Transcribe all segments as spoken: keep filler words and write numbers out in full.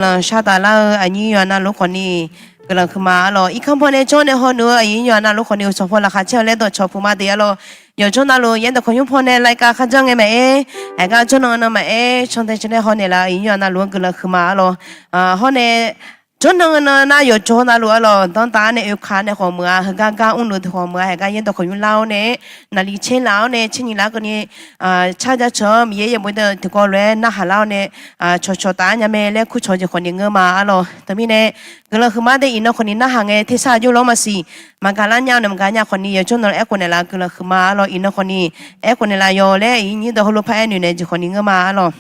lanq shar taf lar-eu aqnyir yawqha navluf khawfni guiqlanq huiqma arlawq. Irkanr paw nae jawr nae hawnuf-eu aqnyir yawqha navluf khawfni uqcawq paw laqkhaq caer-eu laer dawqcawq puq ma deuq arlawq. Yawqjawr navluf yaerdawq kawq nymr paw nae laer gar kharjanr ngae maqaer, haeq gar jawrnan nan maqaer, cantae cantae haw naeqlaf aqnyir yawqha navluf-anr guiqlanq huiqma arlawq. Hawr nae jawrnan nan nar yawqjawr navluf arlawq, danrtaf-ar nae oekaq nae khawf meuq-a, heugar gar mrluf tiq khawf meuq-a, haeq gar yaerdawq kawq nymr lar-awr nae, naqli caer laf-awr nae, caer nyiq lar keuvni car jaceuq-anr Miqyaer yaerbof yaerdawq tiqkawv lof-aer narhaq lar-awr nae, cawqcawq taf-ar nya mae laer kurcawq jeq khawfni ngeur ma arlawq. Teumirnae guiqlanq huiqma de iqnan khawfni narhaq ngae tersar aqjox lawr maqsiq. Maqgaq lar nya-eu nae maqgaq nya khawfni yawqjawr navluf aerkhof naeqlaf guiqlanq huiqma arlawq. Iqnan khawfni aerkhof naeqlaf yawq laer aqyuif nyir dawq heulof par aernoeq naeq jeq khawfni ngeur ma arlawq.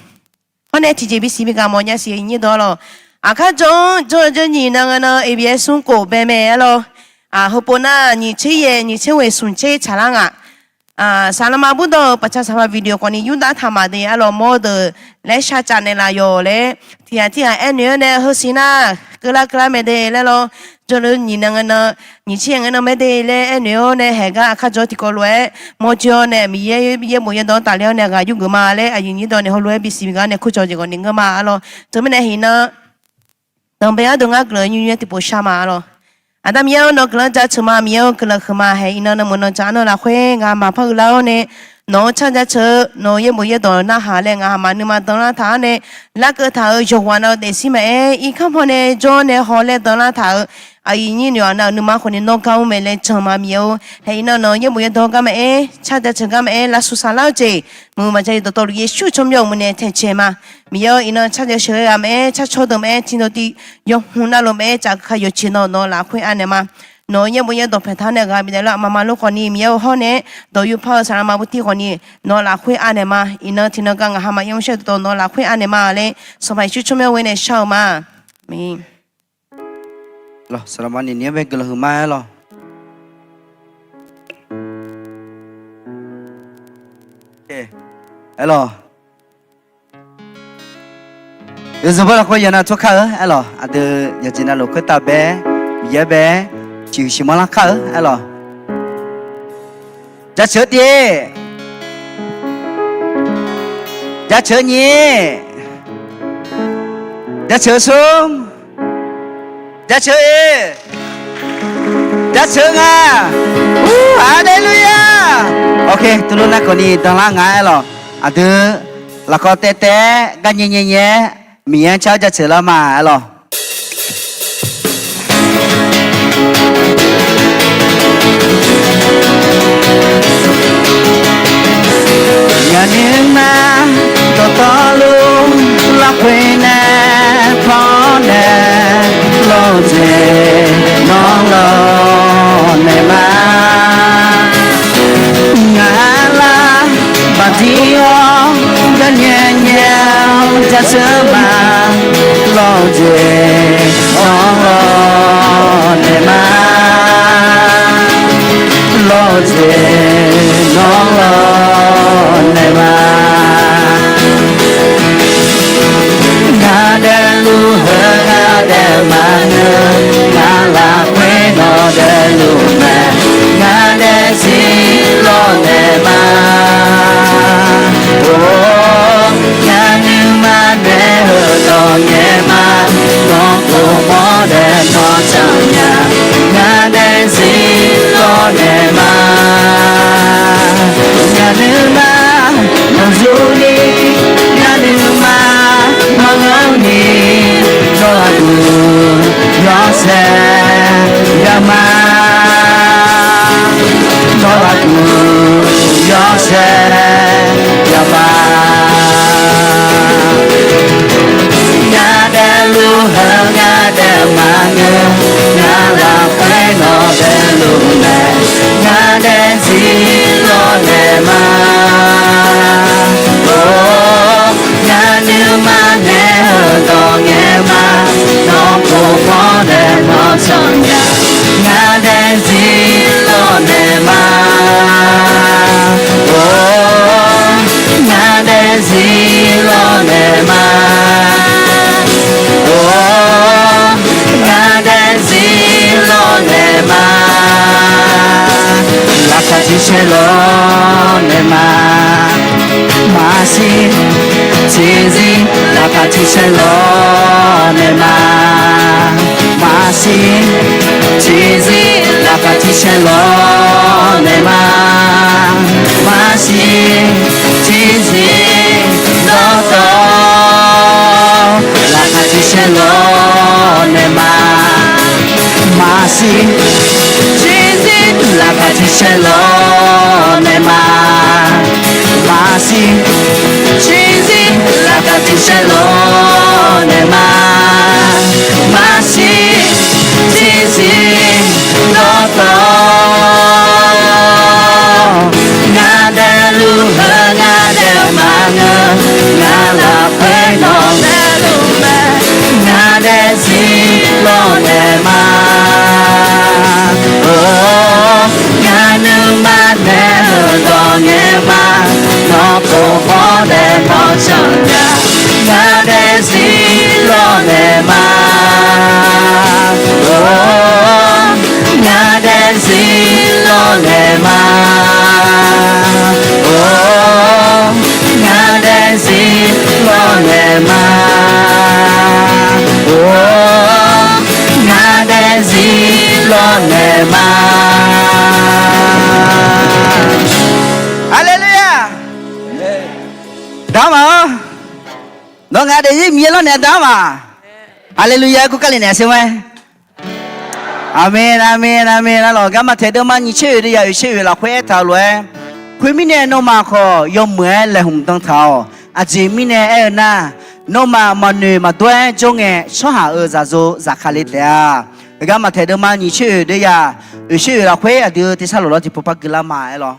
Hawr nae tiqjeq bisiq bigaq mawf nya siq aqyuif nyir dawq arlawq. Aqkar jawr-anr jawr-eu jawr nyiq nan nan Ebiaer smr khof bae mae arlawq. Heupof nar nyiq tser yaeq nyiq tser ghoeq smq tser tsaqlar ngaq. Saqlaqma burdawr-euq paqca saqpaq video khawfni Yurdav taqmaq de arlawq mawr deuq laer shar cav naeqlaf yawq laer tiq ghaq tir ghaq aernoeq-awr nae heusiq nar keuvlar keuvlar mae de laer lawr. Jawrluf nyiq nan nan nyiq tser yaeq nan mae de laer aernoeq-awr nae haeq gar aqkar jawr tiqkawv lof-aer mawrjoe-awr nae Miqyaer yaerbof yaerdawq-anr tafler-awr nae ghaq yurgeuf ma laer aqyuif nyir dawq nae heulof-aer bisiq bigaq nae kurcawq jeq khawfni ngeur ma arlawq. Teumirnae iqnan danqbae-anr deuq ngar guiqlanq nymr nymr tiqpov shar ma arlawq. Aqda Miqyaer-or, nawq-eu guiqlanq jaceuq ma. Miqyaer-or, guiqlanq huiqma. Haeq iqnan nawq meuq nan dzaq-anr nawr lafkhoer ngaq maqpar uiqlar-awr nae, nawq-anr car jaceuq, nawq-eu yaerbof yaerdawq narhaq laer ngaq haqma nuima danlar taq-awr nae, larkeuv taq-euq yawqghaq nav-eu daefzir maqaer, irkanr paw nae jawr nae haw laer danlar taq-euq aqyuif nyir noeq-aq nav-euq nuima khawfni nawr gar mr mae laer jan ma. Miqyaer-or, haeq iqnan nawq-eu yaerbof yaerdawq gar maqaer, car jaceuq gar maqaer, lavshuq saqlar-eu jeq mqmaq ja-iq dawqtawvluf Yeqsur tsawrmyanr-euq maqnaeq taeqcaeq ma. Miqyaer-or, iqnan car jaceuq-eu ghaq maqaer, car cawr deuq maqaer, tiqdawq tiq yawqhmq navluf maqaer, caf kaq yawqjeq nawq-anr lafkhoer anaeq ma. Nawq-eu yaerbof yaerdawq paeqtaq-awr nae ghaq bifnaeq lar maqma lor khawfni Miqyaer-or, hawr nae dawq yur par-eu saqlaqma bawr tir khawfni nawq-eu lafkhoer anaeq ma. Iqnan tiqnan gar ngaq haqma yamr shar dawqtawv nawq-eu lafkhoer anaeq ma laer Sanqpaq Yeqsur tsawrmyanr ghoer nae shar-eu ma. Aqmeq. Saqlaqma ni nir-anr bae guiqlanq huiqma-aer lawq. Aerlawq. Yawzeu bawr lafkhoer yawqnan tsawrkar-eu aerlawq. Aqdui yawqjeq navluf khoertav bae, Miqyaer bae, ciqhuiq siqmanr larkar-eu aerlawq. Jaceuq-eu tiq, jaceuq-eu nyiq, jaceuq-eu smr, jaceuq-eu oeq, jaceuq-eu nga. Haleluya. Ok, teulof nar khawfni danlar nga aerlawq. Aqdui lafkawv taev taev-aer gar nyae nyae nyae-aer Miqyaer-anr car jaceuq lar ma aerlawq. Ngaq nuima dawqtawvluf lafkhoer nae pawnae lawr-eu jeq nawr lawrnaeq ma. Ngaq lar baqdir-awr garnyae nyae-awr jaceuq ma. Lawr-eu jeq nawr lawrnaeq ma. Lawr-eu jeq nawr lawrnaeq ma. Ngaq daefluf heu ngaq daef maqngeur, ngaq lafkhoer nawq daefluf mae, ngaq daefzir lawrnaeq ma. Or, ngaq nuima nae heu dawq nyae ma. Tiqzir laqkhaq tiqsaer lawr naeq ma. Maqsiq tiqzir dawqtawv laqkhaq tiqsaer lawr naeq ma. Maqsiq tiqzir laqkhaq tiqsaer lawr naeq ma. Maqsiq tiqzir laqkhaq tiqsaer lawr naeq ma. Maqsiq tiqzir dawqtawv ngar daefluf heu ngar daef maqngeur. Ngar lafkhoer nawq daefluf mae. Ngar daefzir lawr naeq ma. Or, ngar nuima nae-eu dawq ngae ma. Nawr pov hawr daef mawr canq nya. Ngar daefzir lawr naeq ma. Or, ngar daefzir lawr naeq ma. Or, ngar daefzir lawr naeq ma. Or, ngar daefzir lawr naeq ma. Haleluya. Daq ma-awr, nawr ngaq daefzir Miqyaer lawr naeq daq ma. Haleluya, kur kar le naeq sher mae. Aqmeq, aqmeq, aqmeq. Arlawq, garma taeq deuvma nyiq tser oeq deuv yaq oeq tser oeq lafkhoer aertaq-eu lof-aer, khoermirnae nawmaf khawf yawmuiq-aer laeqhmq dan taq-awq. Aqjeq mirnae aer-eu nar, nawmaf maqnoeq maqdawr-aer jawr ngae, tsawrhaq-euq zaqzo zaqkhav le taef-a. Garma taeq deuvma nyiq tser oeq deuv yaq oeq tser oeq lafkhoer aqdui tersar lawq lawr tiqpov par guilar ma aerlawq.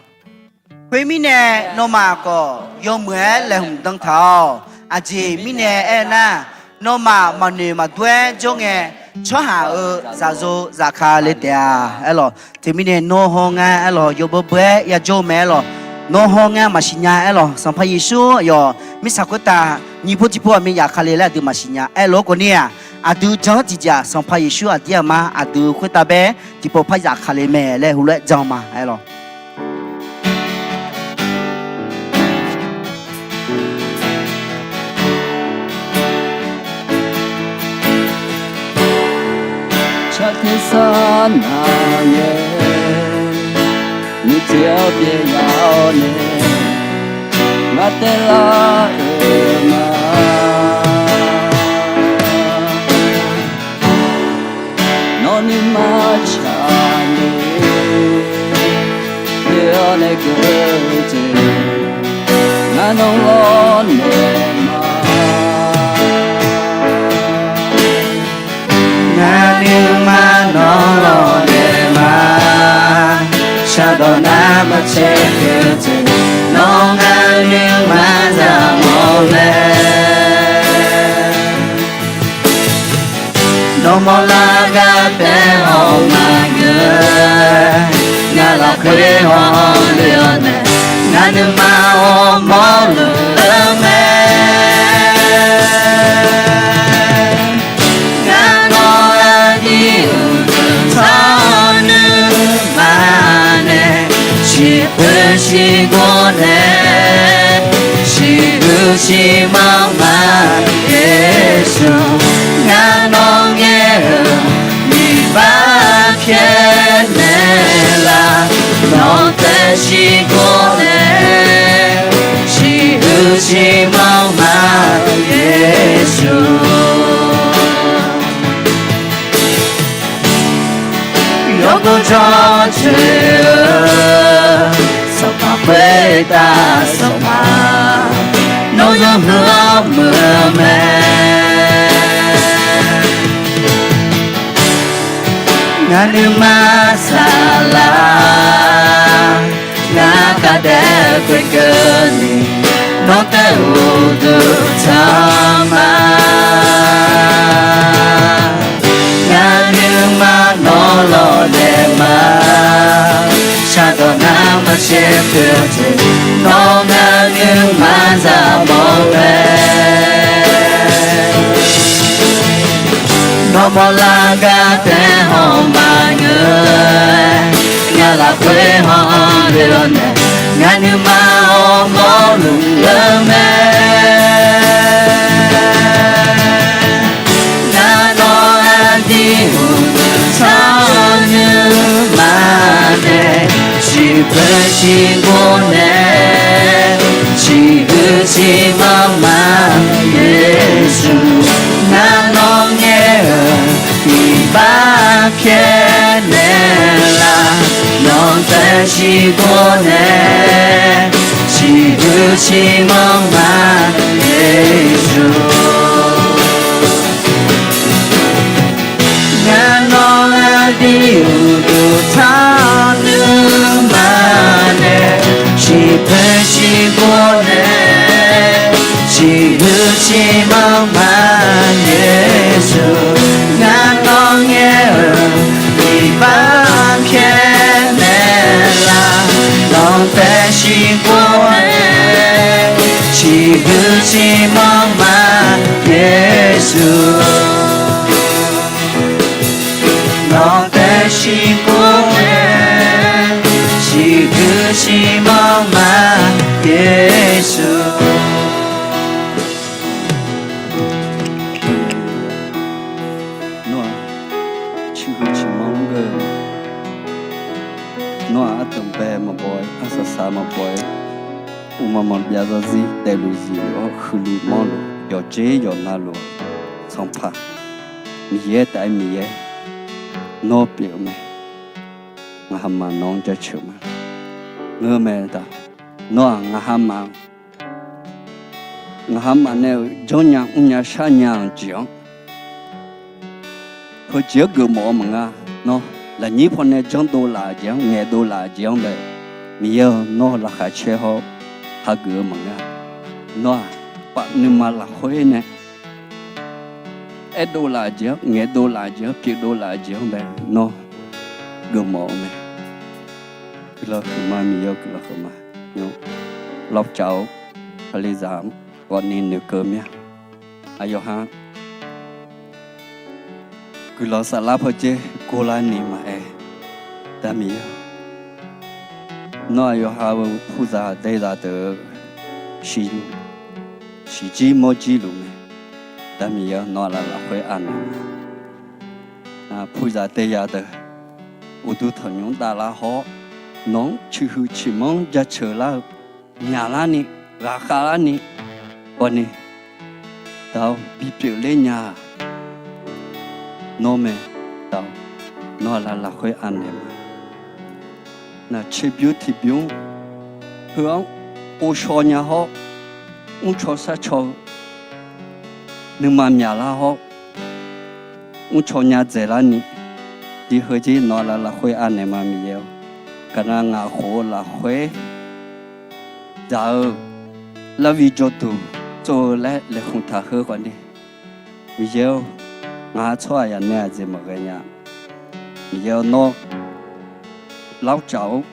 Khoermirnae nawmaf khawf yawmuiq-aer laeqhmq dan taq-awq. Aqjeq mirnae aer-eu nar, nawmaf maqnoeq maqdawr-aer jawr ngae, tsawrhaq-euq zaqzo zaqkhav le taef-a aerlawq. Teumirnae nawr hawr ngar aerlawq, yawbeu beu-aer yajawr-eu mae aerlawq. Nawr hawr ngar maqsiq nya aerlawq. Sanqpaq Yeqsur aqyawf mirtsaq khoertav nyiq pov tiqpov aqmyan zafkhav le laer aqdui maqsiq nya aerlof-aer khawf ni-aq, aqdui jan-anr tiqjeq-aq, Sanqpaq Yeqsur aqdir aqma aqdui khoertav bae tiqpov par zafkhav le mae laer heulof-aer jan ma aerlawq. Tsaq tersar naq ngae, nuijeq-awr pyaeq yaf-awr nae, ngar taelar-euq ma. Nawr nuima tsaqni pyeuf-awr nae keuvle jeq, ngar nawr lawrnaeq ma. Ngar nuima nawr lawrnaeq ma. Shardawq nar maqcaer keuv jeq, nawr ngar nuima zaq mawf mae. Nawmawr lar gar taef-awr maqngeur, ngar lafkhoer hawr le-awr nae, ngar nuima hawmawr luf-eu mae. Ngar nawr aqdir uqduq tawr-awr nuima nae, shiqhuiq shiqgor nae, shiqhuiq shiqmanr ma. Yeqsur, ngar nawr ngaer-euq iqbax pyaeqnaeq laf, nawq taef shiqgor nae, shiqhuiq shiqmanr ma. Yeqsur, yawgor jawrcoeq-eu Sanqpaq khoertav Sanqpaq, nawr zangheu-awr muiq-eu mae. Ngar nuima saqlaq, ngar khavdaev khoerkeuvni, nawr taef uqduq taq ma. Ngar nuima nawr lawrnaeq ma. Shardawq nar maqcaer keuv-eu jeq, nawr ngar nuima zaq mawf-eu mae. Nawmawr lar gar taef-awr maqngeur, ngar lafkhoer hawr le-awr nae, ngar nuima hawmawr luf-eu mae. Ngar nawr aqdir uqduq Ciqpeu ciqbov nae, ciqhuiq ciqmanr ma, Yeqsur. Ngar nawr ngaer-euq iqbax pyaeqnaeq laf. Nawq taef ciqbov nae, ciqhuiq ciqmanr ma, Yeqsur. Ngar nawr aqdui uqduq taq-awr nuima nae, ciqpeu ciqbov nae, ciqhuiq ciqmanr ma, Yeqsur. Ngar nawr ngaer-euq iqbax pyaeqnaeq laf. Nawq taef ciqbov nae, ciqhuiq ciqmanr ma, Yeqsur. Nawq taef ciqbov nae, ciqhuiq ciqmanr ma, Yeqsur. Nawr-aq, ciqhuiq ciqmanr ngeur-eu, nawr-aq, ardanqbae maqbaw-aer, arsaq saq maqbaw-aer, uqmaq maqbyav zarzir taevluf zifluf-awr, huiqluf manrluf, yawqjeq yawqnavluf-awr, Sanqpaq Miqyaer taef-aer Miqyaer, nawr pyeuf-eu mae. Ngaq hamaf nawq-anr jaceuq ma. Ngeur mae taq, nawr-aq, ngaq hamaf, ngaq hamaf nae-euq janrnya mrnya sharnya-anr jeq-anr heujeq-anr geufmawf-eu maqnga. Nawr lafnyir pawnae janrdov laf-eu jeq-anr, ngaeqdov laf-eu jeq-anr bae, Miqyaer-awr, nawr laqkhaq caer hawr hageuf-eu maqnga. Nawr-aq, paf nuima lafkhoer nae aerdov laf-eu jeq-anr, ngaeqdov laf-eu jeq-anr, pyeufdov laf-eu jeq-anr bae, nawr geufmawf-eu mae. Guiqlanq huiqma, Miqyaer-awr, guiqlanq huiqma. Nawr lavcaf-awr kalizaq-anr ghawqni noeqkeuv mir-a. Aqyawf ha guiqlanq saflar pawdzer gorlarni maqaer, da Miqyaer-awr, nawr aqyawf ha-eu puzaq daezaq deuq-eu siqluf, siqjir mawrjir luf mae. Da Miqyaer-awr, nawq-anr lafkhoer anaeq ma. Puzaq daezaq deuq uqduq tanqnymr davlar hawr, nawq-anr ciqhuiq ciqmanr jaceuq lar-eu, myaqlarni, ghaqkhav larni, hawni, da-awr bipyeuf ler nya-aq, nawr mae. Da-awr nawq-anr lafkhoer anaeq ma. Naqtser bymr tiqbymr heu-anr ghovshaw nya hawr, mrcaw sharcaw-eu nuima myaqlar hawr, mrcaw nya dzaeqlarni, diq heuzir nawq-anr lafkhoer anaeq ma, Miqyaer-awr. Gaqnav ngaq khof-eu lafkhoer dzaq-eu larvi jawrduq tsov-eu laer laeqhmq taq heu khawfni, Miqyaer-awr, ngaq-euq tsawrhaq yanae aqjeq maqghae nya. Miqyaer-awr, nawr lavcaf-awr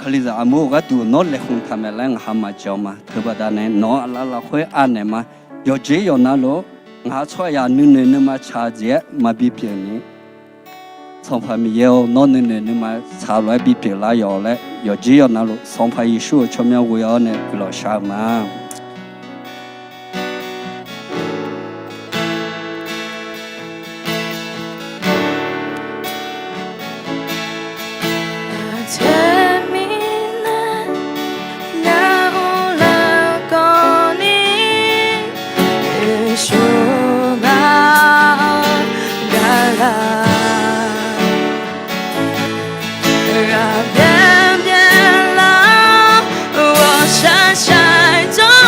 kalizaq armur-eu gharduq nawr laeqhmq taq maeq laer ngaq ha maqjan ma. Teubaqda nae nawq-anr lafkhoer anaeq ma. Yawqjeq yawqnavluf-awr ngaq-euq tsawrhaq nuinoeq nuima tsaq-eu jeq-aer maqbi pyeuf ni, Sanqpaq Miqyaer-awr, nawr nuinoeq nuima tsaq lof-aer bipyeuf lar yawq laer, yawqjeq yawqnavluf Sanqpaq Yeqsur-euq tsawrmyanr ghoe-awr nae guiqlanq shar-eu ma. Aqjeq mirnae ngar uvlanr kawvni, Yeqsur ngaq-anr gaqlar. Ghaqbyaer byaerlar-awr, ghawqshaq shaqdawr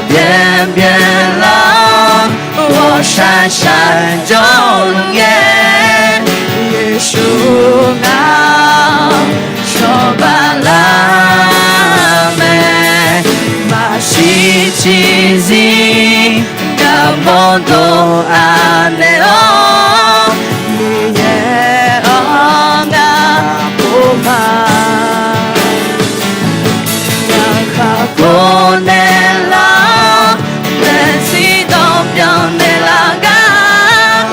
byaerbyaer lar-awr, ghawqshaq shaq jawrluf ngae, Yeqsur ngaq-anr cawba lar mae. Maqshir ciqzir garmanr dov anaeq-awr, Miqyaer-anr ngar pov ma. Ngaq khaqkhof naeqlar-awr, daefzir dawqbyan naeqlar gar,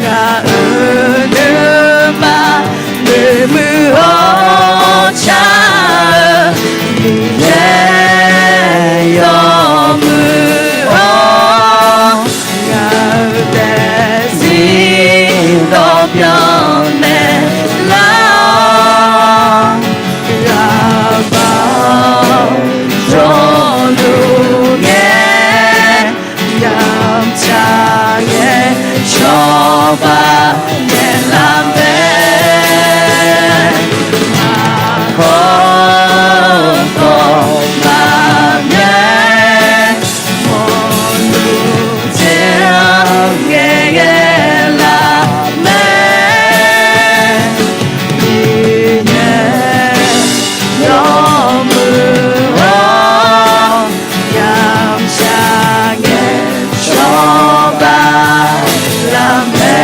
ngaq-euq nuima noeqmuiq-awr car-eu Miqyaer yawmuiq-awr, ngaq-euq daefzir dawqbyan naeqlar-awr, ghaqbaq jawrluf ngae, yamq tsaq ngae cawba naeqlar mae. Maqkawv kawv maqbyav, mawrluf tser-anr ngaeqghae lar mae. Miqyaer yawmuiq-awr, yamq tsaq ngae cawba lar mae.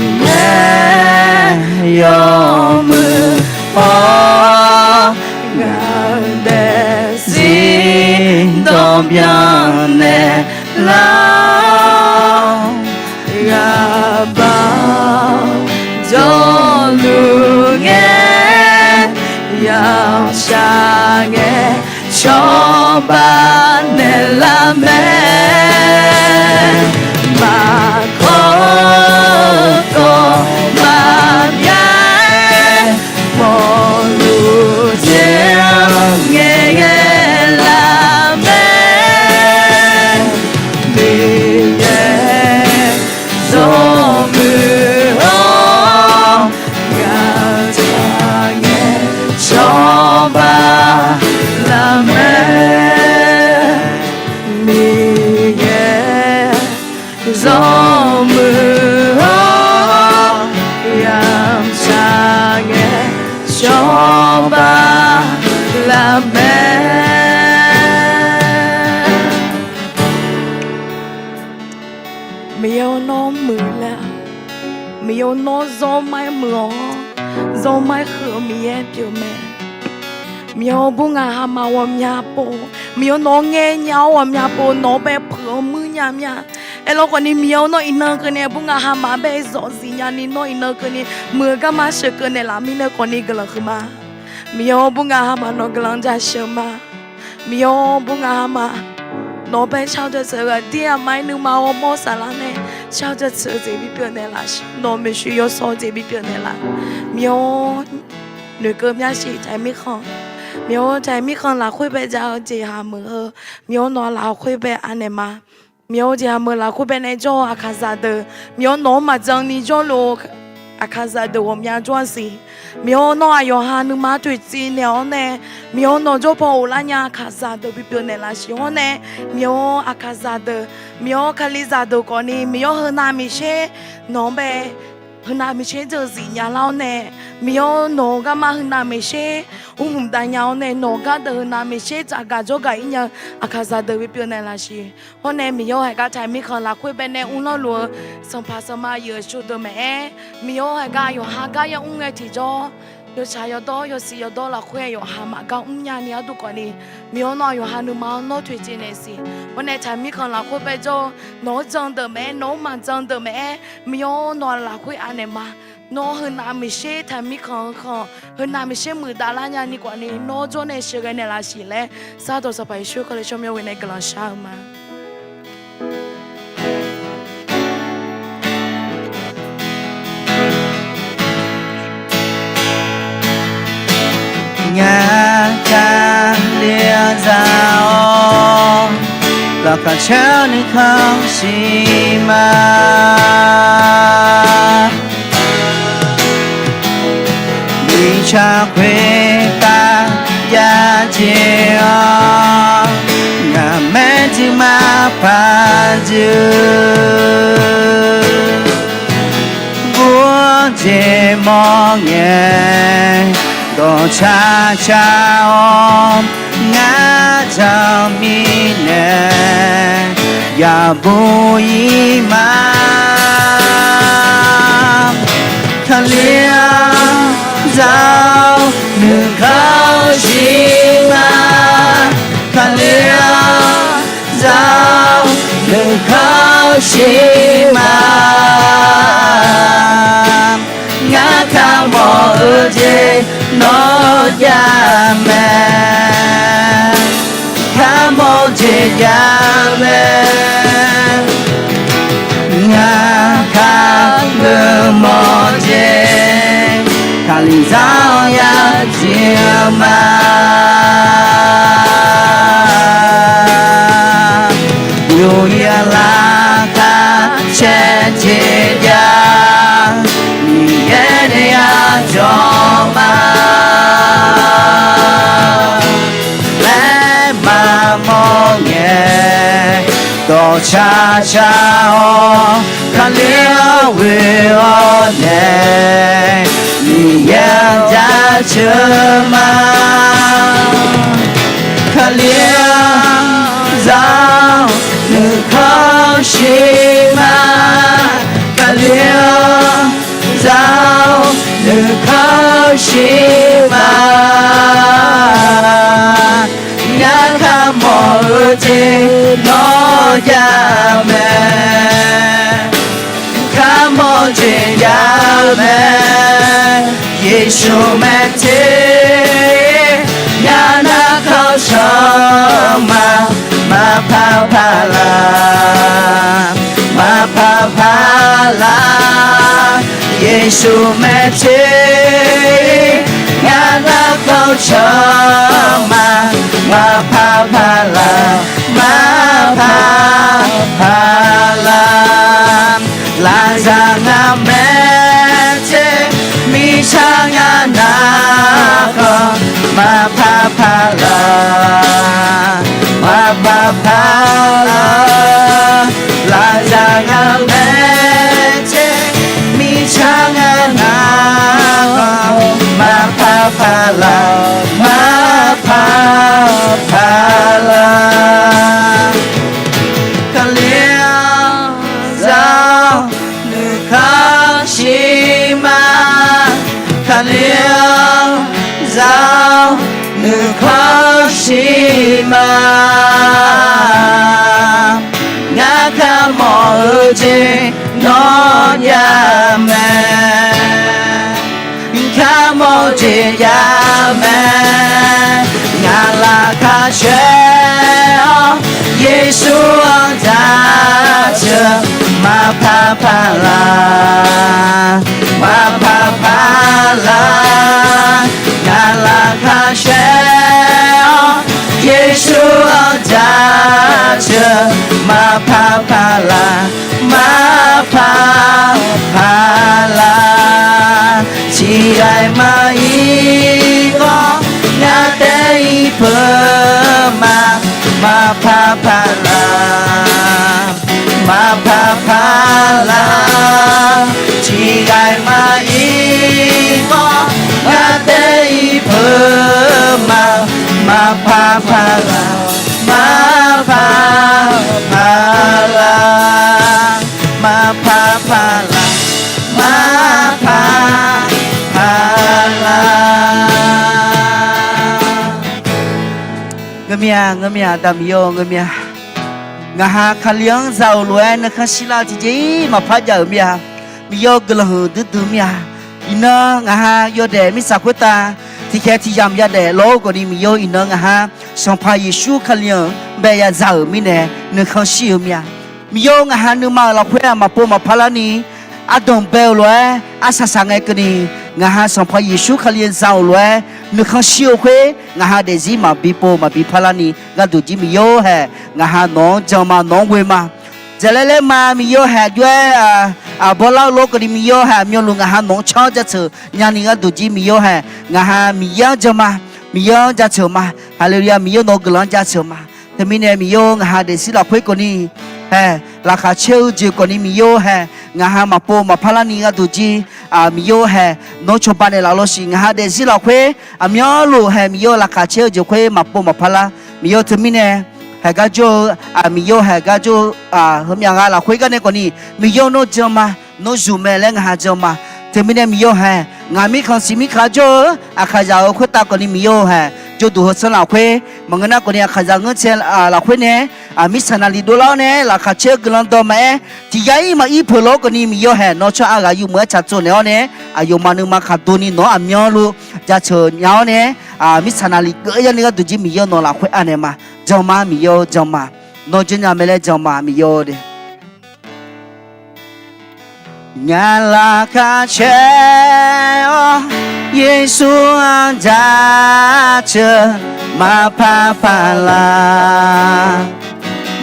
Miqyaer yawmuiq-awr, ngaq-euq daefzir dawqbyan naeqlar-awr, ghaqbaq jawrluf ngae, yamq tsaq ngae cawba naeqlar mae. Maqkawv kawv maqbyav, mawrluf tser-anr ngaeqghae lar mae. Miqyaer yawmuiq-awr, yamq tsaq ngae cawba lar mae. Miqyaer yawmuiq-awr, yamq tsaq ngae cawba lar mae. Miqyaer-awr, nawr muiq laer-a. Miqyaer-awr, nawr zawr mar-aer muiq-awr, zawr mar-aer huiq-eu Miqyaer pyeuf mae. Miqyaer-awr, bur ngaq hamaf ghawqmya pov, Miqyaer-awr, nawq-anr ngaer nya-awr ghawqmya pov, nawq-anr bae peuq-awr muir nya mya. Aerlawr khawfni Miqyaer-awr, nawr iqnan keuvni bur ngaq hamaf-anr bae zawqzif nyani, nawr iqnan keuvni muiq-eu garma sheuqkeuv naeqlaf mirnae khawfni guiqlanq huiqma. Miqyaer-awr, bur ngaq hamaf nawq guiqlanq jaceuq ma. Miqyaer-awr, bur ngaq hamaf nawq-anr bae shar-eu jaceuq-eu ghaq dir aqma-aer nuima ghawrmawr saflar nae shar-eu jaceuq-eu jeq bipyeuf naeqlaf siq. Nawq maeqshi yawsaw-eu jeq bipyeuf naeqlaf. Miqyaer-awr, noeqkeuv myavshuif taq-iq mirkhanq. Miqyaer-awr, taq-iq mirkhanq lafkhoer bae jav-eu jeqhaq meuq-eu. Miqyaer-awr, nawq-a lafkhoer bae anaeq ma. Miqyaer-awr, jeqhaq meuq lafkhoer bae nae jawr-eu aqkaqzaq deuq, Miqyaer-awr, nawq-anr maqjan ni jawrluf-eu aqkaqzaq deuq ghawqmya jawr-a siq. Miqyaer-awr, nawr aqyawf ha nuima toeqciv naeq-awr nae, Miqyaer-awr, nawq jawr paw ghoflar nya aqkaqzaq deuq bipyeuf naeqlaf siq-awr nae, Miqyaer-awr, aqkaqzaq deuq, Miqyaer-awr, kalizaq deuq khawfni Miqyaer-awr, heunav miqsher nawq-anr bae heunav miqsher dzeuq zifnya lar-awr nae, Miqyaer-awr, nawq-eu garma heunav miqsher mrhmq dav nya-awr nae, nawq-eu gardeuq heunav miqsher tsafgaq jawrgaq ir nya-eu aqkaqzaq deuq bipyeuf naeqlaf siq. Hawr nae Miqyaer-awr, haiq gar taq-iq mirkhanq lafkhoer bae nae mrlanr luf-eu sanqpaq sanqma yeuq aqsur deuq maeq-aer, Miqyaer-awr, haiq gar aqyawf ha gar yamr ngae tiqjawr, yawtsaq yawdawr yawsiq yawdawr lafkhoer aqyawf ha maqgar mrnya ni arduq khawfni, Miqyaer-awr, nawr aqyawf ha nuima-anr nawr toeqciv naeq siq. Hawr nae taq-iq mirkhanq lafkhoer bae jawr-eu nawq-anr jan deuq maeq-aer, nawq-anr maqjan deuq maeq-aer, Miqyaer-awr, nawq-a lafkhoer anaeq ma. Nawr heunav miqsher taq-iq mirkhanq-eu khanq, heunav miqsher muiqdav lar nya ni khawfni, nawr jawr nae sheuqghae naeqlaf siq laer, sar dawq Sanqpaq Yeqsur Kali tsawrmyanr ghoe nae guiqlanq shar-eu ma. Ngaq kali-anr za-awr, laqkhaq caer nuikhanr siq ma. Mirtsaq khoertav yajeq-awr, ngaq maerjuir maqpar dzuir. Bur-anr jeq mawr ngae, dawqcar car-awr, ngar jan mirnae, yabur ir ma. Kali-anr za-awr, nuikhanr shir ma. Kali-anr za-awr, nuikhanr shir ma. Ngar kharmawf-eu jeq nawr jav mae. Kharmawf jeq jav mae. Ngar kharmawf jeq, Kalizaq-anr yajir-eu ma. Yawqyaer lavkhaq caer jeq jav, Miqyaer nae yajawr ma. Laer maqmawr ngae, dawqcar car-awr, Kali-anr ghoe-awr nae, Miqyaer-anr jaceuq ma. Kali-anr za-awr, nuikhanr shir ma. Kali-anr za-awr, nuikhanr shir ma. Ngar kharmawf-eu jeq nawr jav mae. Kharmawf jeq jav mae. Yeqsur maeq te, ngar narkhanr can ma. Maqpar paq laf, maqpar paq laf. Yeqsur maeq te, ngar narkhanr can ma. Maqpar paq laf, maqpar paq laf. Lafzaq ngaq maeq te, mirtsaq ngaq narkhanr, maqpar paq laf, maqpar paq laf. Lafzaq ngaq maeq te, mirtsaq ngaq narkhanr, maqpar paq laf, maqpar paq laf. Kali-anr za-awr, nuikhanr shir ma. Kali-anr za-awr, nuikhanr shir ma. Ngar kharmawf-eu jeq nawr jav mae. Kharmawf jeq jav mae. Ngaq laqkhaq caer-awr, Yeqsur-anr jaceuq, maqpar paq laf, maqpar paq laf. Ngaq laqkhaq caer-awr, Yeqsur-anr jaceuq, maqpar paq laf, maqpar paq laf. Tiqghaq maqir ghawr, ngar tae-ir peuq ma. Maqpar paq laf, maqpar paq laf. Tiqghaq maqir ghawr, ngar tae-ir peuq ma. Maqpar paq laf, maqpar paq laf. Maqpar paq laf, maqpar paq laf. Ngeurmya, ngeurmya, Aqda Miqyaer-or, ngeurmya. Ngaqha Kali-anr za-euq lof-aer nuikhanr shirlar-eu tiqjeq-iq maqpar jav-euq mir-a. Miqyaer-or, guiqlanq huiq duidui mir-a. Iqnan ngaqha yawdaef mirtsaq khoertav tiqkhaeq tiqyamq yadaef lawr-eu khawfni, Miqyaer-or, iqnan ngaqha Sanqpaq Yeqsur Kali-anr bae ya za-euq mirnae nuikhanr shir-eu mir-a. Miqyaer-or, ngaqha nuima-euq lafkhoer-aq maqpov maqpar larni, ardanq bae-eu lof-aer arsaq saq ngae keuvni, ngaqha Sanqpaq Yeqsur Kali-anr za-euq lof-aer nuikhanr shir-eu khoer, ngaqha daefzir maqbi pov maqbi par larni gharduq jir Miqyaer-or hae, ngaqha nawq-anr jan ma, nawq-anr ghoe ma. Dzaeqlaer laer ma, Miqyaer-or hae, aqjox-aer aq, aq bawlar-eu lawr keuvni, Miqyaer-or hae, aqmyanluf ngaqha nawq-anr canr jaceuq nyani gharduq jir Miqyaer-or hae, ngaqha Miqyaer-anr jan ma. Miqyaer-anr jaceuq ma. Haleluya, Miqyaer nawq-eu guiqlanq-anr jaceuq ma. Teumirnae Miqyaer-or, ngaq ha daefzir lafkhoer kawvni hae, laqkhaq caer-eu jeq kawvni Miqyaer-or hae, ngaq ha maqpov maqpar larni gharduq jir, Miqyaer-or hae, nawr cawba naeqlaf lawr siq. Ngaq ha daefzir lafkhoer aqmyanluf hae Miqyaer-or, laqkhaq caer-eu jeq khoer maqpov maqpar lar. Miqyaer-or, teumirnae haegar jawr-eu, Miqyaer-or haegar jawr-eu, heumyav gha lafkhoer gar nae kawvni Miqyaer-or nawr jan ma, nawr zmq mae laer ngaq ha jan ma. Teumirnae Miqyaer-or hae, ngaq mirkhanq siq mirkhanq jawr-eu aqkaqzaq-euq khoertav kawvni Miqyaer-or hae, jawrduq heu sanr lafkhoer maqngeur nar kawvni aqkaqzaq ngeurtsaev lafkhoer nae, mirtsaq naqliq dovlar-awr nae laqkhaq caer-eu guiqlanq dawq maqaer, tiq yar ir maqir peuq lawr kawvni Miqyaer-or hae, nawr tsawrhaq aqghaq yawmuiq-aer tsaqtsov naeq-awr nae, aqyawfmaf nuima khaqdoni nawq-anr aqmyanluf jaceuq nya-awr nae, mirtsaq naqliq geuf-aer yar ni gharduq jir Miqyaer-or nawq lafkhoer anaeq ma. Jan ma, Miqyaer-or jan ma. Nawr janrnya mae laer jan ma, Miqyaer-or de. Ngaq laqkhaq caer-awr Yeqsur-anr jaceuq maqpar paq laq,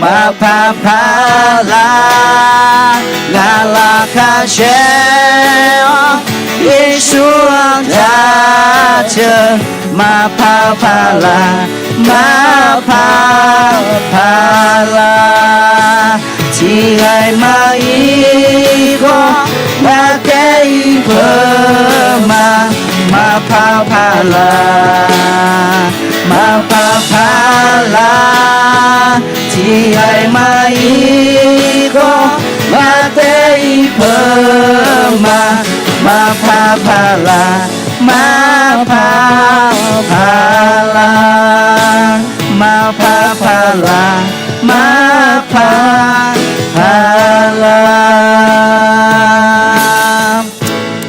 maqpar paq laq. Ngaq laqkhaq caer-awr Yeqsur-anr jaceuq maqpar paq laq, maqpar paq laq. Tiqghaq maqir khawf, ngaq taef-ir peuq ma, maqpar paq laq, maqpar paq laq. Tiqghaq maqir khawf, ngaq taef-ir peuq ma, maqpar paq laq, maqpar paq laq, maqpar paq laq, maqpar paq laq.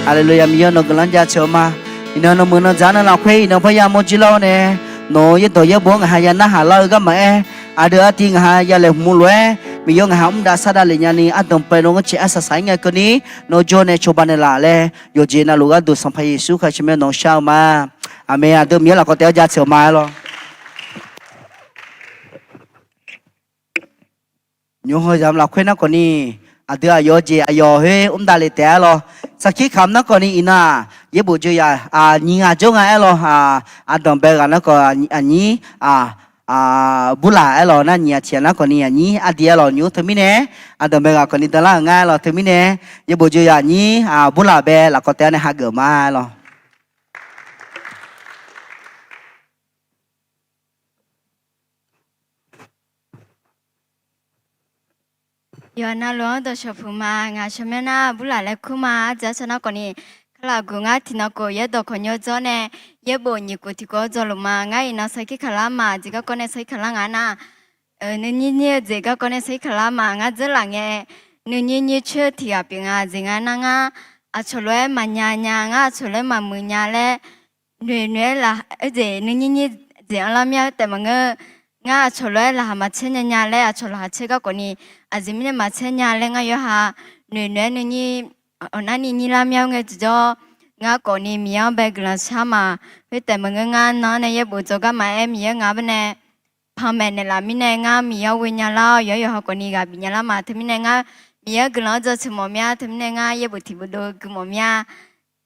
Haleluya, Miqyaer nawq guiqlanq jaceuq-eu ma. Iqnan nawq meuq nan dzaq nan lafkhoer iqnan parya mawrjir lar-awr nae, nawq-euq yaerdawq yaerbof-anr ngaq ha ya narhaq lar-eu garma-aer, aqdui artiv ngaq ha ya laeqhmq lof-aer, Miqyaer ngaq ha mr dav sar dav lef nyani ardanq bae nawr ngeurcaev arsaq saq-ir ngae keuvni, nawr jawr nae cawba naeqlaf laer yawqjeq navluf gharduq Sanqpaq Yeqsur Kali tsawrmyanr nawq-anr shar-eu ma. Aqmeq. Aqdui Miqyaer lafkawv taef-aer jaceuq ma-aer lawr. Nymr heu zaq lafkhoer nar khawfni, aqdui aqyawf jeq aqyawf khoer mr dav lef taef-aer lawr. Sarkir kamq nar khawfni iqnan-aq, yaerbof jeuryaq nyiq ghaq jawr nga-aer lawr. Ardanq bae ghaq nar khawf aqnyir burlaq-aer lawr nar, nyiq ghaq tiq ghaq nar khawfni aqnyir ardi-aer lawr. Nymr teumirnae ardanq bae ghaq khawfni danlar-euq nga-aer lawr. Teumirnae yaerbof jeuryaq aqnyir burlaq bae lafkawv taef-aer nae hageuf ma-aer lawr. Yawqha navluf-anr dawqshawq puq ma. Ngaq tsawrmyanr nar burlaq laer kur ma. Arjeq arca nar khawfni, kala guq ngar tiqnan khof yaerdawq khawqnymr dzawr nae, yaerbof nyiq khof tiq khof-anr dzawluf ma. Ngar iqnan sarkir kaqlar ma. Jeq garkawv nae sarkir kaqlar nga nar, nuinyir nyir-eu jeq garkawv nae sarkir kaqlar ma. Ngar dzeurlaf ngae, nuinyir nyir coer tiq ghaq pyeuf nga. Jeq nga nar ngar aqcawq lof-aer maqnya nya, ngar aqcawq lof-aer maqmuiq nya laer, noeq noeq-aer laq, aerjeq nuinyir nyir jeq-anr lar mya taef maqngeur. Ngar aqcawq lof-aer laqkhaq maqcaer nya nya laer, aqcawq laqkhaq caer garkawv ni, aqjeq mirnae maqcaer nya laer ngar yawqha noeq noeq-aer nuinyir, awqnar ni nyir lar mya-eu ngae tiqjawr, ngar khawfni Miqyaer-anr bae guiqlanq shar ma. Khoertaef maqngeur, ngar nan-anr nae yaerbof dzawgar ma-aer Miqyaer ngaq-anr bae nae panmaeq naeqlaf mirnae, ngar Miqyaer-anr ghoe nya lar-awr, yawqhar yawqha khawfni ghaq bif nya lar ma. Teumirnae ngar Miqyaer-anr guiqlanq-anr jaceuq mawf mya. Teumirnae ngar yaerbof tiqbof dov gui mawf mya.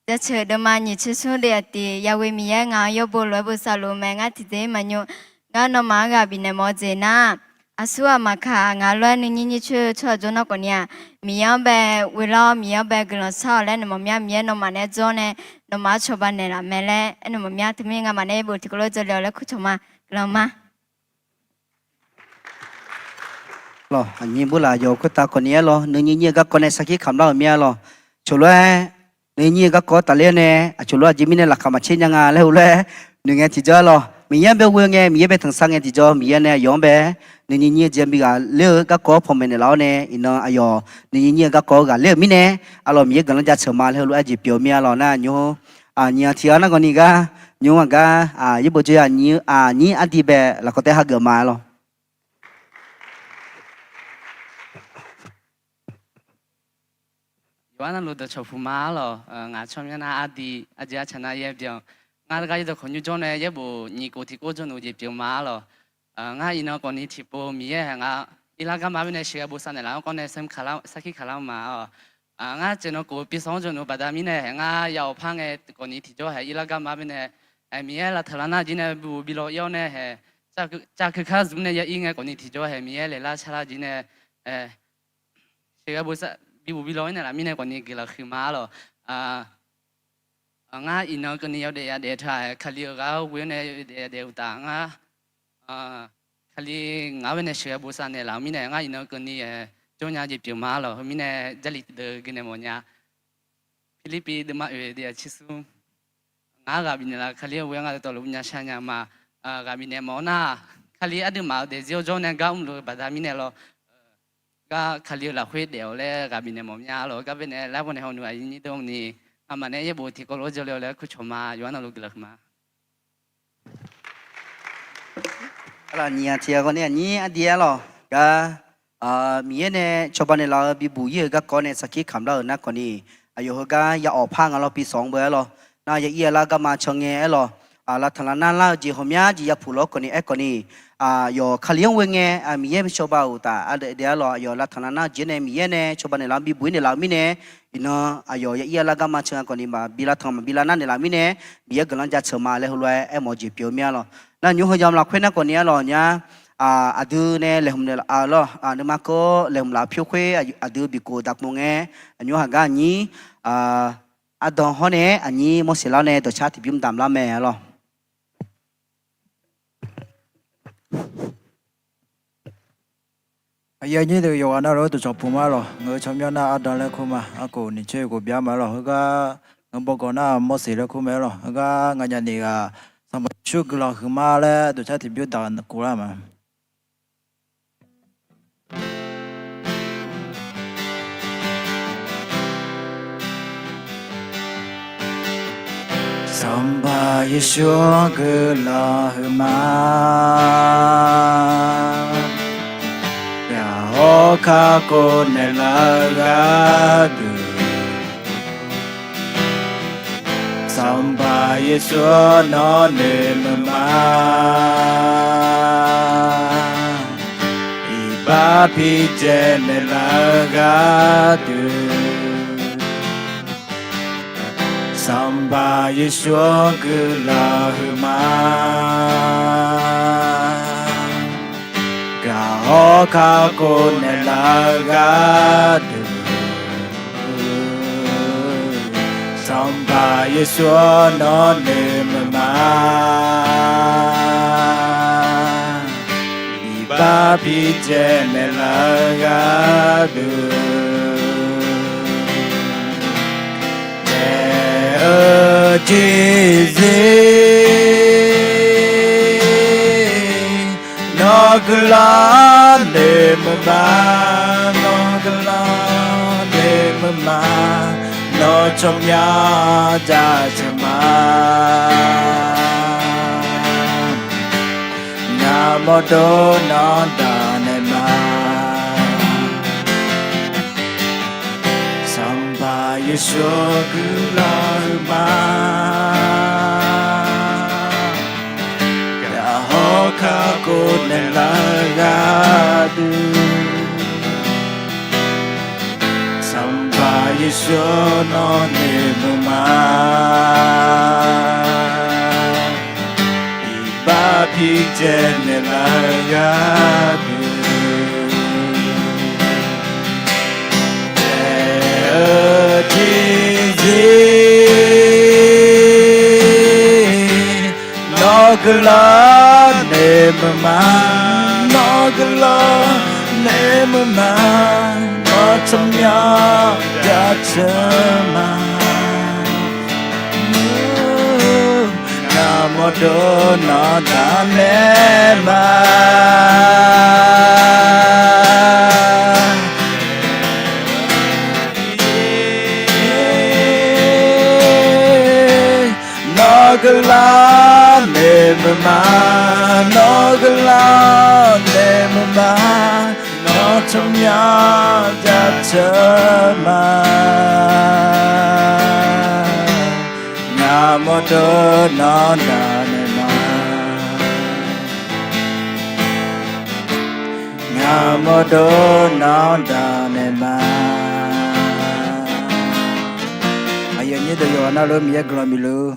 Jaceuq deuvma nyiq tser smr deuv aqtif yaghoe Miqyaer ngaq-anr yawbo lof-aer bosav luf-eu mae. Ngar tiqjeq-ir maqnymr, ngar nawmaf-anr ghaq bifnaeq mawf-eu jeq nar, aqsur ghaq maqkaq ngaq lof-aer nuinyir nyir coer-eu tsawrhaq jawr nar khawfni-aq, Miqyaer-anr bae ghoe lar-awr, Miqyaer-anr bae guiqlanq shar-awq laer noeqmawf mya. Miqyaer nawmaf nae jawr nae nawmaf-anr cawba naeqlaf mae laer aernaeq mawf mya. Teumirnae ngamaf nae yaerbof tiqkawv lof-aer dzawle-awq laer kurcawq ma. Guiqlanq ma. Lawq, aqnyir burlaq yawq khoertav khawfni-aer lawr, nuinyir nyir-eu garkawv nae sarkir kamq lar-euq mya lawq. Cawq lof-aer nuinyir nyir-eu garkawv tafler-awr nae, aqcawq lof-aer aqjeq mirnae laqkhaq maqcaer nya nga laer heulof-aer noeq ngae tiqjawr-aer lawq. Miqyaer-anr bae ghoe ngae, Miqyaer bae tanqsar ngae tiqjawr, Miqyaer nae yawq-anr bae nuinyir nyir-eu jeq bigaq ler-eu garkawv-anr panmaeq naeqlaf-awr nae, iqnan aqyawf nuinyir nyir-eu garkawv ghaqler-euq mirnae, arlawq Miqyaer guiqlanq jaceuq ma laer heulof-aer jeq pyeuf-eu mya lawq nar, nymr aqnyir-anr tiq ghaq nar khawfni gar, nymr aqgar, yaerbof jeuryaq aqnyir ardi bae lafkawv taef-aer hageuf ma-aer lawq. Yawqha navluf dawqcawq puq ma-aer lawq. Ngaq tsawrmyanr nar ardi, arjeq arcaq nar yaer byan. Ngar gar yaerdawq khawqnymr jawr nae yaerbof nyiq khof tiq khof jawrluf jeq pyeuf ma-aer lawq. Ngar iqnan khawfni tiqpov Miqyaer-aq ngar irlar garma mirnae sheuqghae bosav naeqlaf-anr kawv nae sarkir kaqlar ma-awq. Ngar tseqnan khof pisanr-anr jawrluf baqda mirnae haeq ngar ya-awq par ngae khawfni tiqjawr haeq irlar garma mirnae Miqyaer lavtanq lar nar jir nae bibuq bilaw ir-awr nae hae, cav keuv kar zmq nae ya ir ngae khawfni tiqjawr hae Miqyaer laeqlar sharlar jir nae sheuqghae bosav bibuq bilaw ir naeqlaf mirnae khawfni guiqlanq huiqma-ar lawq. Ngar iqnan keuvni yawdaef yadaef teu-aq, Kali-euq ghaq-awr ghoe-awr nae yawdaef yadaef uqtaf ngar, Kali ngaq-anr bae nae sheuqghae bosav naeqlaf-eu mirnae ngar iqnan keuvni jawrnya jeq pyeuf ma-ar lawq. Heu mirnae Jarlif deuq gui naeq mawfnya. Pirlirpiv deuvma oeq deuq-aq tsersmr. Ngar ghaq bifnaeq laf Kali-anr ghoe-awr ngar dawqtawvluf nya shar nya ma. Ghaq bifnaeq mawf-awr nar, Kali aqduimaf-euq daefzir-awr jawr nae gar mrluf-eu baqda mirnae lawr, gar Kali-eu lafkhoer daef-awq laer ghaq bifnaeq mawf mya-ar lawq. Gar bae nae laer baw nae hawnuq aqyuif nyir deuq-anr ni, ngamaf nae yaerbof tiqkawv lof-aer jawrle-awq laer kurcawq ma. Yawqha navluf guiqlanq huiqma. Aqlaf nyiq ghaq tiq ghaq khawfni aqnyir ardi-aer lawq. Gar Miqyaer nae cawba naeqlaf-eu bibuq ir-euq garkawv nae sarkir kamq lar-euq nar khawfni, aqyawf heugar ya awq par nga lawr pi sawq-anr beu-aer lawq. Nar ya ir-a lar garma can ngae-aer lawq. Lavtanq lavnar lar-eu jeq ghawqmya jeq yapuq lawr khawfni aerkhawfni, aqyawf Kali-anr ghoe ngae Miqyaer cawba-euq uqtaf aqdui daef-ar lawq. Aqyawf lavtanq lavnar-eu jeq nae Miqyaer nae cawba naeqlaf-anr bibuq ir naeqlaf-eu mirnae, iqnan aqyawf ya ir-a lar garma can nga khawfni maqbi lavtanq maqbi lavnar naeqlaf mirnae, Miqyaer guiqlanq jaceuq ma laer heulof-aer aermawf-eu jeq pyeuf-eu mir-a lawq. Nar nymr heu yamq lafkhoer nar khawfni-ar lawq nya, aqdui nae laeqhmq naeqlaf-a lawr, nuima keuv laeqhmq laf pyur khoer aqdui bikof daqkmq ngae, aqnymr haq gar aqnyir ardan hawr nae aqnyir mawrseq lar nae dawqcar tiqbymr damq lar mae-a lawq. Aqyuif aqnyir deuq yawqghaq navluf-aer dawqcawq puq ma lawq. Ngaq-euq tsawrmyanr nar ardan laer kur ma. Arkof niqcoer khof bya ma lawq. Heugar ngaq bawgawq nar mawrseq laer kur mae lawq. Heugar nganyaf nif ghaq Sanqpaq Yeqsur guiqlanq huiqma laer dawqcar tiqbymr daq kov lar ma. Sanqpaq Yeqsur guiqlanq huiqma. Gaq-awr kakhof naeqlaf-eu gharduq, Sanqpaq Yeqsur nawr noeqmuiq ma. Iqbax bidzae naeqlaf-eu gharduq, Sanqpaq Yeqsur guiqlanq huiqma. Gaq-awr kakhof naeqlaf-eu gharduq, Sanqpaq Yeqsur nawr noeqmuiq ma. Iqbax bidzae naeqlaf-eu gharduq, daef-eu tiqjeq, nawr guiqlanq noeqmuiq ma, nawr guiqlanq noeqmuiq ma, nawr tsawrmyanr jaceuq ma. Ngaq mawrdo nawr daq naeq ma. Sanqpaq Yeqsur guiqlanq huiqma. Gaq-awr kakhof naeqlaf-eu gharduq, Sanqpaq Yeqsur nawr noeqmuiq ma. Iqbax bidzae naeqlaf-eu gharduq, daef-eu tiqjeq, nawr guiqlanq noeqmuiq ma, nawr guiqlanq noeqmuiq ma, nawr tsawrmyanr jaceuq ma. Ngaq mawrdo nawr daq naeq ma. Nawr guiqlanq noeqmuiq ma, nawr guiqlanq noeqmuiq ma, nawr tsawrmyanr jaceuq ma. Ngaq mawrdo nawr daq naeq ma. Ngaq mawrdo nawr daq naeq ma. Aqyuif aqnyir deuq yawqghaq navluf-eu Miqyaer guiqlanq bifluf-eu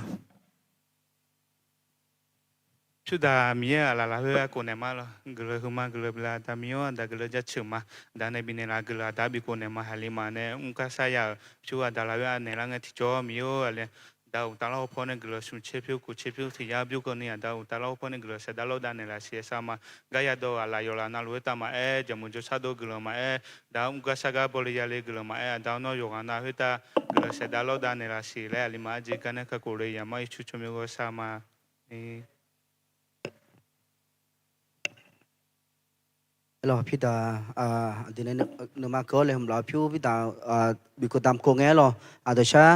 Pyurdaq Miqyaer-aq, aqlaf lafkhoer aqkhof naeq ma lawr. Guiqlanq heu ma, guiqlanq biflaf aqda Miqyaer-anr aqda guiqlanq jaceuq ma. Aqda nae bifnaeq laf guiqlanq aqda bikof naeq ma haqli ma nae mr gar sharya-euq. Pyur aqda lafkhoer anaeq lar ngae tiqjawr Miqyaer-or aqli. Aqda uqtaf lawr hawpaw nae guiqlanq smq tser pyur kof tser pyur tiq yar byur keuvni aqda uqtaf lawr hawpaw nae guiqlanq saeqdav lawr dav naeq laf siq-aer sar ma. Gar yadawq aqlaf yawqlaf navluf-aer taf maqaer, jaqmuq jawrshar dov guiqlanq maqaer, aqda mr gar shar gar baw le ya le guiqlanq maqaer, aqda nawr yawqghaq nav khoertav guiqlanq saeqdav lawr dav naeq laf siq laer aqli ma. Arjeq gar nae kakhof le yaq mar ircuf tsawrmyanr ghawr sar ma. Aerlawq, pyurdaq, aqdui nae nuima keuv-awr laeqhmq laf-eu pyur pyurdaq, bifkeuv damq kov ngae aerlawq, aqdawq shar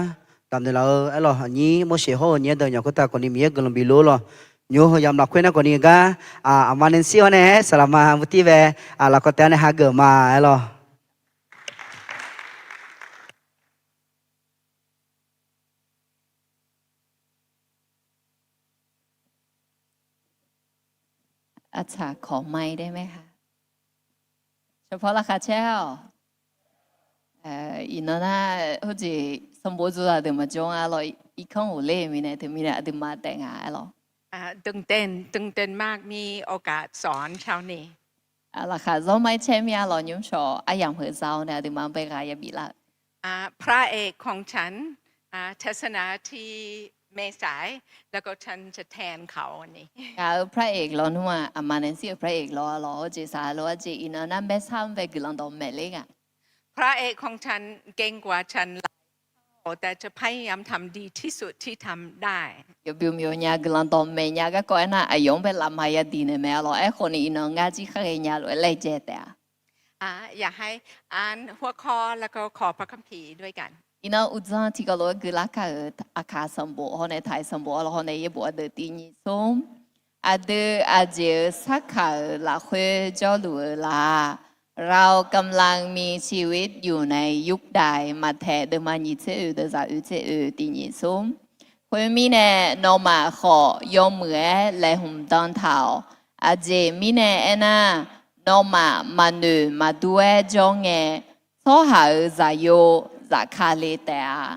damq naeq laf-eu aerlawq, aqnyir mawrseq hawr-eu nyaer deuq nyaf khoertav khawfni Miqyaer guiqlanq bif lor lawq. Nymr heu yamq lafkhoer nar khawfni gar, aqma Nancy hawr nae aer saqlaq ma murtir bae, laqkhawf taef-awr nae hageuf ma aerlawq. Aqtsaq kawq mai dae mae ha. Shawqpaw laqkhaq caer-awq. Iqnan nar, heujeq sanqbof dzoqzaq deuq maqjawr nga lawq, irkanr ghofler-eu mirnae teumirnae aqduimaf taef nga aerlawq. ตื่นเต้น ตื่นเต้นมาก มีโอกาสสอนเช้านี้ Laqkhaq zawr ma-ir caer mir-a lawq, nymr shawq aryamq heu za-awr nae aqduimaf-anr bae ghaq yabif lar-eu. พระเอกของฉัน อ่า ทัศนาที่แม่สาย แล้วก็ฉันจะแทนเขาวันนี้ Ngaq-euq พระเอก lawnmr-aq, aqma Nancy-euq พระเอก law-a lawq, heujeq saqlaq lof-aer jeq iqnan nar แม่สาย bae guiqlanq dawqmaeq ler nga. พระเอกของฉันเก่งกว่าฉันหลายเท่า แต่จะพยายามทำดีที่สุดที่ทำได้ Yawbyov myawf nya guiqlanq dawqmaeq nya garkawv aernar, aqyawf-anr bae lafma yadiq naeq mae-a lawq. Aerkhawfni iqnan ngar jir khar ghaenya lof-aer laejae taef-a. อ่า อยากให้อ่านหัวข้อ แล้วก็ขอพระคัมภีร์ด้วยกัน Iqnan uqdzan tiqkawv lof-aer guiqlar kar-euq aqkaq sanqbof hawr nae taq-iq sanqbof-a lawq hawr nae yaerbof ardeuv tiq nyiq smr. Aqdui aqjeq-euq sarkaq-euq lafkhoer jawrluf-eu la? เรากำลังมีชีวิตอยู่ในยุคใด Maqtaeq deuvma nyiq tser oeq deuvzaq oeq tser oeq tiq nyiq smr. Khoermirnae, nawmaf khawf yawmuiq-aer laeqhmq dan taq-awq. Aqjeq mirnae aernar, nawmaf maqnoeq maqdur-aer jawr ngae, tsawrhaq-euq zaqyo zafkale taef-a.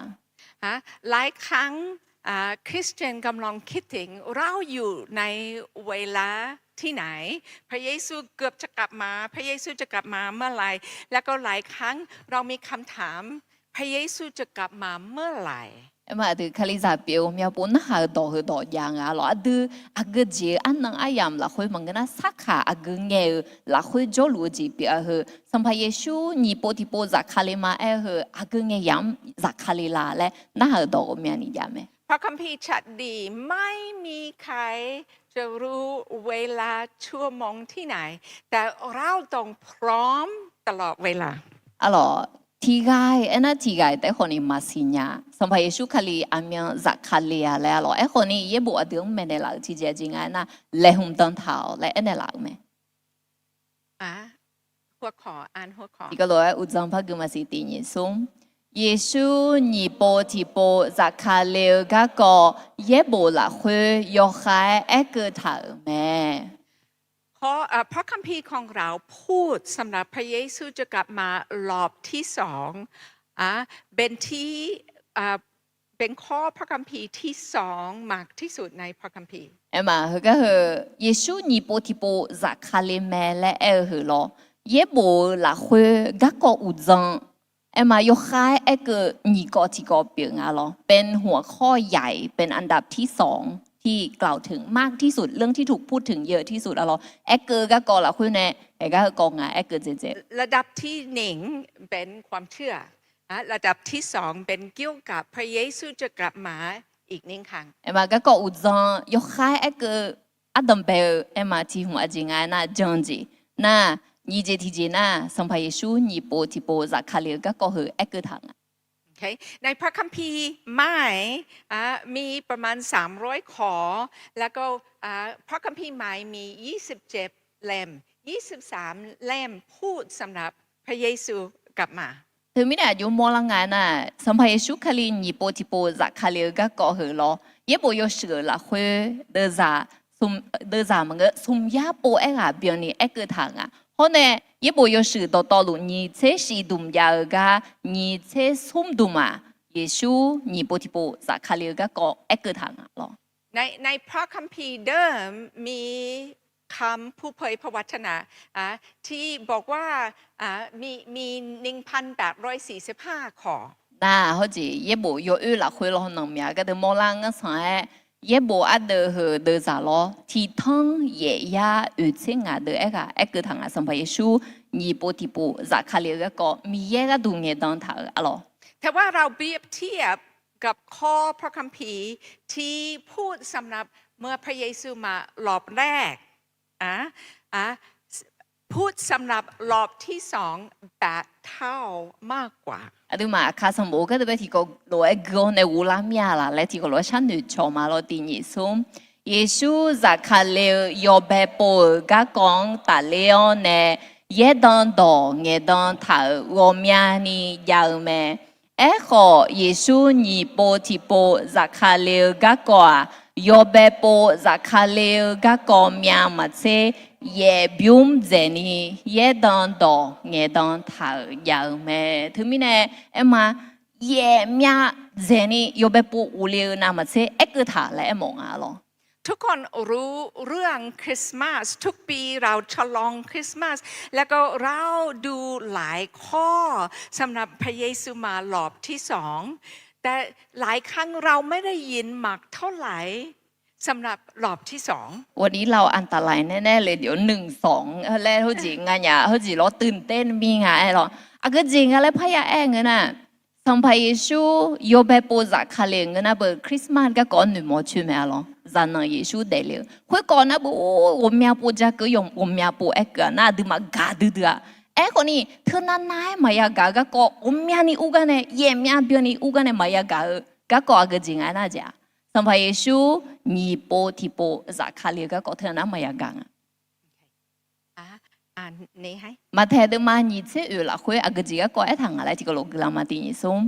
หลายครั้ง คริสเตียนกำลังคิดถึง เราอยู่ในเวลาที่ไหน พระเยซูเกือบจะกลับมา พระเยซูจะกลับมาเมื่อไหร่ แล้วก็หลายครั้งเรามีคำถาม พระเยซูจะกลับมาเมื่อไหร่ Aerma aqdui Kalizaq pyeuf-eu ghawqmya pov narhaq-euq dawq heu dawq jav nga lawq. Aqdui aqgeu jeq-eu arnan aryamq lafkhoer maqngeur nar, sarkaq aqgeu ngae-eu lafkhoer jawrluf-eu jeq pyeuf-a heu, Sanqpaq Yeqsur nyiq pov tiqpov zafkale ma aer-eu heu, aqgeu ngae yamq-anr zafkale la laer narhaq-euq dawq ghawqmyani jav mae. พระคัมภีร์ฉัตรดี ไม่มีใครจะรู้เวลาชั่วโมงที่ไหน แต่เราต้องพร้อมตลอดเวลา Arlawq, tiqghaq-iq aernar tiqghaq-iq taef-aer khawfni maqsiq nya. Sanqpaq Yeqsur Kali aqmyan zafkale-a laer-a lawq. Aerkhawfni yaerbof aqdui-anr maeqnaeq laf-euq tiqjeq aqjeq nga aernar, laeqhmq dan taq-awq laer aernaeq laf-euq mae. Tiqkawv lof-aer uqdzan par gui maqsiq tiq nyiq smr. Yeqsur nyiq pov tiqpov zafkale-eu garkawv yaerbof lafkhoer yawkhav-aer aerkeuv taq-euq mae. พระคัมภีร์ของเราพูดสำหรับพระเยซูจะกลับมารอบที่สอง อ่ะ เป็นที่ อ่ะ เป็นข้อพระคัมภีร์ที่สองมากที่สุดในพระคัมภีร์ Aerma heugar heu, Yeqsur nyiq pov tiqpov zafkale mae laer aer-eu heu lawr, yaerbof-eu lafkhoer garkawv uqdzan aerma yawkhav-aer aerkeuv nyiq kawv tiqkawv pyeuf nga lawr. เป็นหัวข้อใหญ่ เป็นอันดับที่สองที่กล่าวถึงมากที่สุด เรื่องที่ถูกพูดถึงเยอะที่สุด arlawq. Aerkeuv garkawv lafkhoer nae, aergar heukawv nga aerkeuv dzaeqdzaeq ระดับที่หนึ่งเป็นความเชื่อ อ่ะ ระดับที่สองเป็นเกี่ยวกับพระเยซูจะกลับมาอีกหนึ่งครั้ง Aerma garkawv uqdzan yawkhav-aer aerkeuv ardanqbae-eu aerma tiq hmq aqjeq nga aernar jan jeq nar, nyiq jeq tiqjeq nar, Sanqpaq Yeqsur nyiq pov tiqpov zafkale-eu garkawv heu aerkeuv taq nga. ในพระคัมภีร์ไม้ อ่ะ มีประมาณสามร้อยข้อ แล้วก็ อ่ะ พระคัมภีร์ไม้มียี่สิบเจ็ดเล่ม ยี่สิบสามเล่มพูดสำหรับพระเยซูกลับมา Teumirnae aqjox mawrlar nga aernar, Sanqpaq Yeqsur Kali nyiq pov tiqpov zafkale-eu garkawv heu lawr, yaerbof yawshuif-euq lafkhoer deuvzaq, deuvzaq maqngeur, smq yar pov aerghaq byanni aerkeuv taq nga. Hawr nae, yaerbof yawshuif dawqtawvluf nyiq tser shif dmq jav-eu gar nyiq tser smr dmq-aq, Yeqsur nyiq pov tiqpov zafkale-eu garkawv aerkeuv taq nga lawr. ในในพระคัมภีร์เดิมมีคำผู้เผยพระวจนะ อ่ะ ที่บอกว่า อ่ะ มีมี หนึ่งพันแปดร้อยสี่สิบห้า ข้อ Nar hawjeq yaerbof yawoer lafkhoer lawr nanqmyaq gardeuv mawrlar ngar sanq-aer, yaerbof ardeuv heu deuvzaq lawr tiqtanr yaef yar oeq tser ngaq deuv aerghaq aerkeuv taq nga. Sanqpaq Yeqsur nyiq pov tiqpov zafkale-eu garkawv Miqyaer gharduq ngaeqdan taq-euq arlawr. แต่ว่าเราเปรียบเทียบกับข้อพระคัมภีร์ที่พูดสำหรับเมื่อพระเยซูมาหลอบแรก อ่ะ อ่ะ พูดสำหรับหลอบที่สอง แปดเท่ามากกว่า Aqduimaf aqkaq sanqbof gardeuv bae tiqkawv lof-aer gui-awr nae ghoflar mir-a laq laer tiqkawv lof-aer sharnoeq cawq ma lawr. Tiq nyiq smr, Yeqsur zafkale-eu yawbae pov-euq garkawv-anr tafler-awr nae yaerdan dawq ngaeqdan taq-euq ghawqmyani jav-eu mae. Aerkhawf, Yeqsur nyiq pov tiqpov zafkale-eu garkawv-aq, yawbae pov zafkale-eu garkawv myav maqtser, yaef bymr dzaeqni yaerdan dawq ngaeqdan taq-euq jav-eu mae. Teumirnae aerma, yaef myav dzaeqni yawbae pov ghofle-eu navmaqtser aerkeuv taq laer aermawf nga lawr. ทุกคนรู้เรื่องคริสต์มาส ทุกปีเราฉลองคริสต์มาส แล้วก็เราดูหลายข้อสำหรับพระเยซูมาหลอบที่สอง แต่หลายครั้งเราไม่ได้ยินมากเท่าไหร่สำหรับหลอบที่สอง วันนี้เราอันตรายแน่ๆเลย เดี๋ยวหนึ่งสอง laer heujeq nganyaf heujeq lawr ตื่นเต้น mir nga aer lawr. Aqgeu jeq nga laer parya aer ngeur nar, Sanqpaq Yeqsur yawbae pov zafkale-euq ngeur nar beu Christmas garkawv-anr noeqmawf coer mae-a lawr. Zaqnanq Yeqsur daefle-eu khoerkawv nar beu ghawqmya pov ja keuv yawq ghawqmya pov aer keuv-a nar aqduimaf gaq duidui-a. Aerkhawfni teunav nav-aer maqya gaq-eu garkawv ghawqmyani ur gar nae yaef myav byanni ur gar nae maqya gaq-eu garkawv aqgeu jeq nga aer nar jeq-a, Sanqpaq Yeqsur nyiq pov tiqpov zafkale-eu garkawv teunav nar maqya gaq nga. Maqtaeq deuvma nyiq tser oeq lafkhoer aqgeu jeq garkawv aertaq nga laer tiqkawv lof guiqlanq ma. Tiq nyiq smr,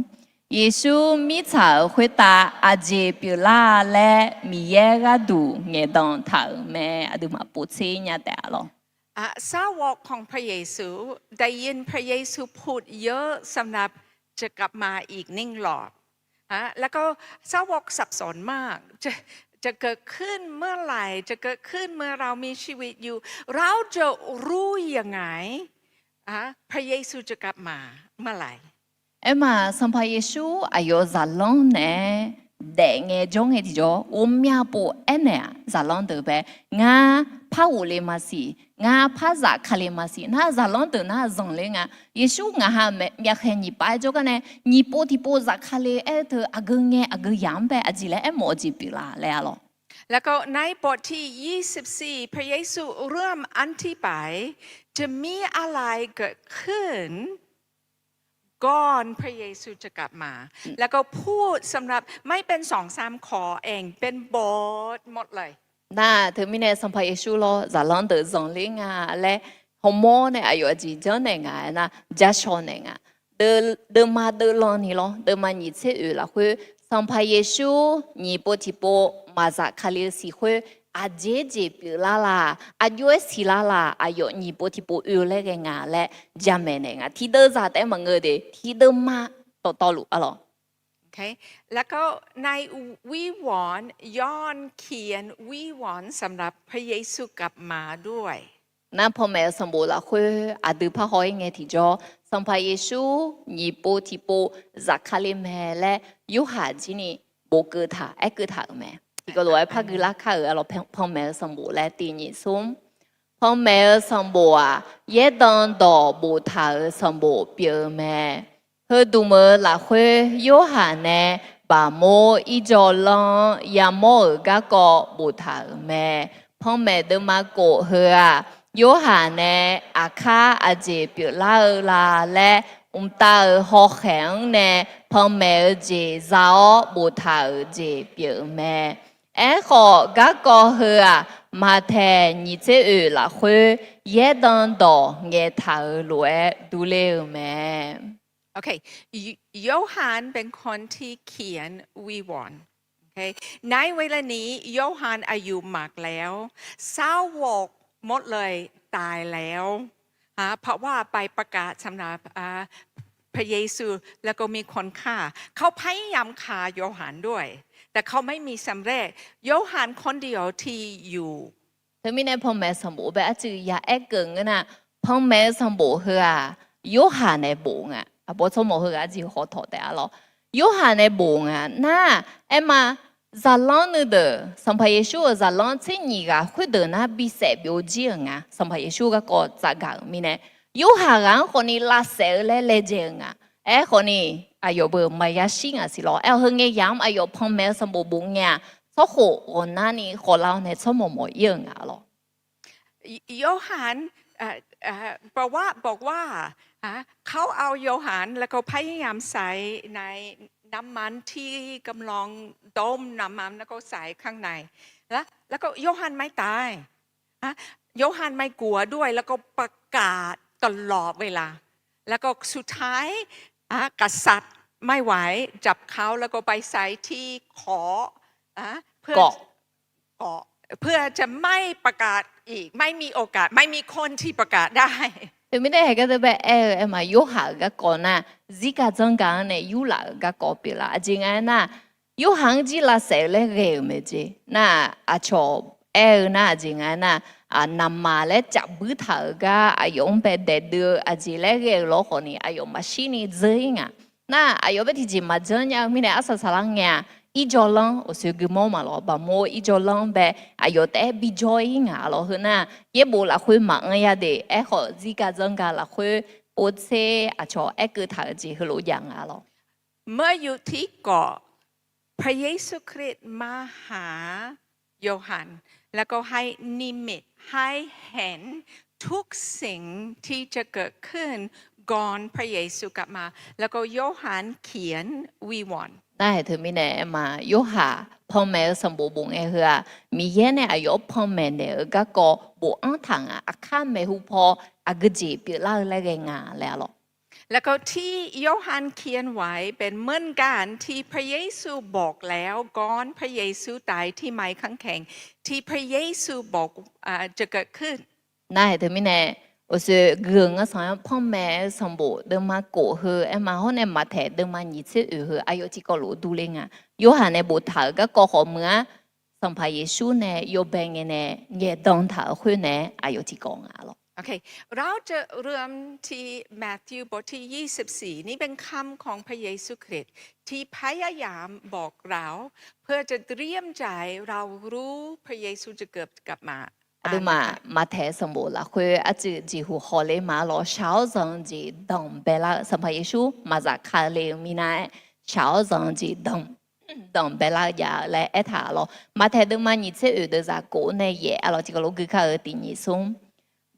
Yeqsur mirtsaq-euq khoertav aqjeq pyeuflar laer Miqyaer gharduq ngaeqdan taq-euq mae. Aqduimaf povtser nya taef-a lawr. อ่ะ สาวกของพระเยซูได้ยินพระเยซูพูดเยอะสำหรับจะกลับมาอีกหนึ่งรอบ ฮะ แล้วก็สาวกสับสนมาก จะ จะเกิดขึ้นเมื่อไหร่ จะเกิดขึ้นเมื่อเรามีชีวิตอยู่ เราจะรู้ยังไง อ่ะ พระเยซูจะกลับมาเมื่อไหร่ Aerma, Sanqpaq Yeqsur aqyawf zaqlanr naeq-aer daefngae jawr ngae tiqjawr ghawqmya pov aernaeq-aq, zaqlanr deuq bae, ngar par ghofle maqsiq, ngar par zafkale maqsiq nar, zaqlanr deuq nar zanqler nga. Yeqsur ngaq ha myavkhaeq nyiq pav-aer jawrgar nae nyiq pov tiqpov zafkale aer-eu teu aqgeu ngae aqgeu yamq-anr bae aqjeq laer aermawf-eu jeq pyeuflar laer-a lawr. แล้วก็ในบทที่ยี่สิบสี่ พระเยซูเริ่มอธิบาย จะมีอะไรเกิดขึ้น ก่อนพระเยซูจะกลับมา แล้วก็พูดสำหรับไม่เป็นสองสามข้อเอง เป็นบทหมดเลย Nar teumirnae Sanqpaq Yeqsur lawr zaqlanr deuq zanqler nga laer hawmawr nae aqyawf aqjeq janrnaeq nga aernar, jashawq naeq nga. Deuvma deuvlanni lawr, deuvma nyiq tser oeq lafkhoer Sanqpaq Yeqsur nyiq pov tiqpov maqzaf kali-eu siq khoer aqjeq jeq pyeuflar laq, aqjox-aer siqlar laq, aqyawf nyiq pov tiqpov oe-eu laer ghae nga laer jamaeq naeq nga. Tiqdeuv zaq taef-aer maqngeur de, tiqdeuvma dawqtawvluf-a lawr. แล้วก็ในวิวรณ์ ยอห์นเขียนวิวรณ์สำหรับพระเยซูกลับมาด้วย Nar panmaeq-eu sanqbof lafkhoer aqdui parhaw-ir ngae tiqjawr, Sanqpaq Yeqsur nyiq pov tiqpov zafkale mae laer Yorhaq jirni bofkeuv taq aerkeuv taq-euq mae. Tiqkawv lof-aer par gui lar kar-euq-a lawr. Panmaeq-eu sanqbof laer tiq nyiq smr. Panmaeq-eu sanqbof-aq, yaerdan dawq boftaq-euq sanqbof pyeuf-eu mae. Heudmq-eu lafkhoer Yorhaq nae baqmawr irjawvlanr-anr yamawr-euq garkawv boftaq-euq mae. Panmaeq deuvma kof heu-aq, Yorhaq nae aqkar aqjeq pyeuflar-eu la laer mqtav-euq hawkhaeq-anr nae panmaeq-eu jeq za-awr boftaq-euq jeq pyeuf-eu mae. Aerkhawf, garkawv heu-aq, Maqtaeq nyiq tser oeq lafkhoer yaerdan dawq ngaeqtaq-euq lof-aer durler-eu mae. โอเค โยฮันเป็นคนที่เขียนวิวรณ์ โอเค ในเวลานี้โยฮันอายุมากแล้ว สาวกหมดเลยตายแล้ว อ่า เพราะว่าไปประกาศสำหรับ อ่า พระเยซู แล้วก็มีคนฆ่า เขาพยายามฆ่าโยฮันด้วย แต่เขาไม่มีสำเร็จ โยฮันคนเดียวที่อยู่ Teumirnae panmaeq sanqbof bae arcuiv ya aer keuv ngeur nar, panmaeq-eu sanqbof heu-aq, Yorhaq nae bof nga. Aqbawr tsawrmawq heughaq arjeq hawtawq taef-a lawr. Yorhaq nae bof nga nar, aerma, zaqlanr nuideuq, Sanqpaq Yeqsur-euq zaqlanr tser nyiq ghaq khoerdeuq nar bisaef byovjir-euq nga. Sanqpaq Yeqsur garkawv tsafgaq-euq mirnae, Yorhaq ghaq-anr khawfni lavsaef-eu laer laejae-eu nga. Aerkhawfni, aqyawf beu maqya shir ngaq siq lawr. Aer-awq heu ngae yamq-anr aqyawf panmaeq-eu sanqbof bof ngae-aq, tsawrkhof ghawqnarni khawflar-awr nae tsawrmawq mawq-ir-euq nga lawr. โยฮัน บอกว่า บอกว่า เขาเอาโยฮัน แล้วก็พยายามใส่ในน้ำมันที่กำลังต้มน้ำมัน แล้วก็ใส่ข้างใน แล้ว แล้วก็โยฮันไม่ตาย โยฮันไม่กลัวด้วย แล้วก็ประกาศตลอดเวลา แล้วก็สุดท้าย กษัตริย์ไม่ไหว จับเขา แล้วก็ไปใส่ที่ขอ เกาะ เพื่อจะไม่ประกาศอีก ไม่มีโอกาส ไม่มีคนที่ประกาศได้ Teumirnae haeq gar teu bae aer-eu aerma, Yorhaq-euq garkawv nar, zirgaq dzanrgaq-anr nae yurlaf-euq garkawv pyeuflar. Aqjeq nga aernar, Yorhaq-anr jir lavsaef-eu laer ghae-euq mae jeq nar, aqcawq aer-eu nar, aqjeq nga aernar, naqmaq laer caf buir taq-euq gar aqyawf-anr bae daef dui-eu aqjeq laer ghae-euq lawr khawfni, aqyawf maqshirni dzeur-ir nga. Nar, aqyawf bae tiqjeq maqjanr nya-eu mirnae, arsaq saqlar ngae-aq, irjawr lanr, awqsoeq guimawr maqlawr, baqmawr irjawr lanr bae aqyawf taef-aer bijawr-ir nga lawr. Heu nar, yaerbof lafkhoer maqanr ya de, aerkhawf zirgaq dzanrgaq lafkhoer povtser aqcawq aerkeuv taq-euq jeq heulof jav nga lawr. เมื่ออยู่ที่เกาะ พระเยซูคริสต์มาหาโยฮัน แล้วก็ให้นิมิต ให้เห็นทุกสิ่งที่จะเกิดขึ้นก่อนพระเยซูกลับมา แล้วก็โยฮันเขียนวิวรณ์ Nar haeq teumirnae aerma, Yorhaq panmaeq-eu sanqbof bof ngae heu-aq, Miqyaer nae aqyawf-anr panmaeq naeq-eu garkawv bofanr taq nga. Aqkar maeqhu paw aqgeu jeq pyeuflar-eu laer ghae nga laer-a lawr. แล้วก็ที่โยฮันเขียนไว้เป็นเหมือนกันที่พระเยซูบอกแล้วก่อนพระเยซูตายที่ไม้กางเขน ที่พระเยซูบอก อ่า จะเกิดขึ้น Nar haeq teumirnae, awqsoeq guiqlanq-eu sanq-anr panmaeq-eu sanqbof deuvma kof heu aerma hawr nae Maqtaeq deuvma nyiq tser oeq heu aqyawf tiqkawv lof durler nga. Yorhaq nae boftaq-euq garkawv khawf meuq-ar, Sanqpaq Yeqsur nae yawbae ngae nae ngaeqdan taq-euq khoer nae aqyawf tiqkawv nga lawr. เราจะเริ่มที่มัทธิวบทที่ ยี่สิบสี่ นี่เป็นคำของพระเยซูคริสต์ที่พยายามบอกเราเพื่อจะเตรียมใจเรารู้พระเยซูจะเกิดกลับมา Aqduimaf Maqtaeq sanqbof lafkhoer arcuiv jeqhuq hawler ma lawr, shaq-awr zanq-eu jeq danqbae lar-eu, Sanqpaq Yeqsur maqzaf ka le-eu minav-aer shaq-awr zanq-eu jeq danq danqbae lar-eu jav-eu laer aertaq lawr. Maqtaeq deuvma nyiq tser oeq deuvzaq kof nae yaef-a lawr, tiqkawv lof gui kar-eu tiq nyiq smr.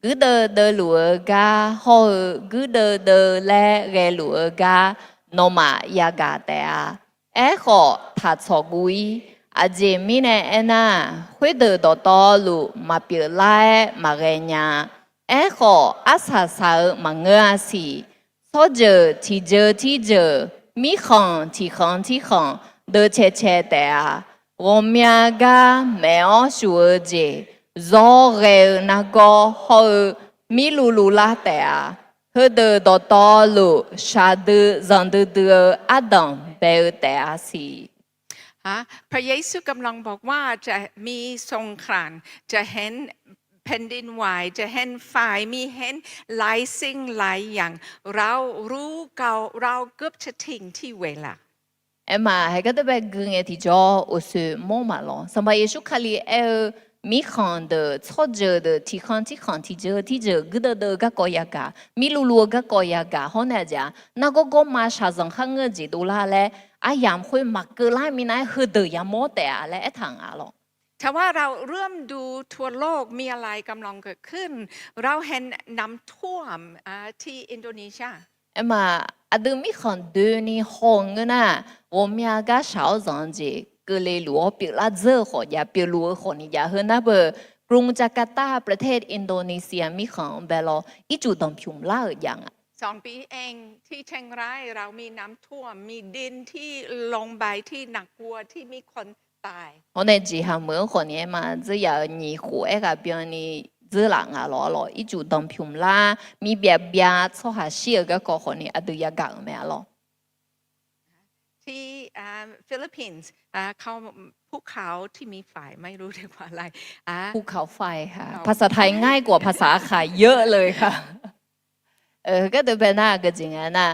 Guirdeuv deuvluf-eu gar hawr-eu guirdeuv deuv laer ghaeluf-eu gar nawmaf yagaq taef-a. Aerkhawf, taqtsawq guv-ir. Aqjeq mirnae aernar, khoerdeuq dawqtawvluf maqpyeuf lar-aer maqghae nya-a. Aerkhawf, arsaq saq-eu maqngeur-a siq. Tsawrjeuq tiqjeuq tirjeuq, mirkhanq tiqkhanq tirkhanq, deuv cae cae taef-a. Ghawqmya gar maeq-awr shuf-eu jeq, zawr ghae-eu nargawr hawr-eu mirluv luv lar taef-a. Heudeuq dawqtawvluf shaqdui zanqdui dui-eu ardanq bae-eu taef-a siq. พระเยซูกำลังบอกว่าจะมีสงคราม จะเห็นแผ่นดินไหว จะเห็นไฟ มีเห็นหลายสิ่งหลายอย่าง เรารู้เก่า เราเกือบจะถึงที่เวลา Aerma, haeq gar teu bae gui ngae tiqjawr, awqsoeq mawr maqlawr. Sanqpaq Yeqsur Kali aer-eu, mirkhanq deuq, tsawrjeuq deuq, tiqkhanq tirkhanq, tiqjeuq tirjeuq, guirdeuv deuv-eu garkawv yagaq, mirluv luv-eu garkawv yagaq hawr nae aqjeq-a, nargawr gawrma shaqzanq kharngeur-eu jeq dovlar laer, aryamq khoer maqkeuv lar minav-aer heudeuq yamawr taef-a laer aertaq nga lawr. ถ้าว่าเราเริ่มดูทั่วโลก มีอะไรกำลังเกิดขึ้น เราเห็นน้ำท่วม ที่อินโดนีเซีย Aerma, aqdui mirkhanq doeni haw-eu ngeur nar, ghawqmya gar shaq-awr zanq-eu jeq keuvle luf-awr pyeuflar dzeur-eu khawf jav, pyeufluf-eu khawfni jav. Heu nar beu, กรุงจาการ์ตา ประเทศอินโดนีเซีย mirkhanq-anr bae lawr, ircuf danqpymq lar-euq jav nga. สองปีเอง ที่เชียงราย เรามีน้ำท่วม มีดินที่ลงไปที่น่ากลัว ที่มีคนตาย Hawr nae jeqha meuq-anr khawfni aerma, dzeur yaf-euq nyiq khof aerghaq byanni dzeur laf nga lawr-a lawr, ircuf danqpymq lar, mirbyav byav tsawrhaq shir-euq garkawv khawfni aqdui yagaq-euq mae-a lawr. ที่ ภูเขาไฟ ภาษาไทยง่ายกว่าภาษาอาข่าเยอะเลยค่ะ Gharduq bae nar-aq, aqgeu jeq nga nar,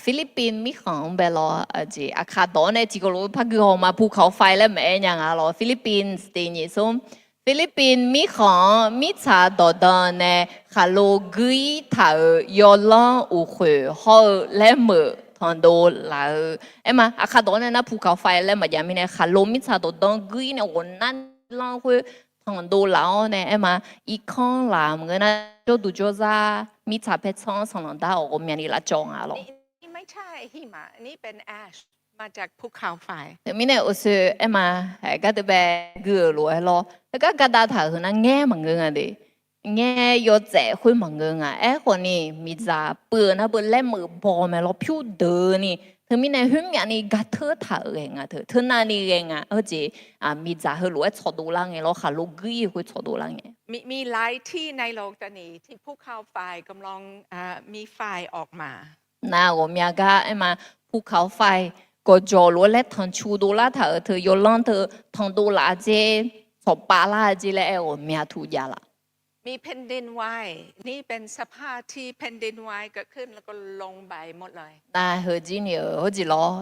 Philippines mirkhanq-anr bae lawr, jeq Aqkaq dawq-anr nae tiqkawv lof-aer par gui haw ma, ภูเขาไฟ laer maqaer nya nga lawr. Philippines tiq nyiq smr, Philippines mirkhanq-anr mirtsaq dawqdan nae khaqlo guir taq-euq yawlanr uqkhoeq hawr-eu laermeuq tanqdov laf-eu. Aer ma, Aqkaq dawq-anr nae nar ภูเขาไฟ laer maqjav mirnae, khaqlo mirtsaq dawqdan guir nae ghawqnar lanr khoer tanqdov laf-awr nae aer ma, irkanr laf maqngeur nar, jawrduq jawrzar mirtsaq paertsanr-anr sanqlanq dar-awq ghawqmyani lavcawv nga lawr. Teumirnae uqshoe aer ma, gharduq bae gui-euq lof-aer lawr, heugar gadav taq-euq heu nar ngaer maqngeur nga de. Ngaer yawtsaef khoer maqngeur nga. Aerkhawf ni, miqdzaq puiv-eu nar beu laermeuq baw mae lawr, pyur deuq ni. Teumirnae khoermyav ni gar teur taq-euq ghae nga teu, teunav ni ghae nga. Heujeq miqdzaq heulof-aer tsawqdov lar ngae lawr, khaqlo guir-eu khoer tsawqdov lar ngae. มีหลายที่ในโลกตอนนี้ที่ภูเขาไฟกำลังมีไฟออกมา Nar ghawqmya gar aer ma, ภูเขาไฟ gawqjawq lof-aer laer tanqcu dovlar taq-euq teu yawlanr teu tanqdov laf-eu jeq, tsawqpav lar-eu jeq laer aer ghawqmya tu jav laf. มีแผ่นดินไหว นี่เป็นสภาพที่แผ่นดินไหวเกิดขึ้นแล้วก็ลงไปหมดเลย Nar heuzir ni-euq heujeq lawr,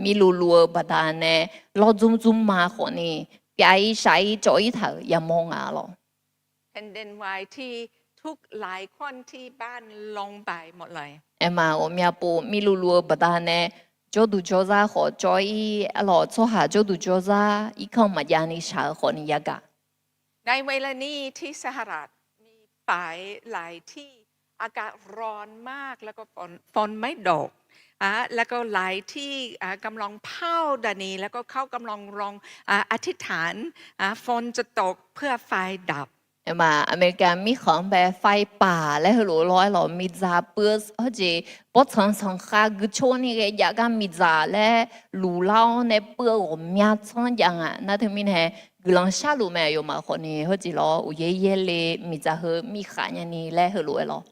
mirluvluv-eu baqdanae lawrdzmr dzmr ma khawf ni, pyav-ir shaf-ir cawv-ir taq-euq yamawr nga lawr. แผ่นดินไหวที่ทุกหลายคนที่บ้านลงไปหมดเลย Aer ma, ghawqmya pov mirluvluv-eu baqdanae jawrduq jawrzar khawf cawv-ir, aer lawq, tsawrhaq jawrduq jawrzar irkanr maqjav ni shaq-eu khawf ni yagaq. ในเวลานี้ที่สหรัฐมีหลายที่ อากาศร้อนมาก แล้วก็ฝนไม่ตก แล้วก็หลายที่กำลังเผาตอนนี้ แล้วก็เขากำลังลงอธิษฐาน ฝนจะตกเพื่อไฟดับ Aer ma, Aqmeqliqkaq mirkhanq-anr bae ไฟป่า laer heulof lawr aer lawq, miqdzaq puiv-eu heujeq bawrtsanq sanqkhav guicor ni ghae jav gar miqdzaq laer luflar-awr nae puiv-eu ghawqmya tsanr jav nga. Nar teumirnae guiqlanq sharluf mae, aqyawfmaf khawf ni heujeq lawr uqyaer yaerle miqdzaq heu miqkhaf nyani laer heulof aer lawq.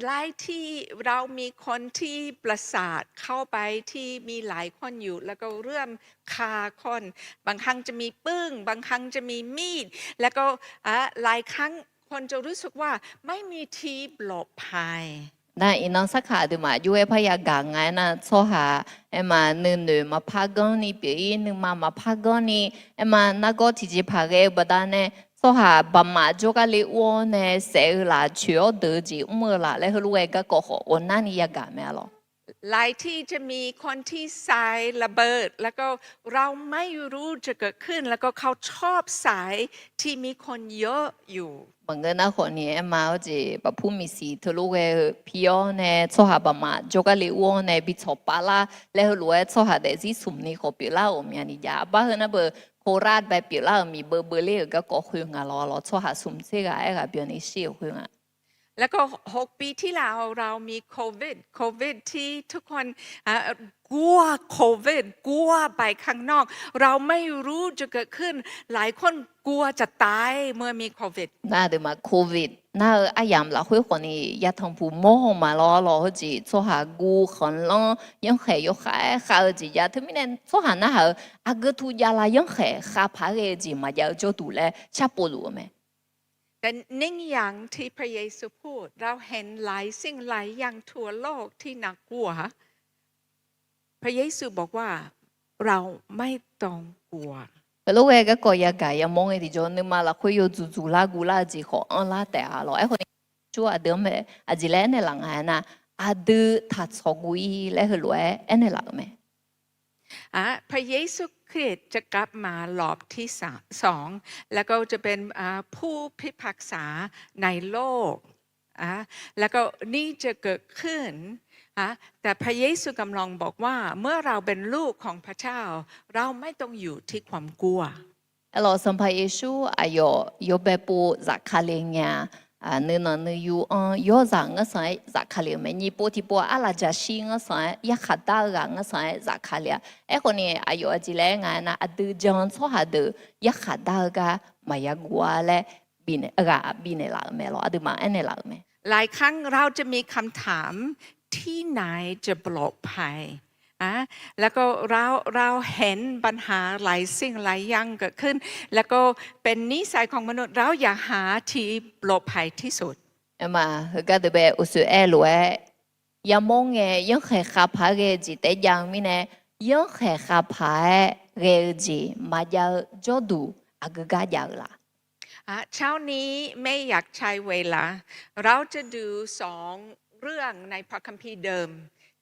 หลายที่ เรามีคนที่ประสาทเข้าไป ที่มีหลายคนอยู่ แล้วก็เริ่มฆ่าคน บางครั้งจะมีปืน บางครั้งจะมีมีด แล้วก็หลายครั้งคนจะรู้สึกว่าไม่มีที่หลบภัย Nar iqnan sarkaq aqduimaf jov-aer parya gaq nga aer nar, tsawrhaq aer ma, nuinoeq maqpar ganr ni pyeuf-ir, nuima maqpar ganr ni aer ma, nargawr tiqjeqpaq ghae-eu baqdanae, tsawrhaq baqmaf jawrgar le ur-awr nae saef-eu laf, coeq-awr deuq-eu jeq mr-eu laf laer heulof-aer garkawv khawf ghawqnar ni yagaq mae-a lawq. หลายที่จะมีคนที่ใส่ระเบิด แล้วก็เราไม่รู้จะเกิดขึ้น แล้วก็เขาชอบใส่ที่มีคนเยอะอยู่ Maqngeur nar khawf ni aer ma, heujeq baqpur miqsiq teulof ghae-eu pi-awr nae tsawrhaq baqmaf jawrgar le ur-awr nae bi tsawqpav lar laer heulof-aer tsawrhaq daefzir smq ni khawf pyeuflar-euq ghawqmyani jav. Aqbar heu nar beu โคราช bae pyeuflar-euq miqbeu beuler-euq garkawv khoer nga lawq. Tsawrhaq smq tser ghaq aerghaq byanni shir-euq khoer nga. แล้วก็หกปีที่แล้ว เรามีโควิด โควิดที่ทุกคน กลัวโควิด กลัวไปข้างนอก เราไม่รู้จะเกิดขึ้น หลายคนกลัวจะตายเมื่อมีโควิด Nar aqduimaf โควิด nar-eu aryamq lafkhoer khawf ni yatanq puq mawr haw ma lawr lawr heujeq tsawrhaq guv khanqlanr yanrkhaeq yawkhav-aer khav-eu jeq jav. Teumirnae tsawrhaq narhaq-eu aqgeu tu javlar yanrkhaeq khav paq-aer ghae-eu jeq maqjav-eu jawrduq laer sharpov luf-eu mae. แต่หนึ่งอย่างที่พระเยซูพูด เราเห็นหลายสิ่งหลายอย่างทั่วโลกที่น่ากลัว พระเยซูบอกว่า เราไม่ต้องกลัว Heulof ghae garkawv yagaq yamawr ngae tiqjawr nuima lafkhoer yawdzuq dzuq lar guv lar-eu jeq khawf anrlar taef-a lawq. Aerkhawf ni, Yeqsur aqdui-anr bae aqjeq laer aernaeq laf nga aer nar, aqdui taqtsawq guv-ir laer heulof-aer aernaeq laf-euq mae. พระเยซูคริสต์จะกลับมารอบที่สอง แล้วก็จะเป็นผู้พิพากษาในโลก แล้วก็นี่จะเกิดขึ้น แต่พระเยซูกำลังบอกว่า เมื่อเราเป็นลูกของพระเจ้า เราไม่ต้องอยู่ที่ความกลัว Aer lawq, Sanqpaq Yeqsur aqyawf yawbae pov zafkale nya, nuinanq nuiyu-anr yawrzaq ngeursanq-aer zafkale-euq mae. Nyiq pov tiqpov-aq, arlaqjaqshir ngeursanq-aer yarkhaq dar-eu ghaq ngeursanq-aer zafkale-a. Aerkhawf ni aqyawf aqjeq laer aer nga aer nar, aqdui jan-eu tsawrhaq deuq yarkhaq dar-eu gar maqya guv-a laer ghaq bifnaeq laf-euq mae lawq. Aqduimaf aernaeq laf-euq mae. หลายครั้งเราจะมีคำถาม ที่ไหนจะปลอดภัย แล้วก็เราเราเห็นปัญหาหลายสิ่งหลายอย่างเกิดขึ้น แล้วก็เป็นนิสัยของมนุษย์ เราอยากหาที่ปลอดภัยที่สุด Aerma heugar deuq bae uqshoe aer lof-aer, yamawr ngae yanrkhaeq khavpaq-aer ghae-eu jeq taef jav-eu mirnae, yanrkhaeq khavpaq-aer ghae-eu jeq maqjav-eu jawrduq aqgeu gar jav-eu la? อ่ะ เช้านี้ไม่อยากใช้เวลา เราจะดูสองเรื่องในพระคัมภีร์เดิม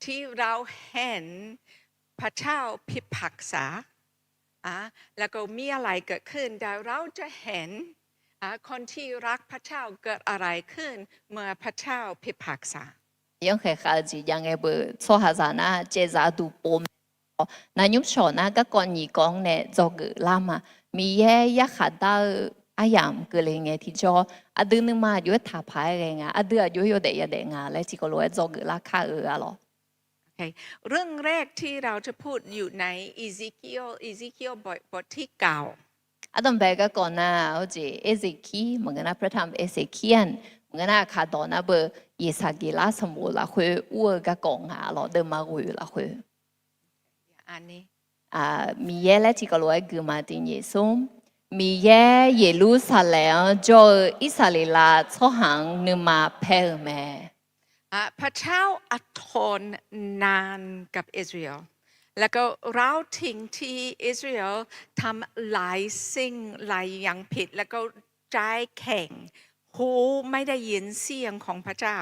ที่เราเห็นพระเจ้าพิพากษา อ่ะ แล้วก็มีอะไรเกิดขึ้น แต่เราจะเห็น อ่ะ คนที่รักพระเจ้าเกิดอะไรขึ้น เมื่อพระเจ้าพิพากษา Yanrkhaeq khav-eu jeq jav ngae beu tsawrhaqzaq nar caevzaq duq pov mae. Nar nymr shawq nar garkawv nyiq kawv-anr nae dzawgeuf lar ma. Miqyaer yarkhaq dar-eu aryamq keuvle ngae tiqjawr, aqdui nuima aqjox-aer taqpaq-aer ghae nga, aqdui aqjox-aer yawdaef yadaef nga laer tiqkawv lof-aer dzawgeuf lar kar-eu-a lawq. เรื่องแรกที่เราจะพูดอยู่ใน Ezekiel Ezekiel บทที่เก้า Ardanqbae garkawv nar, heujeq Erzeqkir maqngeur nar, พระธรรมเอเสเคียล maqngeur nar, aqkaq dawq nar beu Yeqsaqgeqlar sanqbof lafkhoer ur-eu garkawv nga lawq, deuvma ghoe-eu lafkhoer. Miqyaer laer tiqkawv lof-aer gui ma. Tiq nyiq smr, Miqyaer Yeqlursaqlaeq-anr jawr-eu Irsaqleqlav tsawrhaq-anr nuima paer-eu mae. พระเจ้าอดทนนานกับอิสราเอล แล้วก็เล่าถึงที่อิสราเอลทำหลายสิ่งหลายอย่างผิด แล้วก็ใจแข็ง หูไม่ได้ยินเสียงของพระเจ้า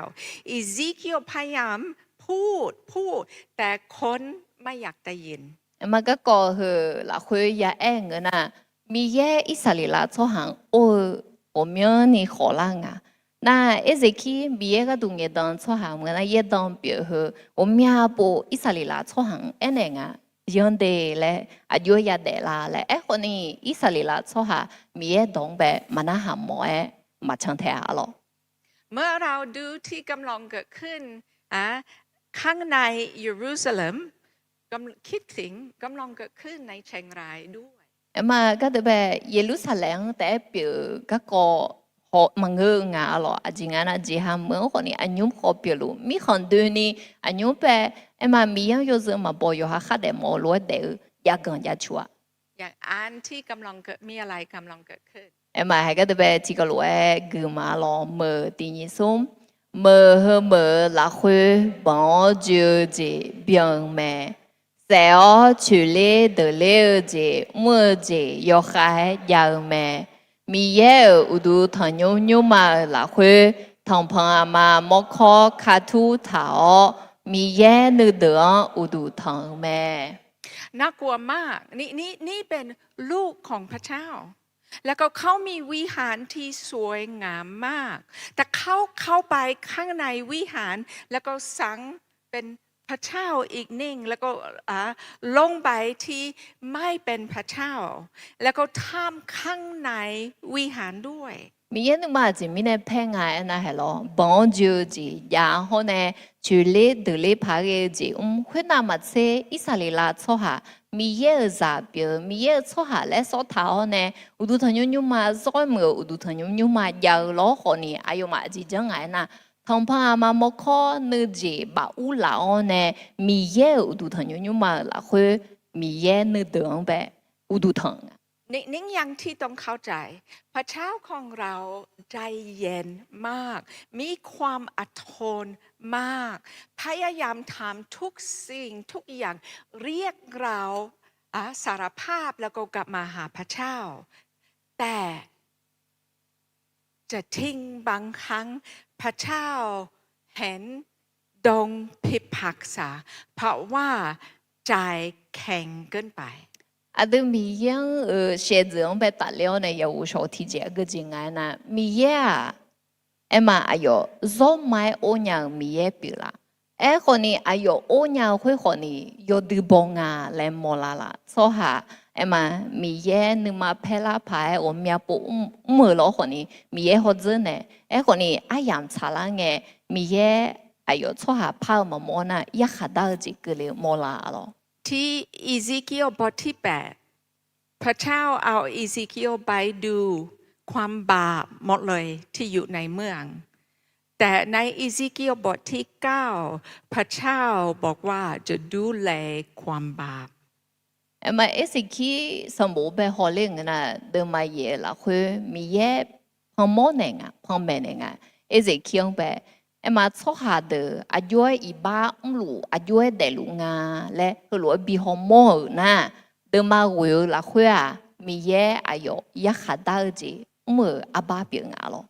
Ezekiel พยายามพูด พูด แต่คนไม่อยากได้ยิน Aerma garkawv heu lafkhoer ya aer ngeur nar, Miqyaer Irsaqleqlav tsawrhaq-anr or-eu ghawqmyanrni khawflar nga. Nar, Erzeqkir Miqyaer gharduq ngaeqdan tsawrhaq maqngeur nar, yaerdan pyeuf heu ghawqmya pov Irsaqleqlav tsawrhaq-anr aernaeq nga, yanr de laer, aqjox-aer yadaef la laer. Aerkhawfni Irsaqleqlav tsawrhaq Miqyaer dawq-anr bae maqnarhaq mawf-aer maqcan tae-a lawq. เมื่อเราดูที่กำลังเกิดขึ้น ข้างในเยรูซาเล็ม คิดถึงกำลังเกิดขึ้นในเชียงรายด้วย Aerma gardeuv bae Yeqlursaqlaeq-anr taef-aer pyeuf-eu garkawv haw maqngeur-eu nga-a lawq. Aqjeq nga nar, jeqha meuq-anr khawfni aqnymr khawf pyeufluf mirkhanq doeni aqnymr bae, aerma Miqyaer-anr yawzeu maqbaw yawqha khardaef mawf-eu lof-aer daef-eu jav ganq jav cu-a. อย่างอันที่กำลังเกิด มีอะไรกำลังเกิดขึ้น Aerma haiq gardeuv bae tiqkawv lof-aer gui ma lawq. Meuq tiq nyiq smr, meuq heu meuq-euq lafkhoer banq-awr joe-eu jeq byan-eu mae. Saef-awr coeqler deuqler-eu jeq mr-eu jeq yawkhav-aer jav-eu mae. Miqyaer-euq uqduq tanqnymr nymrma-euq lafkhoer, tanqpanq aqma mawrkawr katur taq-awr, Miqyaer nuideuq-anr uqduq tanq-eu mae. น่ากลัวมาก นี่ นี่ นี่เป็นลูกของพระเจ้า แล้วก็เขามีวิหารที่สวยงามมาก แต่เขาเข้าไปข้างในวิหาร แล้วก็สร้างเป็นพระเจ้าอีกหนึ่ง แล้วก็ อ่า ลงไปที่ไม่เป็นพระเจ้า แล้วก็ทำข้างในวิหารด้วย Miqyaer nuima aqjeq mirnae paer nga aernar, haiq lawr, banq-anr joe-eu jeq jav hawr nae, coeqler deuqler paq ghae-eu jeq mr khoernav maqtser, Irsaqleqlav tsawrhaq Miqyaer-euq zaq pyeuf-eu Miqyaer-euq tsawrhaq laer sawr taq-awr nae, uqduq tanqnymr nymrma zawr-aer muiq-euq uqduq tanqnymr nymrma jav-eu lawr khawfni, aqyawfmaf aqjeq janr nga aernar, tanqpanq aqma mawrkawr nuijeq baf ur laf-awr nae, Miqyaer-euq uqduq tanqnymr nymrma-euq lafkhoer, Miqyaer nuideuq-anr bae uqduq tanq-eu nga. ในหนึ่งอย่างที่ต้องเข้าใจ พระเจ้าของเราใจเย็นมาก มีความอดทนมาก พยายามทำทุกสิ่งทุกอย่าง เรียกเรา อ่ะ สารภาพแล้วก็กลับมาหาพระเจ้า แต่ จะทิ้งบางครั้ง พระเจ้าเห็นดงพิพากษา เพราะว่าใจแข็งเกินไป Aqdui Miqyaer-anr-euq shaevdzeuf-anr bae tafler-awr nae yaghof shawq tiqjeq aqgeu jeq nga aernar, Miqyaer-aq, aerma aqyawf zawr ma-aer or nya-euq Miqyaer pyeuf laf. Aerkhawfni aqyawf or nya-eu khoer khawfni yawdui baw nga laer mawrlar laf. Tsawrhaq aerma Miqyaer nuima paerlar paq-aer ghawqmya pov mr-euq lawr khawfni Miqyaer hawdzeur nae, aerkhawfni aryamq tsaqlar ngae, Miqyaer aqyawf tsawrhaq par-eu maqmawr nar yarkhaq dar-eu jeq keuvle mawrlar lawq. ที่ Ezekiel บทที่แปด พระเจ้าเอา Ezekiel ไปดูความบาปหมดเลยที่อยู่ในเมือง แต่ในอีเซเคียลบทที่เก้า พระเจ้าบอกว่าจะดูแลความบาป Aerma Erseqkir sanqbof bae hawler-eu ngeur nar, deuvma yaef-eu lafkhoer Miqyaer panmawr naeq nga, panmaeq naeq nga. Erseqkir-anr bae, aerma tsawrhaq deuq aqjox-aer iqbax mrluf, aqjox-aer daefluf nga laer heulof-aer bi hawmawr-euq nar, deuvma ghoeq-eu lafkhoer-aq, Miqyaer aqyawf yarkhaq dar-eu jeq mr-euq arbar pyeuf nga lawr.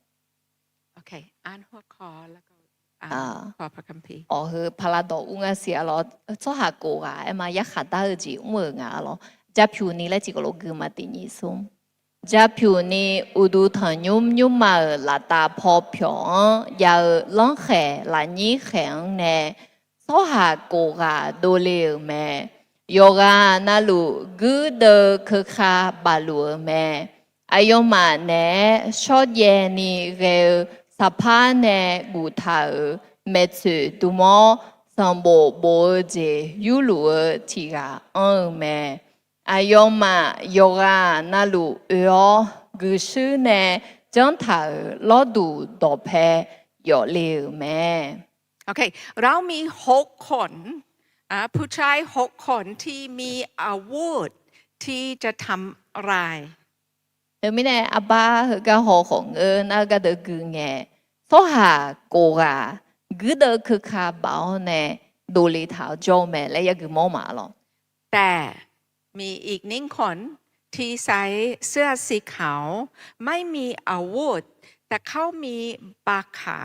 Awq, heu paqlaqdawq ur nga siq-a lawr, tsawrhaq kof ghaq aerma yarkhaq dar-eu jeq mr-euq nga lawr. Japyuq ni laer tiqkawv lof gui ma tiq nyiq smr. Japyuq ni uqduq tanqnymr nymrma-euq laftav paw pyawq-anr jav-eu lanrkhaeq lafnyir khaeq-anr nae tsawrhaq kof ghaq dovle-euq mae. Yawqghaq navluf guirdeuv keuka bafluf-euq mae. Aqyawfmaf naeq-aer shawrjaev ni ghae-eu saqpar nae guftaq-euq maeqtsoeq dm-awr, sanqbof bof-eu jeq yurluf-eu tiq ghaq anr-eu mae. Aqyawfmaf yawqghaq navluf oe-awr, guiqshuir nae janrtaq-euq lawrduq dawqpae yawfle-euq mae. เรามีหกคน ผู้ชายหกคนที่มีอาวุธที่จะทำลาย Teumirnae arbar heugar haw khawf ngeur nar gardeuv gui ngae, tsawrhaq kof ghaq guirdeuv keuka baf-awr nae dovle taq-awr jawr-eu mae laer yagui mawr ma lawr. แต่มีอีกหนึ่งคนที่ใส่เสื้อสีขาว ไม่มีอาวุธ แต่เขามีบาดขา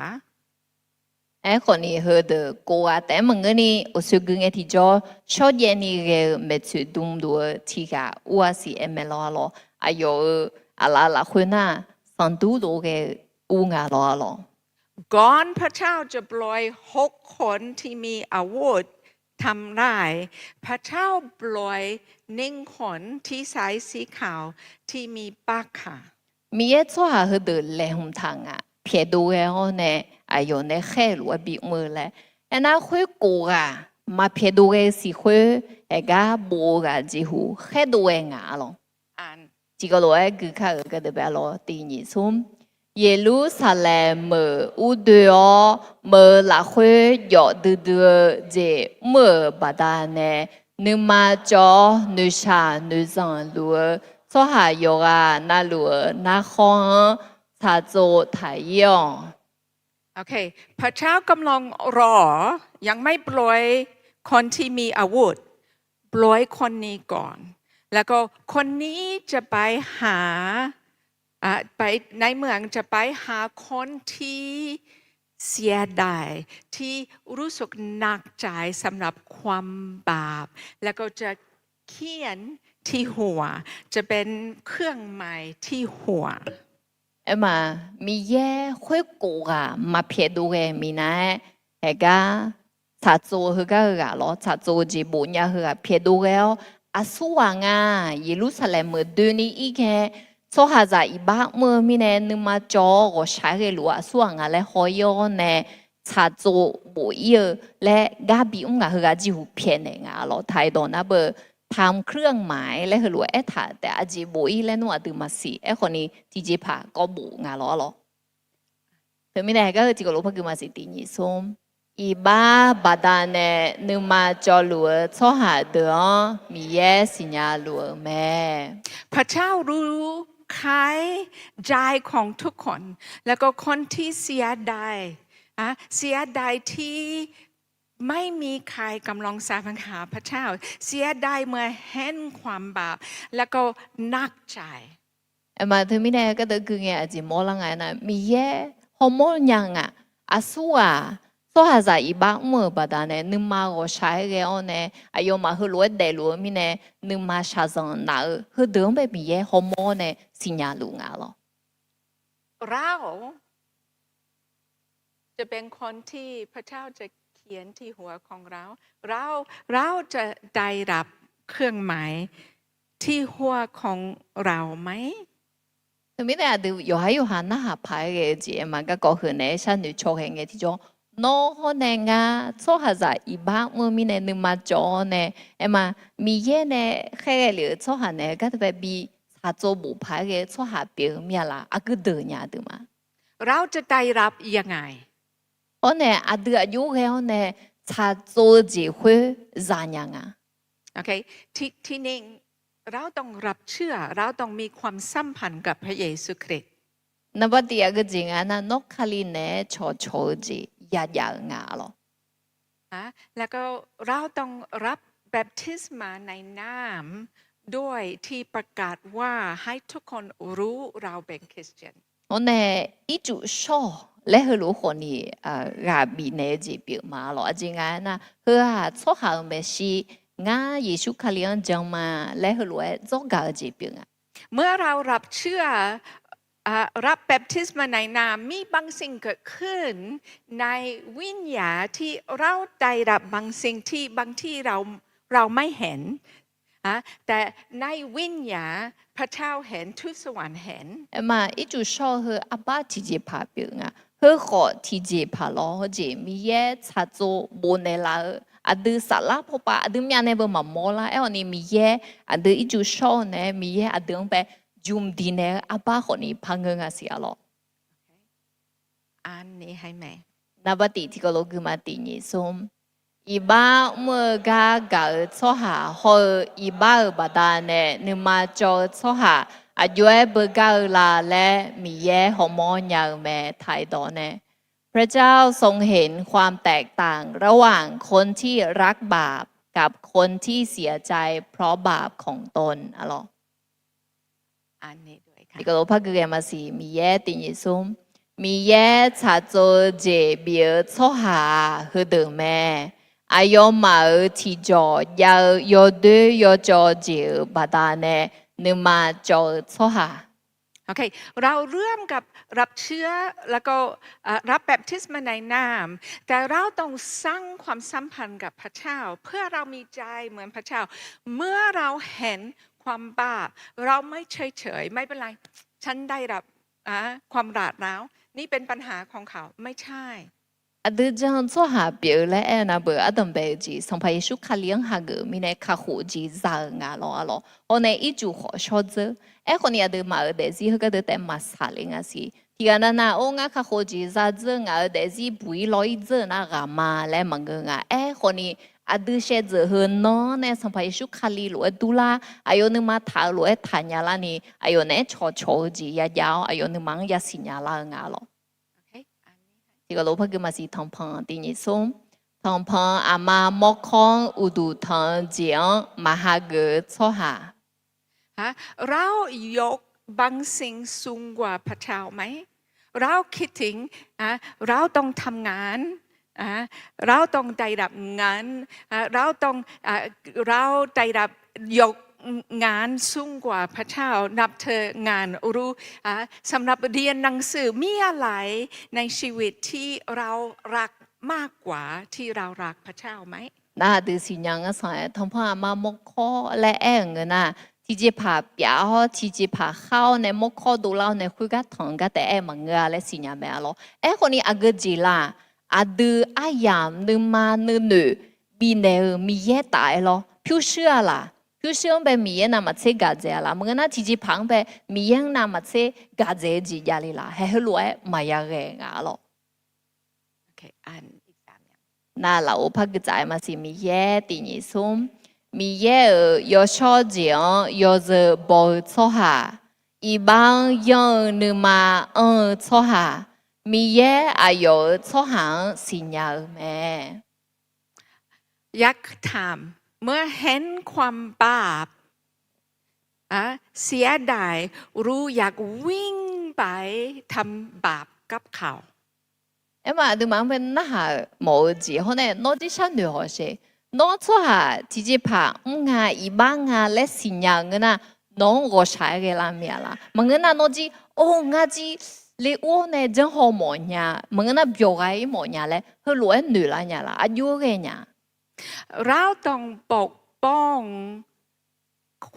Aerkhawf ni heudeuq kof ghaq taef-aer maqngeurni, awqsoeq gui ngae tiqjawr shawrjaev ni ghae-eu maeqtsoeq dm dov-eu tiq ghaq ur-a siq aer mae lawr-a lawr. Aqyawf-euq aqlaf lafkhoer nar, sanqdur dov ghae-eu ur nga lawr-a lawr. ก่อนพระเจ้าจะปล่อยหกคนที่มีอาวุธทำลาย พระเจ้าปล่อยหนึ่งคนที่ใส่สีขาว ที่มีบาดขา Miqyaer tsawrhaq heudeuq laeqhmq taq ngaq pyaeqdov ghae-awr nae, aqyawf nae khaer-eu lof-aer bimr-eu laer. Aernar khoerkof ghaq maqpyaeqdov ghae-eu siq khoer, aergar bof-eu ghaq jeqhu khaerdov ghae ngaq-a lawr. Tiqkawv lof-aer gui kar-euq gardeuv bae-a lawr tiq nyiq smr. Yeqlursaqlaeq meuq ur doe-awr, meuq-eu lafkhoer jawf duidui-eu jeq mr-euq baqdanae, nuima cawv-awr noeqshaq noeqzanq luf-eu tsawrhaq yawqghaq navluf-euq narkhawr-anr tsaqtsov taq-ir-awq. พระเจ้ากำลังรอ ยังไม่ปล่อยคนที่มีอาวุธ ปล่อยคนนี้ก่อน แล้วก็คนนี้จะไปหา อ่ะ ไปในเมือง จะไปหาคนที่เสียดาย ที่รู้สึกหนักใจสำหรับความบาป แล้วก็จะเขียนที่หัว จะเป็นเครื่องหมายที่หัว Aerma, Miqyaer khoerkof ghaq maqpyaeqdov ghae minav-aer, aergar tsaqtsov heugar-eu ghaq lawr, tsaqtsov-eu jeq bofnya heughaq pyaeqdov ghae-awr, aqsurghaq nga, Yeqlursaqlaeq meuq doeni ir ghae, tsawrhaqzaq iqbax mr-eu mirnae nuima cawv-awr ghawqshaq-aer ghaeluf-eu aqsurghaq nga laer haw-ir-awr nae, tsaqtsov bof-ir-eu laer gar bimr ngaq heughaq jeqhu pyaeqnaeq ngaq-a lawr. Taq-iq dawq nar beu ทำเครื่องหมาย laer heulof-aer aertaq taef, aqjeq bof-ir laer nmr aqdui maqsiq. Aerkhawf ni tiqjeqpaq kawv bof ngaq lawr-a lawr. Teumirnae gar-eu tiqkawv lof par gui maqsiq tiq nyiq smr. Iqbax baqdanae nuima cawvluf-eu tsawrhaq deuq-anr Miqyaer siqnya luf-euq mae. พระเจ้ารู้ใคร ใจของทุกคน แล้วก็คนที่เสียดาย อ่ะ เสียดายที่ไม่มีใครกำลังแสวงหาพระเจ้า เสียดายเมื่อเห็นความบาป แล้วก็หนักใจ Aerma teumirnae gardeuv gui ngae aqjeq mawrlar nga aernar, Miqyaer hawmawr nya ngaq, aqsurghaq tsawrhaqzaq iqbax mr-euq baqdanae nuima ghawqshaq-aer ghae-awr nae, aqyawfmaf heulof-aer daefluf-eu mirnae, nuima shaqzanq naf-eu heudeuq-anr bae Miqyaer hawmawr-awr nae siqnya luf nga lawr. จะเป็นคนที่พระเจ้าจะเขียนที่หัวของเรา เรา เราจะได้รับเครื่องหมายที่หัวของเราไหม Teumirnae aqdui yawqhar yawqha narhaq paq-aer ghae-eu jeq aerma garkawv heu naeq-aer sharnoeq caw ghae ngae tiqjawr, nawr hawr nae ngar tsawrhaqzaq iqbax mr-eu mirnae nuima cawv-awr nae, aerma Miqyaer nae khaerghae lef-euq tsawrhaq naeq-eu gar teubae bi tsaqtsov bof paq-aer ghae-eu tsawrhaq pyeuf-eu mir-a laf, aqgeu deuq nya deuq ma. เราจะได้รับยังไง Hawr nae aqdui aqjox ghae-awr nae tsaqtsov-eu jeq khoer zanya nga. ทีหนึ่ง เราต้องรับเชื่อ เราต้องมีความสัมพันธ์กับพระเยซูคริสต์ Naqbaq tiq aqgeu jeq nga nar, nawr Kali naeq-aer cawqcawq-eu jeq yajav-eu nga lawq. แล้วก็เราต้องรับบัพติศมาในน้ำด้วยที่ประกาศว่าให้ทุกคนรู้เราเป็นคริสเตียน Hawr nae ircuf shawr-awq laer heulof-aer khawfni ghaq bifnaeq-eu jeq pyeuf ma lawq. Aqjeq nga aernar, heu-aq tsawrhaq-euq maeqshi, ngar Yeqsur Kali-anr jan ma laer heulof-aer dzawrgaq-eu jeq pyeuf nga. เมื่อเรารับเชื่อ อ่า รับบัพติศมาในน้ำ มีบางสิ่งเกิดขึ้นในวิญญาณที่เราได้รับบางสิ่งที่บางที่เรา เราไม่เห็น แต่ในวิญญาณพระเจ้าเห็น ทูตสวรรค์เห็น Aerma ircuf shawr-eu heu arbar tiqjeqpaq pyeuf nga. Heu khawf tiqjeqpaq lawr-eu jeq Miqyaer tsaqtsov bofnaeq laf-eu, aqdui saflar pawpav aqdui myavnae beu maqmawr lar. Aerkhawfni Miqyaer aqdui ircuf shawr-eu naeq-aer Miqyaer aqdui-anr bae jmq diqnaeq-eu arbar khawfni par ngeur nga siq-a lawq. Naqbaq tiq tiqkawv lof guima tiq nyiq smr. Iqbax mr-eu gar gaq-eu tsawrhaq hawr-eu iqbax-euq baqdanae nuima cawv-eu tsawrhaq aqjox-aer beugar-eu la laer Miqyaer hawmawr nya-eu mae. Taqdawq nae พระเจ้าทรงเห็นความแตกต่างระหว่างคนที่รักบาปกับคนที่เสียใจเพราะบาปของตน a lawq. Tiqkawv lof par gui ghae maqsiq. Miqyaer tiq nyiq smr. Miqyaer tsaqtsov-eu jeq bif-eu tsawrhaq-aq heudeuq mae. Aqyawfmaf-euq tiqjawq jav-eu yawdoer yawcawv jeq-euq baqdanae nuima cawv-eu tsawrhaq เราเริ่มกับรับเชื่อ แล้วก็ อ่า รับบัพติศมาในน้ำ แต่เราต้องสร้างความสัมพันธ์กับพระเจ้า เพื่อเรามีใจเหมือนพระเจ้า เมื่อเราเห็นความบาป เราไม่เฉยๆ ไม่เป็นไร ฉันได้รับ อ่า ความบาปแล้ว นี่เป็นปัญหาของเขา ไม่ใช่ Aqdui jan-eu tsawrhaq pyeuf-eu laer aer-eu navbeuq ardanqbae-eu jeq Sanqpaq Yeqsur Kali-anr hageuf mirnae kakhof jeq za-euq nga lawq-a lawq. Hawr nae ircuf khawf shawr dzeur. Aerkhawfni aqduimaf-euq daefzir heugar deuq taef maqsaq le nga siq. Tiqghaq navnav or ngar kakhof jeq za dzeur ngaq-euq daefzir buq-ir law-ir dzeur-eu nar ghaq ma laer maqngeur nga. Aerkhawfni aqdui shaevdzeuf heu nan-anr nae Sanqpaq Yeqsur Kali lof-aer durlar, aqyawf nuima taq-eu lof-aer taqnya larni aqyawf naeq-aer cawqcawq-eu jeq yajav-awr aqyawf nuima-anr yasiq nya lar-eu nga lawq. Tiqghaq lof par gui maqsiq. Tanqpanq tiq nyiq smr. Tanqpanq aqma mawrkawr-anr uqduq tanq-eu jeq-anr maqhageuf-eu tsawrhaq เรายกบางสิ่งสูงกว่าพระเจ้าไหม เราคิดถึง อ่ะ เราต้องทำงาน อ่ะ เราต้องได้รับเงิน อ่ะ เราต้อง อ่ะ เราได้รับยกงานสูงกว่าพระเจ้า นับถืองาน หรือ อ่ะ สำหรับเรียนหนังสือ มีอะไรในชีวิตที่เรารักมากกว่าที่เรารักพระเจ้าไหม Nar aqdui siqnya ngar sanq-aer, tanqpanq aqma mawrkawr laer aer-euq ngeur nar, tiqjeqpaq pyaf-awr tiqjeqpaq khar-awr nae mawrkawr dovlar-awr nae khoergar tanq-eu gar taef aer-eu maqngeur-a laer siqnya mae-a lawr. Aerkhawfni aqgeu jeq laf, aqdui aryamq nuima nuinoeq bifnaeq-euq Miqyaer taf-aer lawr. Pyurshuir-a laq, pyurshuir-anr bae Miqyaer navmaqtser gaqdzaeq-a laq. Maqngeur nar tiqjeqpaq-anr bae Miqyaer-anr navmaqtser gaqdzaeq-eu jeq javle laq. Haeq heulof-aer maqya ghae nga-a lawr. Nar lafov par gui tsaf-aer maqsiq. Miqyaer tiq nyiq smr. Miqyaer-euq yawshawr jeq-anr yawzeu baw-eu tsawrhaq, iqbax-anr yanr-eu nuima anr-eu tsawrhaq, Miqyaer aqyawf-euq tsawrhaq-anr siqnya-eu mae. อยากถาม เมื่อเห็นความบาป อ่ะ เสียดาย หรืออยากวิ่งไปทำบาปกับเขา Aerma aqduimaf-anr bae narhaq-euq mawf-eu jeq hawr nae nawr jir sharnoeq hawsher. Nawr tsawrhaq tiqjeqpaq mr nga iqbax nga laer siqnya-euq ngeur nar, nawq-anr ghawqshaq-aer ghae lar mir-a laq. Maqngeur nar nawr jir, or ngar jir le ur-awr nae janrhaw mawf nya, maqngeur nar byawq gha-ir mawf nya laer heulof-aer noeq lar nya laq. Aqjox-aer ghae nya เราต้องปกป้อง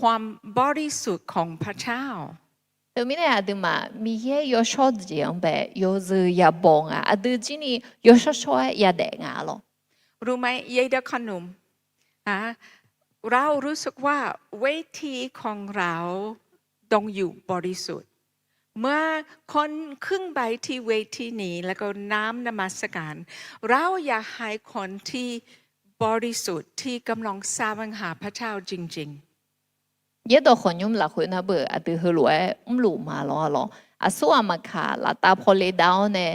ความบริสุทธิ์ของพระเจ้า Teumirnae aqduimaf Miqyaer yawshawr jeq-anr bae yawzeu yabaw nga. Aqdui jir ni yawshawr shawr-aer yadaef nga-a lawr. รู้ไหม ยายเด็กขนุน อ่ะ เรารู้สึกว่าเวทีของเราต้องอยู่บริสุทธิ์ เมื่อคนครึ่งใบที่เวทีนี้ แล้วก็น้ำนมัสการ เราอยากให้คนที่บริสุทธิ์ ที่กำลังแสวงหาพระเจ้าจริงๆ Yaerdawq khawqnymr lafkhoer nar beu aqdui heulof-aer mrluf ma lawr-a lawr. Aqsur ghaq maqkaq laftav paw le dav-awr nae,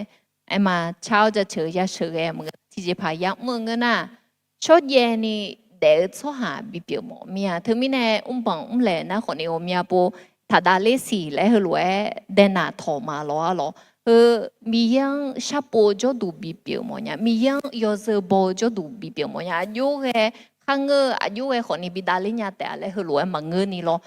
aerma car-awr jaceuq yasheuq ghae maqngeur, tiqjeqpaq yamr-eu ngeur nar, shawrjaev ni daef-eu tsawrhaq bipyeuf mawf mir-a. Teumirnae mrbanq mrlaeq nar khawfni ghawqmya pov taqdav ler siq laer heulof-aer daenaq tawq ma lawr-a lawr. Heu Miqyaer-anr sharpov jawrduq bipyeuf mawfnya, Miqyaer-anr yawzeu baw-eu jawrduq bipyeuf mawfnya. Aqjox ghae kharngeur-eu aqjox ghae khawfni bidav ler nya taef-a laer heulof-aer maqngeur ni lawr.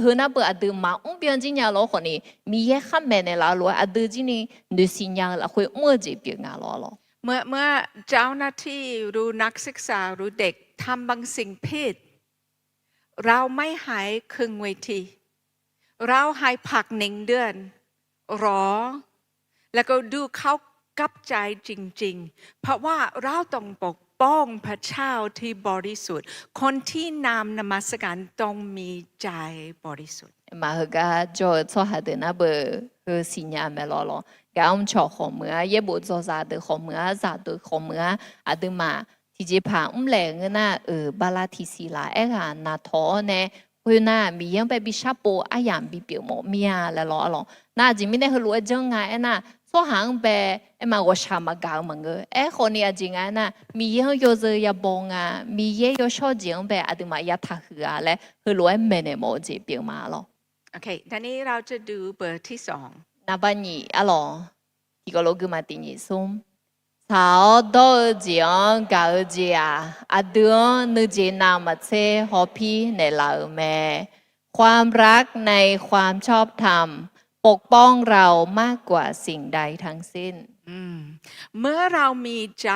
Heu nar beu aqdui maqmr byan jir nya lawr khawfni Miqyaer khar maeqnaeq laf-eu lof-aer aqdui jir ni noeqsiq nya-eu lafkhoer mr-eu jeq pyeuf nga lawr-a lawr. เมื่อ เมื่อเจ้าหน้าที่ หรือนักศึกษา หรือเด็กทำบางสิ่งผิด เราไม่ให้ขึ้นเวที เราให้พักหนึ่งเดือน รอ แล้วก็ดูเขากลับใจจริงๆ เพราะว่าเราต้องปกป้องพระเจ้าที่บริสุทธิ์ คนที่นำนมัสการต้องมีใจบริสุทธิ์ Maqheugar jawr-eu tsawrhaq deuq nar beu heu siqnya mae lawr lawr. Gar mrcawq khawqmeuq-ar, yaerbof dzawzaq deuq khawqmeuq-ar, zaqdeuq khawqmeuq-ar, aqduimaf tiqjeqpaq mrlaeq ngeur nar-euq bala tiqsiq laf aerghaq naqtawq-awr nae, khoernar Miqyaer-anr bae bi sharpov aryamq bipyeuf mawf mir-a laer lawr-a lawr. Nar aqjeq mirnae heulof-aer janr nga aernar, tsawrhaq-anr bae aerma ghawqshaq maqgaq-eu maqngeur. Aerkhawfni aqjeq nga aernar, Miqyaer-anr yawzeu yabaw nga, Miqyaer yawshawr jeq-anr bae aqduimaf yataq huiq-a laer heulof-aer maeqnaeq mawf-eu jeq pyeuf ma lawr. โอเค ทีนี้เราจะดูเบอร์ที่สอง Naqba nyiq-ar lawq. Tiqkawv lof guima tiq nyiq smr. Tsaq-awr dawr-eu jeq-anr gaq-eu jeq-aq, aqdui-anr nuijeq navmaqtser hawpir naeqlaf-euq mae. ความรักในความชอบธรรม ปกป้องเรามากกว่าสิ่งใดทั้งสิ้น เมื่อเรามีใจ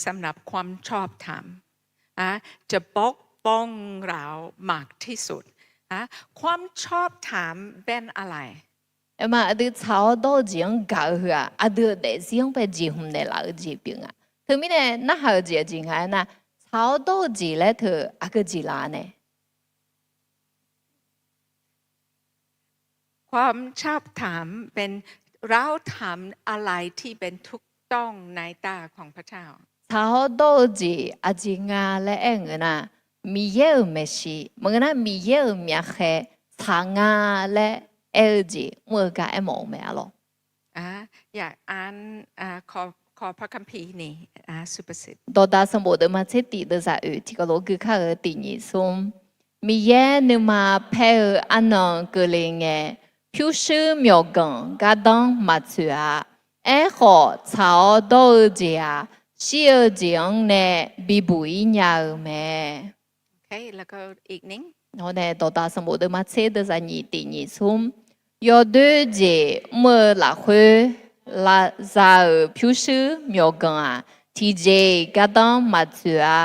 สำหรับความชอบธรรม จะปกป้องเรามากที่สุด ความชอบธรรมเป็นอะไร Aerma aqdui tsaq-awr dawr-eu jeq-anr gaq-eu heu-aq, aqdui-euq daefzir-anr bae jeqhmq naeqlaf-eu jeq pyeuf nga. Teumirnae narhaq-eu jeq aqjeq nga aernar, tsaq-awr dawr-eu jeq laer teu aqgeu jeq laf nae ความชอบธรรมเป็น เราทำอะไรที่เป็นถูกต้องในตาของพระเจ้า Tsaq-awr dawr-eu jeq aqjeq nga laer aer-eu ngeur nar, Miqyaer-euq maeqshi maqngeur nar, Miqyaer-euq myavkhaer tsaq nga laer aer-eu jeq mr-eu gar aermawf-eu mae-a lawq. อยากอ่านขอพระคัมภีร์นี้ สุภาษิต Dawqdaq sanqbof deuvma tser tif deuvzaq oeq tiqkawv lof gui kar-eu tiq nyiq smr. Miqyaer nuima paer-eu arnan keuvle ngae, pyurshuir myawqganq gardanr maqtsoeq-a. Aerkhawf, tsaq-awr dawr-eu jeq-aq, shir-eu jeq-anr nae bibuq-ir nya-eu mae. อีกนิด Hawr nae dawqdaq sanqbof deuvma tser deuvzaq nyiq tiq nyiq smr. Yawdoer jeq mr-eu lafkhoer za-euq pyurshuir myawqganq-aq, tiqjeq-iq gardanr maqtsoeq-a.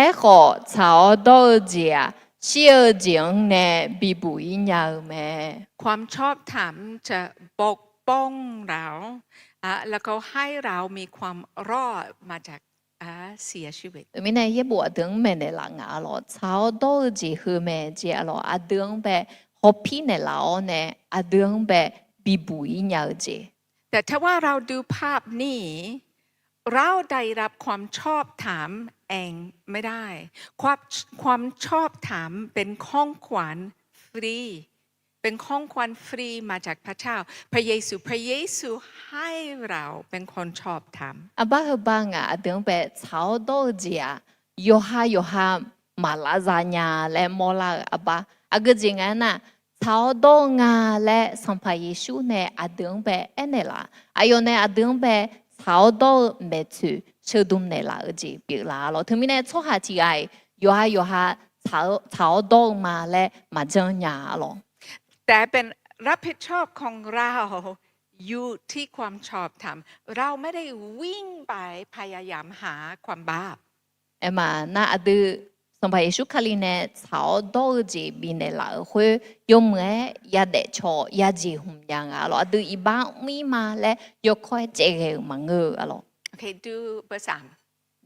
Aerkhawf, tsaq-awr dawr-eu jeq-aq, shir-eu jeq-anr nae bibuq-ir nya-eu mae. ความชอบธรรมจะปกป้องเรา แล้วก็ให้เรามีความรอดมาจากเสียชีวิต Teumirnae yaerbof aqdui-anr maeqnaeq laf nga-a lawq. Tsaq-awr dawr-eu jeq heu mae jeq-a lawq, aqdui-anr bae hawpir naeqlaf-awr nae, aqdui-anr bae bibuq-ir nya-eu jeq. แต่ถ้าว่าเราดูภาพนี้ เราได้รับความชอบธรรมเองไม่ได้ ความชอบธรรมเป็นของขวัญฟรี เป็นของขวัญฟรีมาจากพระเจ้า พระเยซู พระเยซูให้เราเป็นคนชอบธรรม Aqbar heubar ngaq aqdui-anr bae tsaq-awr dawr-eu jeq-aq, yawqha yawqha maqlavzaq nya laer mawrlar-euq aqbar. Aqgeu jeq nga aernar, tsaq-awr dawr-eu nga laer Sanqpaq Yeqsur nae aqdui-anr bae aernaeq laf. Aqyawf nae aqdui-anr bae tsaq-awr dawr-eu maeqtsoeq sheudm naeqlaf-eu jeq pyeuflaf-a lawq. Teumirnae tsawrhaq tiq ghaq-iq yawqha yawqha tsaq-awr dawr-eu ma laer maqjanr nya-a lawq. แต่เป็นรับผิดชอบของเราอยู่ที่ความชอบธรรม เราไม่ได้วิ่งไปพยายามหาความบาป Aerma nar aqdui Sanqpaq Yeqsur Kali nae tsaq-awr dawr-eu jeq bifnaeq laf-euq khoer, yawmuiq-aer yadaef caw yajeq hmq nya nga lawq. Aqdui iqbax mr-ir ma laer yawkawr-aer caevghae-euq maqngeur-eu-a lawq. โอเค ดูเบอร์สาม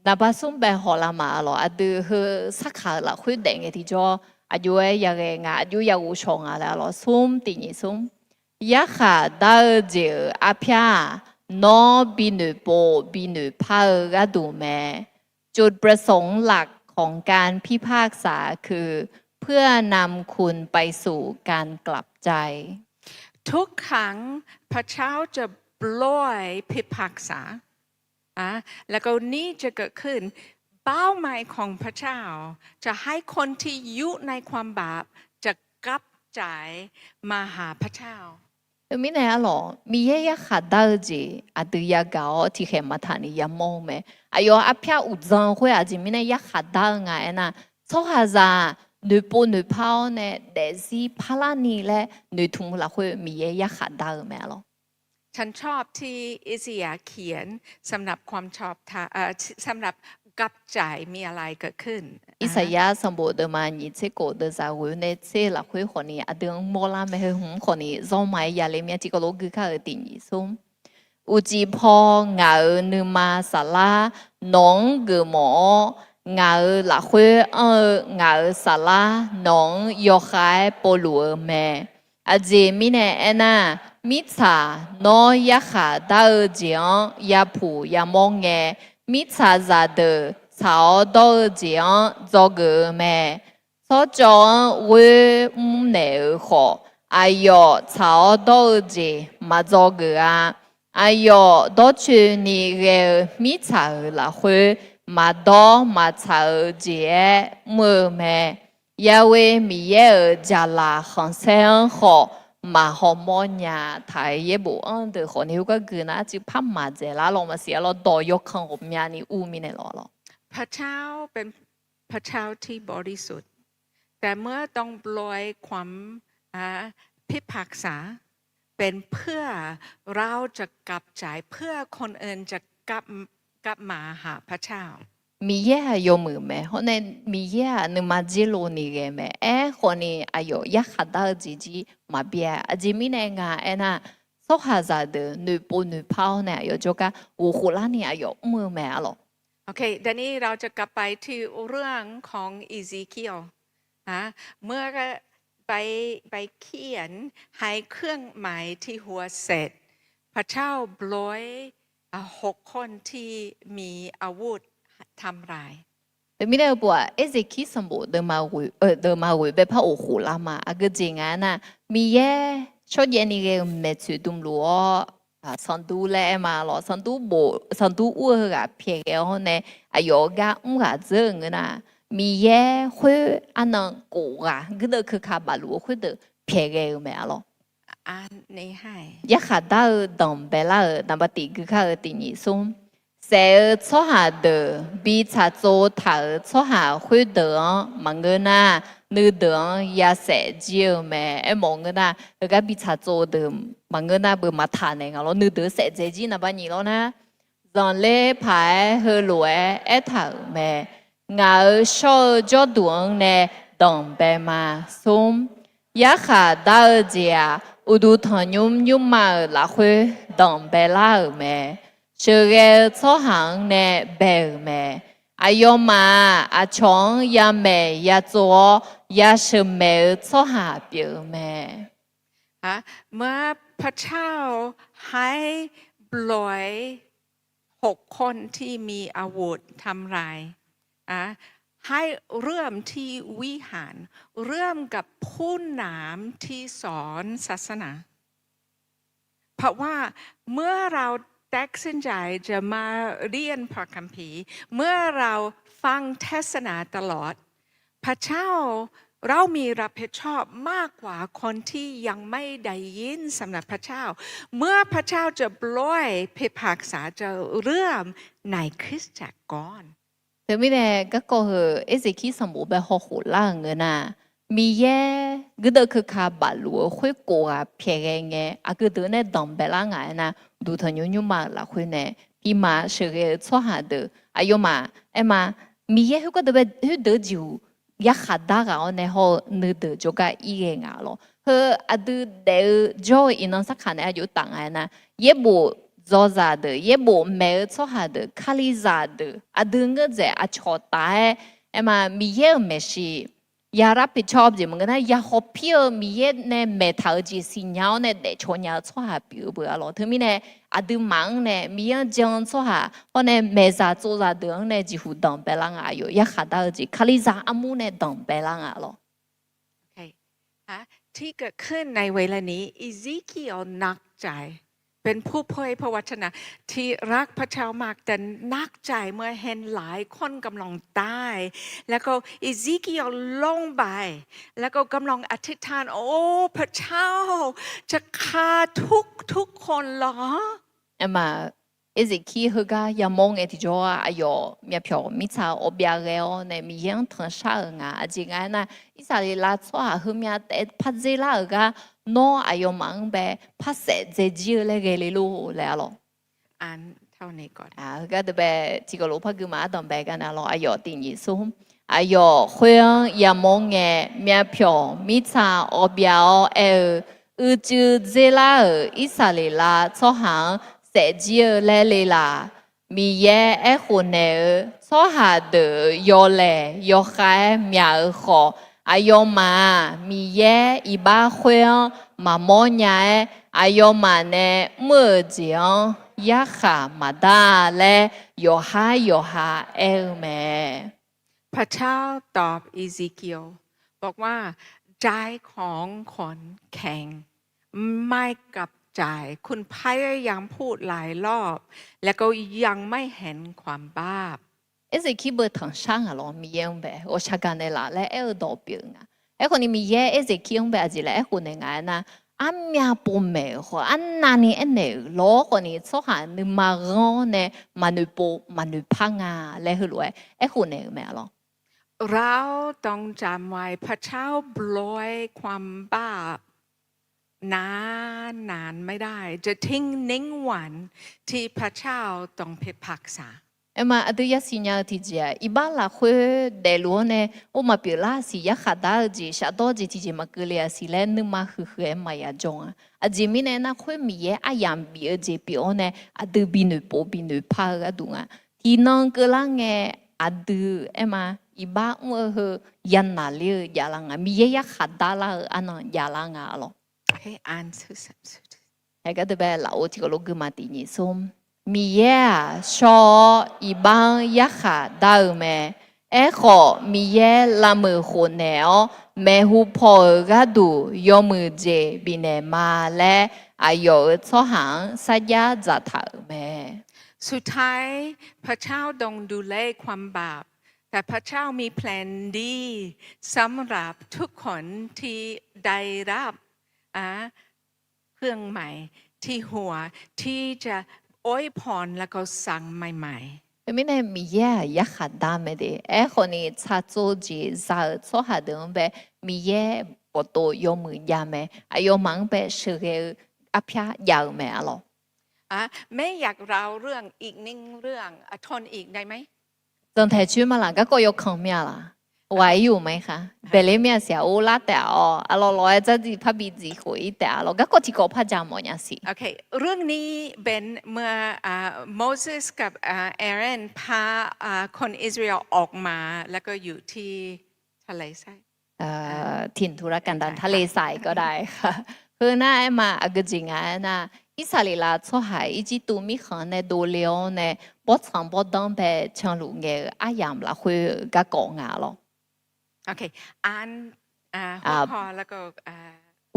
Naqba smr bae hawq lar ma-a lawq. Aqdui heu sarkaq-euq lafkhoer daef ngae tiqjawr, aqjox-aer yaghae nga, aqjox yaghof shawq nga laer-a lawq. Smr tiq nyiq smr. Yarkhaq dar-eu jeq-euq arpyar-aq, nawr bi noeqpov bi noeqpar-eu gharduq mae. จุดประสงค์หลักของการพิพากษาคือ เพื่อนำคุณไปสู่การกลับใจ ทุกครั้งพระเจ้าจะโปรยพิพากษา อ่ะ แล้วก็นี่จะเกิดขึ้น เป้าหมายของพระเจ้า จะให้คนที่อยู่ในความบาป จะกลับใจมาหาพระเจ้า Teumirnae arlawq, Miqyaer yarkhaq dar-eu jeq aqdui yagaq-awr tiqkhaeq maqtaq ni yamawr-eu mae. Aqyawf arpyar uqdzan khoer aqjeq mirnae yarkhaq dar-eu nga aernar, tsawrhaqzaq noeqpov noeqpar-awr nae daefzir parlarni laer noeqtmq-eu lafkhoer Miqyaer yarkhaq dar-eu mae arlawq. ฉันชอบที่อิสยาห์เขียน สำหรับความชอบธรรม เอ่อ สำหรับกลับใจมีอะไรเกิดขึ้น Irsaqyar sanqbof deuvma nyiq tser khof deuvzaq ghoeq nae tser lafkhoer khawfni aqdui-anr mawrlar mae heu hmq khawfni zawr ma-aer yale mya tiqkawv lof gui kar-euq tiq nyiq smr. Uqcif paw ngaq-euq nuima saflar nawq-anr geufmawf-awr, ngaq-euq lafkhoer anr-eu ngaq-euq saflar nawq-anr yawkhav-aer povluf-eu mae. Aqjeq mirnae aernar, mirtsaq nawr yarkhaq dar-eu jeq-anr yapuq yamawr ngae, mirtsaq zaqdeuq tsaq-awr dawr-eu jeq-anr dzawgeuf-eu mae. Tsawrcawv-anr ghoer mrnaeq-euq khawf, aqyawf tsaq-awr dawr-eu jeq maqdzawgeuf-a. Aqyawf dawrcoeni ghae-eu mirtsaq-euq lafkhoer maqdawr maqtsaq-eu jeq-aer mr-eu mae. Yahweh Miqyaer-euq jaqlaq khanqsaer-anr khawf maqhaw mawrnya. Taq-euq yaerbof anr deuq khawfni heugar gui nar arcuiv par maqdzaeqlar lawr maqsiq-a lawr, dawq yawkan ghawqmyani ur mirnae lawr lawr. พระเจ้าเป็นพระเจ้าที่บริสุทธิ์ แต่เมื่อต้องโปรยความ อ่า พิพากษา เป็นเพื่อเราจะกลับใจ เพื่อคนอื่นจะกลับ กลับมาหาพระเจ้า Miqyaer-aq yawmuiq mae. Hawr nae Miqyaer-aq nuima dzerlo ni ghae mae. Aerkhawfni aqyawf yarkhaq dar-eu jeq jir maqbyav. Aqjeq mirnae nga aernar, tsawrhaqzaq deuq noeqpov noeqpar-awr nae aqyawf jawrgar ghofkhof larni aqyawf mr-eu mae arlawq. โอเค ทีนี้เราจะกลับไปที่เรื่องของอีเซเคียล นะ เมื่อไป ไปเขียนให้เครื่องหมายที่หัวเสร็จ พระเจ้าโปรย อ่ะ หกคนที่มีอาวุธทำลาย Teumirnae heupov-aq, Erzeqkir sanqbof deuvma ghoeq, deuvma ghoeq bae par ghofkhof lar ma. Aqgeu jeq nga aernar, Miqyaer shawrjaev ni ghae-eu maeqtsoeq dmluf-awr, sanqdur laer aer ma lawr, sanqdur bof, sanqdur ur-eu ghaq pyaeqghae-awr nae, aqyawf-eu gar mr ghaq dzeur-eu ngeur nar, Miqyaer khoer arnan kof ghaq guirdeuv keuka bafluf-eu khoerdeuq pyaeqghae-eu mae arlawr. Yarkhaq dar-eu danqbae lar-euq naqba tiq gui kar-eu tiq nyiq smr. Saef-eu tsawrhaq deuq bi tsaqtsov taq-euq tsawrhaq khoerdeuq-anr maqngeur nar, nuideuq-anr yasaef jir-eu mae. Aermawf ngeur nar, heugar bi tsaqtsov deuq maqngeur nar beu maqtaq naeq nga lawr, nuideuq saef dzae jir naqba nyiq lawr nar, zanqler paq-aer heulof-aer aertaq-euq mae. Ngaq-euq shawr-eu jawrduq-anr nae danqbae ma. Smr. Yarkhaq dar-eu jeq-aq, uqduq tanqnymr nymrma-euq lafkhoer danqbae lar-euq mae. Sheuqghae-eu tsawrhaq-anr nae bae-euq mae. Aqyawfmaf-aq, aqcawq-anr yamaeq yatsov-awr, yasheuq maeq-eu tsawrhaq pyeuf-eu mae. ฮะ เมื่อพระเจ้าให้โปรย หกคนที่มีอาวุธทำลาย อ่ะ ให้เริ่มที่วิหาร เริ่มกับผู้นำที่สอนศาสนา เพราะว่าเมื่อเราตัดสินใจจะมาเรียนพระคัมภีร์ เมื่อเราฟังเทศนาตลอด พระเจ้า เรามีรับผิดชอบมากกว่าคนที่ยังไม่ได้ยินสำหรับพระเจ้า เมื่อพระเจ้าจะโปรยพิพากษาจะเริ่มในคริสตจักรก่อน Teumirnae garkawv heu Erzeqkir sanqbof bae hawkhof lar-euq ngeur nar, Miqyaer guirdeuv keuka bafluf-eu khoerkof ghaq pyaeqghae ngae, aqgeu deuq nae danqbae lar ngaq aernar, uqduq tanqnymr nymrma-euq lafkhoer nae, pirma sheuqghae-eu tsawrhaq deuq aqyawfmaf aerma, Miqyaer khoergar deuq bae khoerdeuq jeq-uq yarkhaq dar ghaq-awr nae hawr-eu nuideuq jawrgar ir ghae nga lawr. Heu aqdui daef-eu jawr-eu iqnan sarkaq nae aqjox taf nga aernar, yaerbof dzawzaq deuq, yaerbof maeq-eu tsawrhaq deuq, kalizaq deuq, aqdui ngeur dzaeq aqcawq taf-aer, aerma Miqyaer-euq maeqshi ya รับผิดชอบ jeq maqngeur nar, ya hawpir-eu Miqyaer nae maeqtaq-eu jeq siqnya-awr nae daefcaw nya-eu tsawrhaq pyeuf-eu beu-a lawq. Teumirnae aqduimaf-anr nae Miqyaer-anr jan-eu tsawrhaq hawr nae maeqzaq tsovzaq deuq-anr nae jeqhuq danqbae lar nga. Aqyawf yarkhaq dar-eu jeq Kalizaq armur nae danqbae lar nga lawq. ที่เกิดขึ้นในเวลานี้ อิเซเคียลหนักใจ เป็นผู้เผยพระวจนะที่รักพระเจ้ามาก แต่หนักใจเมื่อเห็นหลายคนกำลังตาย แล้วก็อิเซเคียลลงไป แล้วก็กำลังอธิษฐาน โอ้ พระเจ้าจะฆ่าทุกทุกคนเหรอ Aerma, Erzeqkir heugar yamawr ngae tiqjawr-aq, aqyawf myavpyawq mirtsaq awbyav ghae-awr nae Miqyaer-anr tanqshar-euq nga. Aqjeq nga aernar, Irsaqleqlav tsawrhaq heumyav taef-aer par dzer lar-euq gar, nawr aqyawfmaf-anr bae par saef dzae jir-eu laer ghae le lor laer-a lawq. Heugar deuq bae tiqkawv lof par gui ma ardanq bae gar nae lawq, aqyawf tiq nyiq smr. Aqyawf khoer-anr yamawr ngae, myavpyawq mirtsaq awbyav-awr aer-eu, Uicuiv dzer lar-euq Irsaqleqlav tsawrhaq-anr saef jir-eu laer le laq? Miqyaer aerkhof naeq-eu, tsawrhaq deuq yawlaeq yawkhav-aer myaq-euq khawf, aqyawfmaf-aq, Miqyaer iqbax khoer-anr maqmawr nya-aer, aqyawfmaf nae mr-euq jeq-anr yarkhaq maqdar-a laer, yawqhar yawqha aer-eu mae. พระเจ้าตอบอิเซเคียลบอกว่า ใจของคนแข็ง ไม่กลับใจ คุณพยายามพูดหลายรอบ แล้วก็ยังไม่เห็นความบาป Erzeqkir beu tanqshar ngaq lawq, Miqyaer-anr bae ghawqshaq gaq naeqlaf laer aer-eu dawq pyeuf nga. Aerkhawf ni Miqyaer Erzeqkir-anr bae aqjeq laer aerkhof naeq nga aernar, armyav pov maeq-euq khawf arnavni aernaeq-euq lawr khawf ni tsawrhaq nuima ghanr-awr nae maqnoeq pov maqnoeq par nga laer heulof-aer aerkhof naeq-euq mae-a lawq. เราต้องจำไว้ พระเจ้าปล่อยความบาปนานๆไม่ได้ จะทิ้ง หนึ่งวันที่พระเจ้าต้องพิพากษา Aerma, aqdui yasiq nya-eu tiqjeq-aq, iqbax lafkhoer daefluf-anr nae or maqpyeuf lar-aq siq, yarkhaq dar-eu jeq, shafdawr jeq tiqjeq maqkeuv le-aq siq laer nuima huiqhuiq-aer maqya jawr-a. Aqjeq mirnae aernar, khoer Miqyaer aryamq bif-eu jeq pyeuf-awr nae aqdui binoeq pov binoeq par-eu gharduq nga. Tiqnan keuvlar ngae, aqdui aerma, iqbax mr-eu heu yanaqler-eu javlar nga. Miqyaer yarkhaq darlar-eu arnan javlar nga-a lawq. Haegar deuq bae lafov tiqkawv lof gui ma tiq nyiq smr. Miqyaer-aq shawr-awr iqbax-anr yarkhaq dar-eu mae. Aerkhawf, Miqyaer lavmeuq khofnaeq-awr maeqhu paw-euq gharduq yawmuiq jeq bifnaeq ma laer, aqyawf-euq tsawrhaq-anr sarjax dzaqtaq-euq mae. สุดท้าย พระเจ้าทรงดูแลความบาป แต่พระเจ้ามีแผนดี สำหรับทุกคนที่ได้รับ เครื่องใหม่ที่หัว ที่จะอวยพร แล้วก็สร้างใหม่ๆ Teumirnae Miqyaer-aq yarkhaq dar mae de. Aerkhawf ni tsaqtsov jeq za-euq tsawrhaq deuq-anr bae Miqyaer bawqtov yawmuiq jav mae. Aqyawfmaf-anr bae sheuqghae-eu arpyar jav-euq mae-a lawq. ไม่อยากเล่าเรื่องอีกหนึ่งเรื่อง ทนอีกได้ไหม Zanqtaq coer ma laq, garkawv yawkanq mir-a laq? Waq-ir yuf ma-ir khar. Baeqler mir-a siq-aq, or lar taef-a-awr, aqlawq lawq-aer dzardziq parbi dziq khof-ir taef-a lawq. Garkawv tiqkawv par ja mawf nya siq. เรื่องนี้เป็นเมื่อ Moses กับ Aaron พาคนอิสราเอลออกมา แล้วก็อยู่ที่ทะเลทราย Tinqtuq lar kanqdaq ทะเลทรายก็ได้ค่ะ. Heu nar aerma aqgeu jeq nga aernar, Irsaqleqlav tsawrhaq Irjirtuv mirkhanq nae dovle-awr nae bawrtsanq bawrdanr bae canluf ngae-eu aryamq lafkhoer-euq garkawv nga lawq.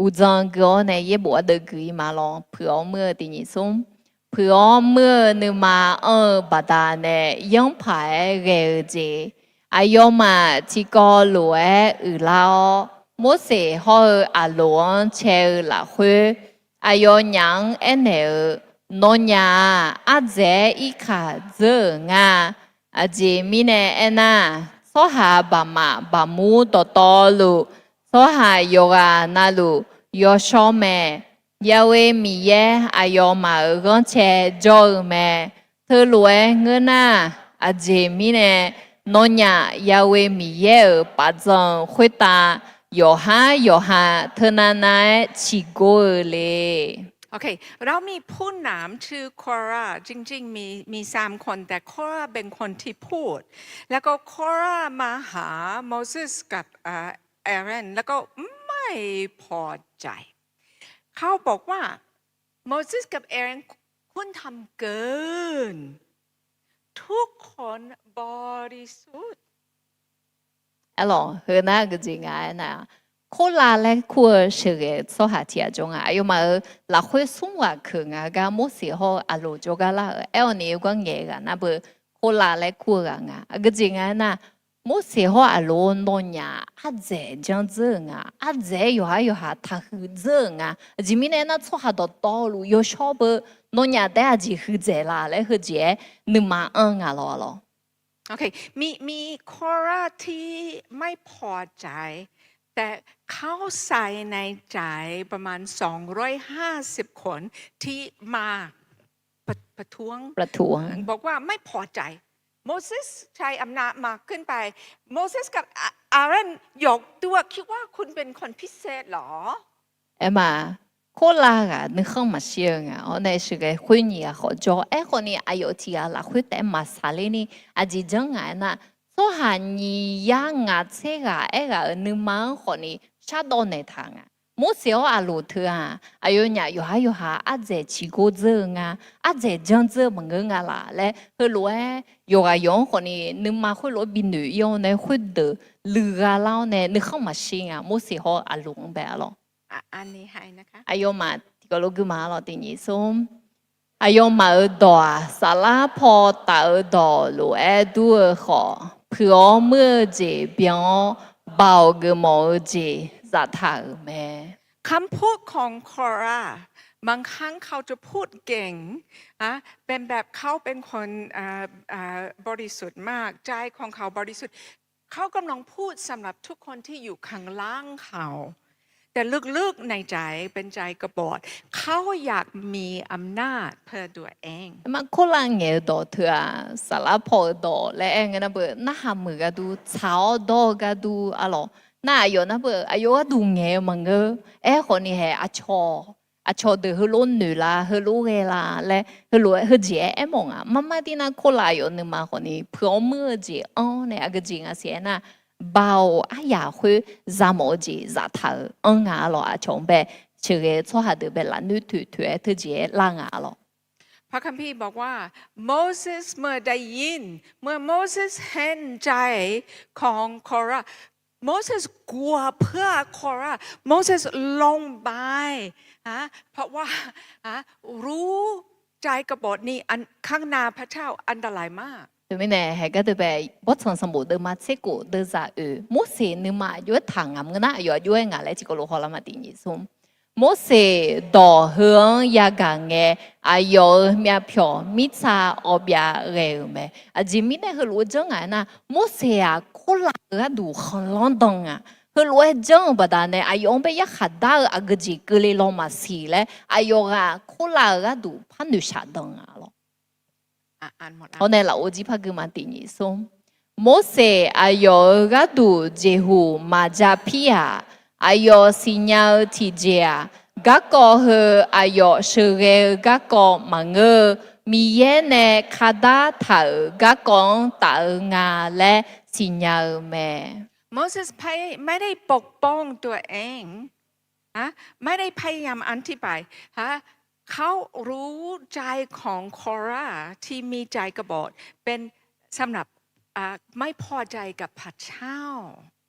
Uqdzan gui-awr nae yaerbof ardeuv gui-ir ma lawq. Puiq-awr muir-eu tiq nyiq smr. Puiq-awr muir-eu nuima anr-eu baqdanae yanrpaq-aer ghae-eu jeq, aqyawfmaf tiqkawv lof-aer uiqlar-awr, Morseq hawr-eu Aqloq-anr cae-eu lafkhoer, aqyawfnyaf-anr aernaeq-eu, Nawnyaf-aq, ardzaeq-aer irkaq dzeur-euq nga. Aqjeq mirnae aernar, tsawrhaq baqmaf baqmur dawqtawvluf, tsawrhaq yawqghaq navluf yawshawr mae. Yahweh Miqyaer aqyawfmaf-euq ghanrcae jawr-eu mae. Teulof-aer ngeur nar, aqjeq mirnae nawnyaf Yahweh Miqyaer-euq pafdzan-euq khoertav yawqhar yawqha teunav nav-aer ciqgor-eu le. Okay, เรามีผู้นำชื่อคอรา จริงๆ มี มีสามคน แต่คอราเป็นคนที่พูด แล้วก็คอรามาหาโมเสสกับ เอ่อ เอรอน แล้วก็ไม่พอใจ เขาบอกว่า โมเสสกับเอรอน คุณทำเกิน ทุกคนบริสุทธิ์ Aerlawq, heu nar geujeq nga aernar, Korlav laer kur-eu sheuqghae-eu tsawrhaq tiq ghaq jawr nga. Aqyawfmaf-euq lafkhoer smr ghaq keuq nga gar Morseq hawr-eu Aqloq jawrgar lar-euq. Aer-awr ni gar ngaeq-eu ghaq nar beu Korlav laer kur-eu ghaq nga. Aqgeujeq nga aernar, Morseq hawr Aqloq nawnyaf ardzaeq janr dzeur-euq nga. Ardzaeq-aer yawqhar yawqha taqhuiq dzeur-euq nga. Aqjeq mirnae aernar, tsawrhaq dawqtawvluf yawshawr beu nawnyaf taef-aer aqjeq huiqdzaeq la laer heujeq-aer nuima anr nga lawq lawq. มี มี โคราชที่ไม่พอใจ แต่เขาใส่ในใจประมาณ สองร้อยห้าสิบ คนที่มาประท้วง บอกว่าไม่พอใจ โมเสสใช้อำนาจมากเกินไป โมเสสกับอาอาเรน ยกตัว คิดว่าคุณเป็นคนพิเศษเหรอ Aerma, Korlav ghaq nuikhanr maqshir-eu nga. Hawr nae sheuqghae khoer nyiq ghaq khawf jawr. Aerkhawf ni aqyawf tiq ghaq lafkhoer taef-aer maqsaq ler ni aqjeq janr nga aernar, tsawrhaq nyiq yar ngaq tser ghaq aerghaq-euq nuima-anr khawf ni shardawv naeqtaq nga. Morseq hawr Aqloq teu-aq, aqyawfnyaf yawqhar yawqha ardzaeq ciqgor dzeur-eu nga, ardzaeq janr dzeur-eu maqngeur nga laf laer heulof-aer yawqghaq yawq-anr khawf ni nuima khoerlof-aer binoeq ir-awr nae khoerdeuq luiqgha lar-awr nae nuikhanr maqshir nga, Morseq hawr Aqloq-anr bae-a lawq. Aqyawfmaf tiqkawv lof guima-a lawq, tiq nyiq smr. Aqyawfmaf-euq dawq-aq, saflar paw taf-eu dawq lof-aer dur-eu khawf, puiq-awr muir-eu jeq byan-awr, baoq geufmawf-eu jeq zaftaq-euq mae. คำพูดของโคราช บางครั้งเขาจะพูดเก่ง นะ เป็นแบบเขาเป็นคน เอ่อ เอ่อ บริสุทธิ์มาก ใจของเขาบริสุทธิ์ เขากำลังพูดสำหรับทุกคนที่อยู่ข้างล่างเขา แต่ลึกๆในใจเป็นใจกบฏ เขาอยากมีอำนาจเพื่อตัวเอง Aerma, Korlav ngaeq-eu dawq teu-aq, saflar paw-eu dawq laer aer ngae nar beu, narhaq meuq gharduq, tsaq-awr dawr-eu gharduq-a lawq. Nar aqyawf nar beu, aqyawf gharduq ngaeq-eu maqngeur. Aerkhawf ni hae, aqcawq aqcawq deuq heulof noeq la, heulof ghae la laer heulof-aer heujeq-aer aermawf nga. Marmar tir nar, Korlav aqyawf nuima khawf ni puiq-awr muir-eu jeq anr nae aqgeujeq nga siq aernar, baoq aryaq khoer zamawf-eu jeq zaftaq-euq anr nga-a lawq. Aqcawq-anr bae sheuqghae-eu tsawrhaq deuq bae lafnoer toeq toeq-aer teujeq-aer lar nga-a lawq. พระคัมภีร์บอกว่า โมเสส เมื่อได้ยิน เมื่อ โมเสส เห็นใจของโคราช โมเสสกลัวเพื่อโคราช โมเสสลงไป นะ เพราะว่า นะ รู้ใจกบฏนี่ อัน ข้างหน้าพระเจ้าอันตรายมาก Teumirnae hae gardeuv bae, Bawrtsanq sanqbof deuvma tser khof deuvzaq oeq, Morseq nuima aqjox-aer taq ngaq mr nar, aqyawf aqjox-aer ngaq laer tiqkawv lof hawlar ma, tiq nyiq smr. Morseq dawq heu-anr yagaq ngae, aqyawf-euq myavpyawq mirtsa awbyav ghae-euq mae. Aqjeq mirnae heulof-aer janr ngaq aernar, Morseq-aq, Korlav-euq gharduq khanqlanr dan nga. Heulof-aer janr-eu baqdanae, aqyawf-anr bae yarkhaq dar-eu aqgeujeq keuvle law maqsiq laer, aqyawf ghaq Korlav-euq gharduq par noeqshaq dan nga lawq. Hawr nae lafov jir par gui ma, tiq nyiq smr. Morseq aqyawf-euq gharduq jeqhuq maqja pir-aq, aqyawf siqnya-eu tiqjeq-aq, garkawv heu aqyawf sheuqghae-eu garkawv maqngeur-eu, Miqyaer nae kardar taq-euq garkawv-anr taf-eu nga laer siqnya-eu mae. โมเสสไม่ได้ปกป้องตัวเอง ไม่ได้พยายามอธิบาย เขารู้ใจของโคราชที่มีใจกบฏ เป็นสำหรับ ไม่พอใจกับพระเจ้า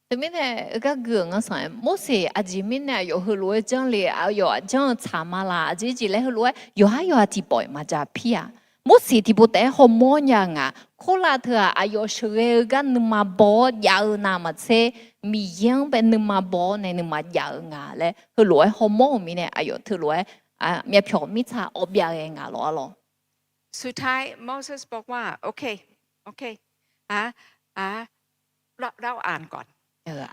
Teumirnae heugar gui-euq ngar sanq-aer, Morseq aqjeq mirnae aqyawf heulof-aer janr le, aqyawf janr-eu tsaq ma laf, aqjeq jeq laer heulof-aer yawqhar yawqha tiqpawf-iq maqja pir-aq. Morseq tiqpov taef-aer hawmawr nya nga. Korlav teu-aq, aqyawf sheuqghae-eu gar nuima baw-awr jav-eu navmaqtser, Miqyaer-anr bae nuima baw-awr nae nuima jav-eu nga laer heulof-aer hawmawr-euq mirnae, aqyawf teulof-aer myavpyawq mirtsa awbyav ghae nga lawq-a lawq. สุดท้าย โมเสสบอกว่า โอเค โอเค อ่ะ อ่ะ เรา เราอ่านก่อน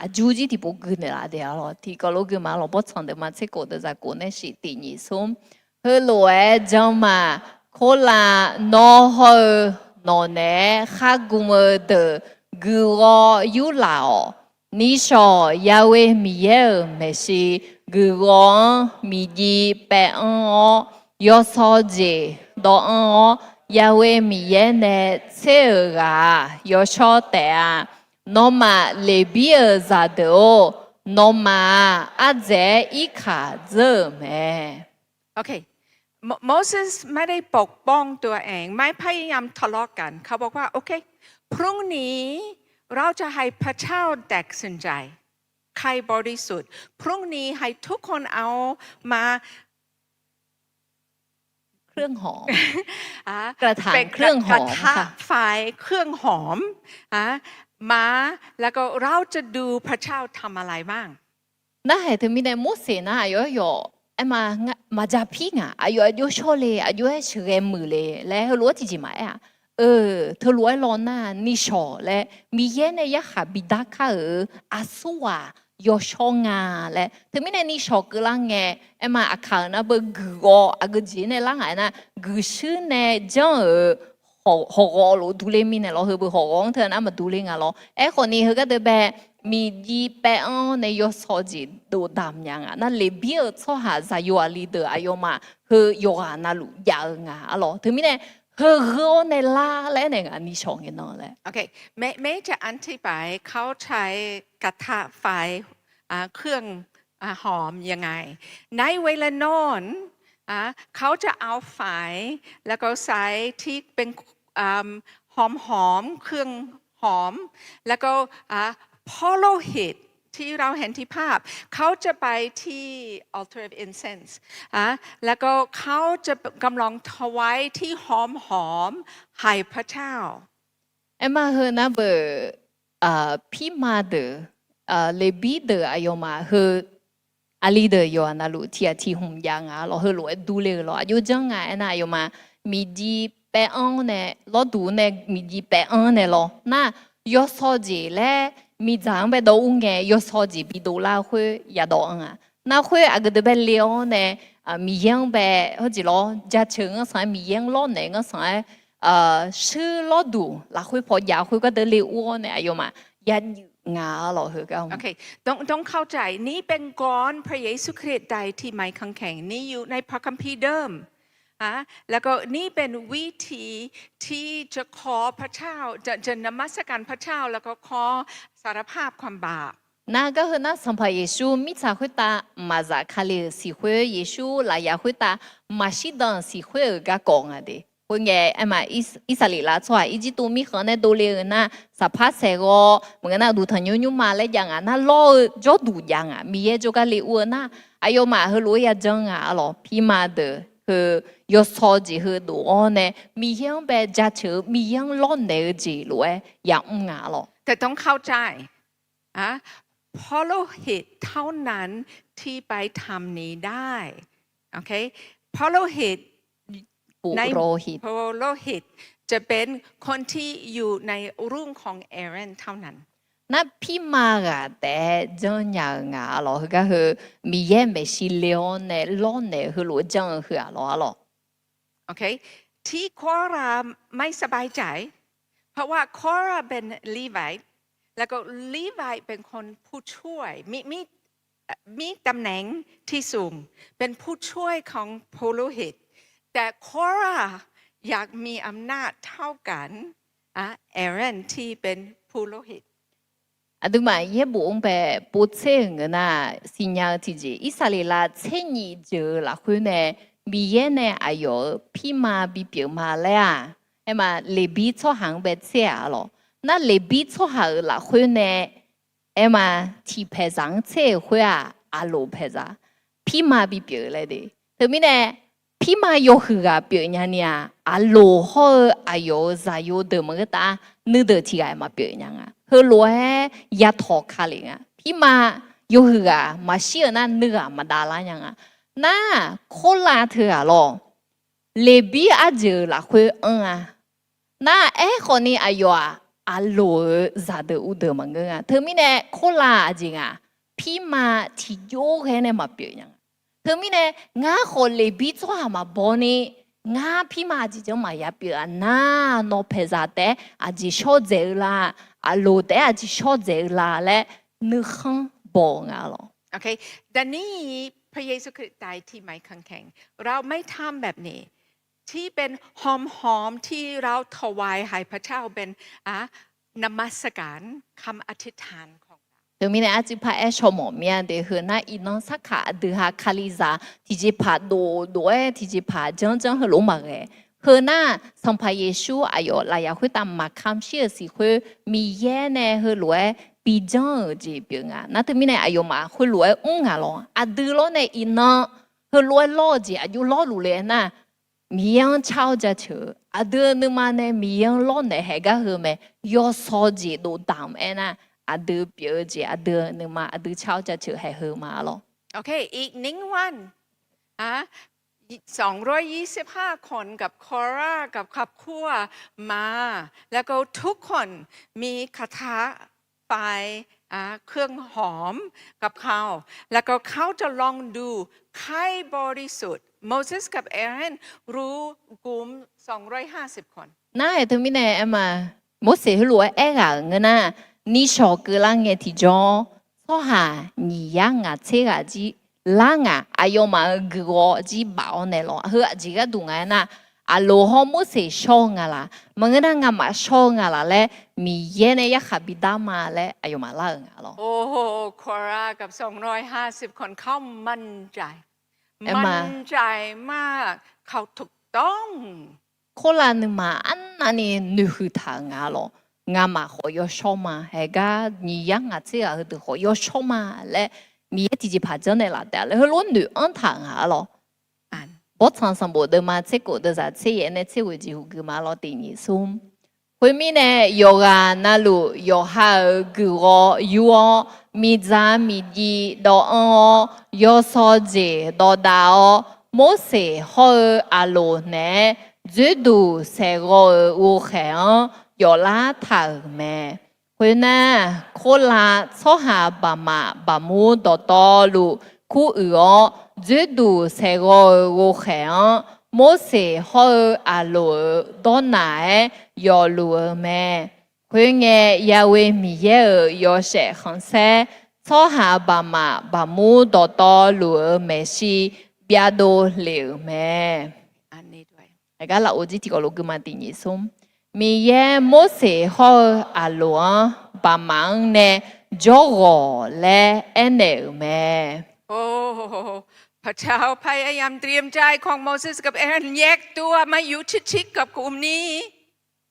Aqjur jir tiqpov gui naeqlaf daef-a lawq. Tiqkawv lof gui ma lawq. Bawrtsanq deuvma tser khof deuvzaq khof nae shiq, tiq nyiq smr. Heulof-aer janr ma. Korlav, nawr hawr-eu nawqnaeq-aer khar gm-eu deuq guiqghawv yurlaf-awq. Nishawq, Yahweh Miqyaer-euq maeqshi guiqghawv-anr miqjiv paev-anr-awr, yawsaw jeq dawv-anr-awr, Yahweh Miqyaer nae tser-euq ghaq-aq, yawshawr taef-a. Nawmaf, Leqbir-euq zaqdeuq-or, Nawmaf-aq, ardzaeq-aer irkaq dzeur-euq mae. โอเค โม- โมเสสไม่ได้ปกป้องตัวเอง ไม่พยายามทะเลาะกัน เขาบอกว่า โอเค พรุ่งนี้เราจะให้พระเจ้าตัดสินใจ ใครบริสุทธิ์ พรุ่งนี้ให้ทุกคนเอามา เครื่องหอม อ่ะ กระถาง เป็นกระ- เครื่องหอม กระทะ ค่ะ ไฟ เครื่องหอม อ่ะ มา แล้วก็เราจะดูพระเจ้าทำอะไรบ้าง Narhaq teumirnae Morseq nar aqyawf-aer yawf aer ma, maqja pir ngaq, aqyawf aqjox shawr le, aqjox-aer sheuqghae muiq le laer heulof-aer tiqjeq maqaer-aq. Eu, teulof-aer law nar nishawq laer Miqyaer nae yarkhaq bidar kar-euq aqsurghaq yawshawr nga laer. Teumirnae nishawq keuvlar ngae, aer ma aqkaq-euq nar beu guiqghawv aqgeu jeq nae lar ngaq-aer nar guiqshuir nae janr-euq hawq- hawqghawv lof durler mirnae lawr, heu beu hawqghawv-anr teu nar maqdurler nga lawr. Aerkhawf ni heugar deuq bae, miqjiv paev-anr nae yawsaw jeq dovdamq nya nga. Nar Leqbir-euq tsawrhaq zaqyo aqli deuq aqyawfmaf heu yawqghaq navluf jav-eu nga arlawq. Teumirnae heu gheu-awr nae lar laer nae ngaq nishawq ngae nan laer. โอเค ไม่ไม่จะอธิบายเขาใช้กระทะไฟ อ่า เครื่อง อ่า หอมยังไง ในเวลานั้น อ่า เขาจะเอาไฟ แล้วก็ใส่ที่เป็น อ่า หอมหอม เครื่องหอม แล้วก็ อ่า พระโลหิต ที่เราเห็นที่ภาพ เขาจะไปที่ altar of incense อ่ะ แล้วก็เขาจะกำลังถวายที่หอมหอมให้พระเจ้า Aer ma heu nar beuq, pirma deuq, Leqbir deuq aqyawfmaf heu aqli deuq yawqha navluf tiq ghaq tiq hmq jav nga lawr, heulof-aer durler-eu lawr. Aqjox janr nga aernar aqyawfmaf miqjiv paev-anr nae lawrduq nae miqjiv paev-anr nae lawr nar, yawsaw jeq laer miqdzaq-anr bae dawv ur ngae yawsaw jeq bidov lar khoer yadawv-anr-aq. Nar khoer aqgeu deuq bae le-awr nae Miqyaer-anr bae hawjeq lawr jaceuq-eu ngar sanq-aer Miqyaer-anr lawrnaeq-eu ngar sanq-aer shuir lawrduq lafkhoer paw jav khoer gardeuv le ur-awr nae aqyawfmaf yajuif nga lawr heugar. ต้องเข้าใจ นี่เป็นก้อนพระเยซูคริสต์ไตที่ไม้กางเขน นี่อยู่ในพระคัมภีร์เดิม แล้วก็นี่เป็นวิธีที่จะขอพระเจ้า จะนมัสการพระเจ้า แล้วก็ขอสารภาพความบาป Nar gar heu nar Sanqpaq Yeqsur mirtsaq khoertav maqzaf Kali-euq siq khoer, Yeqsur lafyaq khoertav maqshir dan-euq siq khoer-euq garkawv nga de. Khoerngae aer ma, Irsaqleqlav tsawrhaq Irjirtuv mirkhanq nae dovle-eu nar, saqpar saeqghawv maqngeur nar, uqduq tanqnymr nymrma laer jav nga nar, lawr-eu jawrduq jav nga. Miqyaer jawrgar le ur-eu nar, aqyawfmaf heulof-aer yajanr nga arlawq. Pirma deuq heu yawsaw jeq heu dof-awr nae Miqyaer-anr bae jaceuq-eu Miqyaer-anr lawrnaeq-eu jeq lof-aer yamr nga arlawq. แต่ต้องเข้าใจ พระโลหิตเท่านั้นที่ไปทำนี้ได้ โอเค พระโลหิต ปุโรหิต ใน ปุโรหิต จะเป็นคนที่อยู่ในรุ่งของเอรอนเท่านั้น Nar pirma ghaq taef-aer janrnya-eu nga arlawq. Heugar heu Miqyaer maeqshi le-awr nae lawrnaeq-eu heulof-aer janr-eu heu-aq lawq arlawq. ที่คอราไม่สบายใจ เพราะว่าคอราเป็นลีวี แล้วก็ลีวีเป็นคนผู้ช่วย มีมีมีตำแหน่งที่สูง เป็นผู้ช่วยของปุโรหิต แต่คอราอยากมีอำนาจเท่ากัน เอรอนที่เป็นปุโรหิต Aqduimaf yaerbof-anr bae povtser-euq ngeur nar, siqnya-eu tiqjeq Irsaqleqlav tser nyiq jeuq-eu lafkhoer nae Miqyaer nae aqyawf-euq pirma bipyeuf ma laer-aq, aer ma Leqbir tsawrhaq-anr bae tser-aq arlawq. Nar Leqbir tsawrhaq-euq lafkhoer nae aer ma tiqpaeqzaq-anr tser-euq khoer-aq, Aqloq paeqzaq pirma bipyeuf laer de. Teumirnae pirma yawhuiq ghaq pyeuf nya ni-aq, Aqloq hawr-eu aqyawf-euq zaqyo deuq maqngeur tav nuideuq tiq ghaq maqpyeuf nya nga. Heulof-aer yatawq ka lef nga. Pirma yawhuiq ghaq maqshir-euq nar nuighaq maqdav lar nya nga. Nar, Korlav teughaq lawr, Leqbir arjeuq-eu lafkhoer anr-a. Nar, aerkhawf ni aqyawf-aq, Aqloq-euq zaqdeuq uvdeuq maqngeur nga. Teumirnae Korlav aqjeq nga, pirma tiqjawr ghae nae maqpyeuf nya nga. Teumirnae ngar khawf Leqbir tsawrhaq maqbaw ni, ngar pirma aqjeq janr maqya pyeuf-a nar, nawq paeqzaq taef-aer aqjeq shawr dzaeq-eu la, Aqloq taef-aer aqjeq shawr dzaeq-eu la laer nuikhanr baw-eu nga lawq. โอเค แต่นี่พระเยซูคริสต์ตายที่ไม้กางเขน เราไม่ทำแบบนี้ ที่เป็นหอมๆ ที่เราถวายให้พระเจ้าเป็น อ่ะ นมัสการ คำอธิษฐานของเรา Teumirnae arcuir paraer shawr mawf mir-a de, heu nar iqnan sarkaq aqdui ha Kalizaq tiqjeqpaq dof dof-aer tiqjeqpaq janr janr heulof-aer maqghae. Heu nar Sanqpaq Yeqsur aqyawf lafyaq khoertav maqkamq shir-euq siq khoer Miqyaer nae heulof-aer bijanr-euq jeq pyeuf nga. Nar teumirnae aqyawfmaf heulof-aer mr nga lawr. Aqdui lawr nae iqnan heulof-aer lawr-eu jeq aqjox lawrluf le aernar, Miqyaer-anr car-awr jaceuq-eu aqdui nuima nae Miqyaer-anr lawrnaeq haeq gar heu mae. Yawsaw jeq dovdamq aernar, aqdui pyeuf-eu jeq aqdui nuima aqdui car-awr jaceuq haeq heu ma lawr. อีกหนึ่งวัน อ่ะ สองร้อยยี่สิบห้าคนกับ Korah กับ ครอบครัว มา แล้วก็ทุกคนมีกระทะไฟ อ่ะ เครื่องหอมกับเขา แล้วก็เขาจะลองดูใครบริสุทธิ์ โมเสสกับเอรอน รู้กลุ่ม สองร้อยห้าสิบคน Nar-aer teumirnae aer ma, Morseq heulof-aer aerghaq-euq ngeur nar, nishawq keuvlar ngae tiqjawr, tsawrhaq nyiq yar ngaq tser ghaq jir lar ngaq, aqyawfmaf-euq guiqghawv jir baf-awr nae lawr. Heu aqjeq gharduq nga aernar, Aqloq hawr Morseq shawr-eu nga laq, maqngeur nar ngamaf shawr-eu nga laq laer Miqyaer nae yarkhaq bidar ma laer aqyawfmaf lar-euq nga lawr. โอ้โห โคราห์กับ สองร้อยห้าสิบคน เขามั่นใจ มั่นใจมาก เขาถูกต้อง Korlav nuima arnavni noeqhuiq taq-euq nga lawr. Ngamaf khawf yawshawr ma. Haeqgar nyiq yar ngaq tser ghaq heudeuq khawf yawshawr ma laer Miqyaer tiqjeqpaq janrnaeq laf taef-a laer heulof-aer noeq-anr taq-euq nga lawr. Bawrtsanq sanqbof deuvma tser khof deuvzaq tser yaef nae tser ghoeq jeq huqgui ma lawr tiq nyiq smr. Khoermirnae, yawqghaq navluf yawqha-euq guiqghawv yur-awr, miqdzaq miqjiv dawvanr-awr, yawsaw jeq dawvdav-awr, Morseq hawr-eu Aqloq naeq-aer dzoerduq saeqghawv-euq ghovkhaeq-anr yawflar taq-euq mae. Khoernar, Korlav tsawrhaq baqmaf baqmur dawqtawvluf kuruiq-awr, dzoerduq saeqghawv-euq ghovkhaeq-anr Morseq hawr-eu Aqloq-euq dawrnaq-aer yawfluf-eu mae. Khoerngae, Yahweh Miqyaer-euq yawshaef khanqsaer tsawrhaq baqmaf baqmur dawqtawvluf-euq maeqshi byavdov lef-euq mae. Aqgar lafov jir tiqkawv lof guima tiq nyiq smr. Miqyaer Morseq hawr-eu Aqloq-anr baqmaf-anr nae jawrghawq laer aernaeq-euq mae. พระเจ้าพยายามเตรียมใจของโมเสสกับเอรอน แยกตัวมาอยู่ชิดๆกับกลุ่มนี้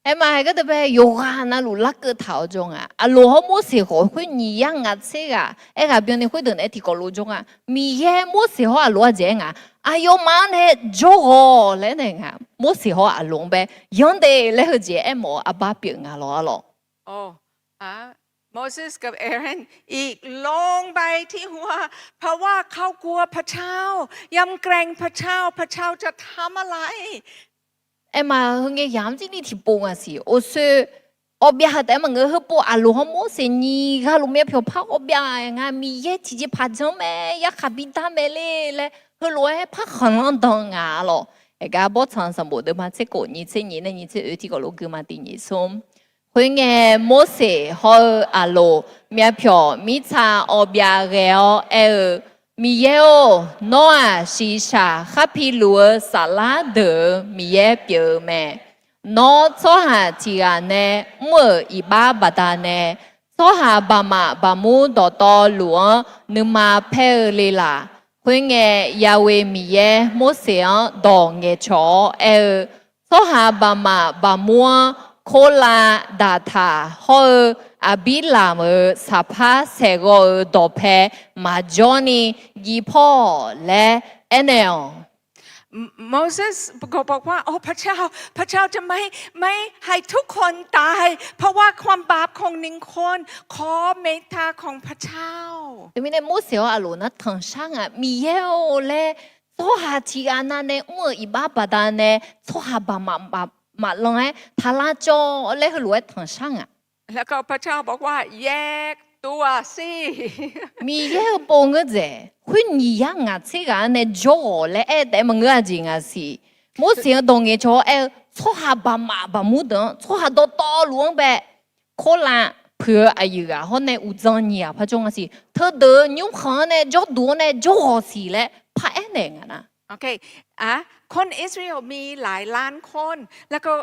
Aer ma, haeqgar deuq bae yawqghaq navluf larkeuv taq-awr jawr nga. Aqloq hawr Morseq khawf khoer nyiq yar ngaq tser ghaq aerghaq byanni khoerdeuq naeq-aer tiqkawv lof jawr nga. Miqyaer Morseq hawr Aqloq-anr jeq aer nga, aqyawfmaf-anr nae jawrghawq laer aernaeq nga. Morseq hawr Aqloq-anr bae yanr de laer heujeq aermawf-eu arbar pyeuf nga lawr-a lawq. โมเสสกับเอรอน อีก ลงไปที่หัว เพราะว่าเขากลัวพระเจ้า ยำเกรงพระเจ้า พระเจ้าจะทำอะไร Aer ma, heu ngae yamq jir ni tiqpov nga siq. Orsher awbyav heu taef-aer maqngeur, heupov Aqloq hawr Morseq nyiq ghaq luf myavpyawq par awbyav nga, Miqyaer tiqjeqpaq janr mae, yarkhaq bidar mae le laer heulof-aer par khanqlanr dan nga lawq. Aergar Bawrtsanq sanqbof deuvma tser khof nyiq tser nyiq nae nyiq tser oe tiqkawv lof guima tiq nyiq smr. Khoerngae, Morseq hawr-eu Aqloq myavpyawq mirtsa awbyav ghae-awr aer-eu, Miqyaer-or, nawr-aq, shiqshaq khar piluf-eu saflar deuq-euq Miqyaer pyeuf-eu mae. Nawr tsawrhaq tiq ghaq nae mr-euq iqbax baqdanae, tsawrhaq baqmaf baqmur dawqtawvluf-anr nuima paer-eu le laq. Khoerngae, Yahweh Miqyaer Morseq-anr dawq ngaeqcawq-awr aer-eu, Tsawrhaq baqmaf baqmur-anr Korlav, Daqtaq hawr-eu Aqbirlamq-euq saqpar saeqghawv-euq dawqpae maqjawr ni jiv pawr-awq laer aernaeq-awq. โมเสสก็บอกว่า โอ้ พระเจ้า พระเจ้าจะไม่ ไม่ให้ทุกคนตาย เพราะว่าความบาปของหนึ่งคน ขอเมตตาของพระเจ้า Teumirnae Morseq hawr Aqloq nar tanqshar nga, Miqyaer-or laer, tsawrhaq tiq ghaq navnae mr-euq iqbax baqdanae tsawrhaq baqmaf maqlanq-aer taqlar cawv laer heulof-aer tanqshar nga. แล้วก็พระเจ้าบอกว่า แยกตัวสิ Miqyaer-eu pov ngeur dzaeq, khoer nyiq yar ngaq tser ghaq-anr nae jawr-awq laer aer taef-aer maqngeur-a jeq nga siq. Morseq-anr dawq ngaeqcawq-awr aer-eu, tsawrhaq baqmaf baqmur deuq-anr, tsawrhaq dawqtawvluf-anr bae, Korlav puiq-eu aqyuif ghaq hawr nae uqdzan nyiq ghaq par jawr nga siq. Teudeuq-eu nymrkhanq-anr nae jawrduq-anr nae jawrghawq siq laer paraer naeq nga nar. คนอิสราเอลมีหลายล้านคน แล้วก็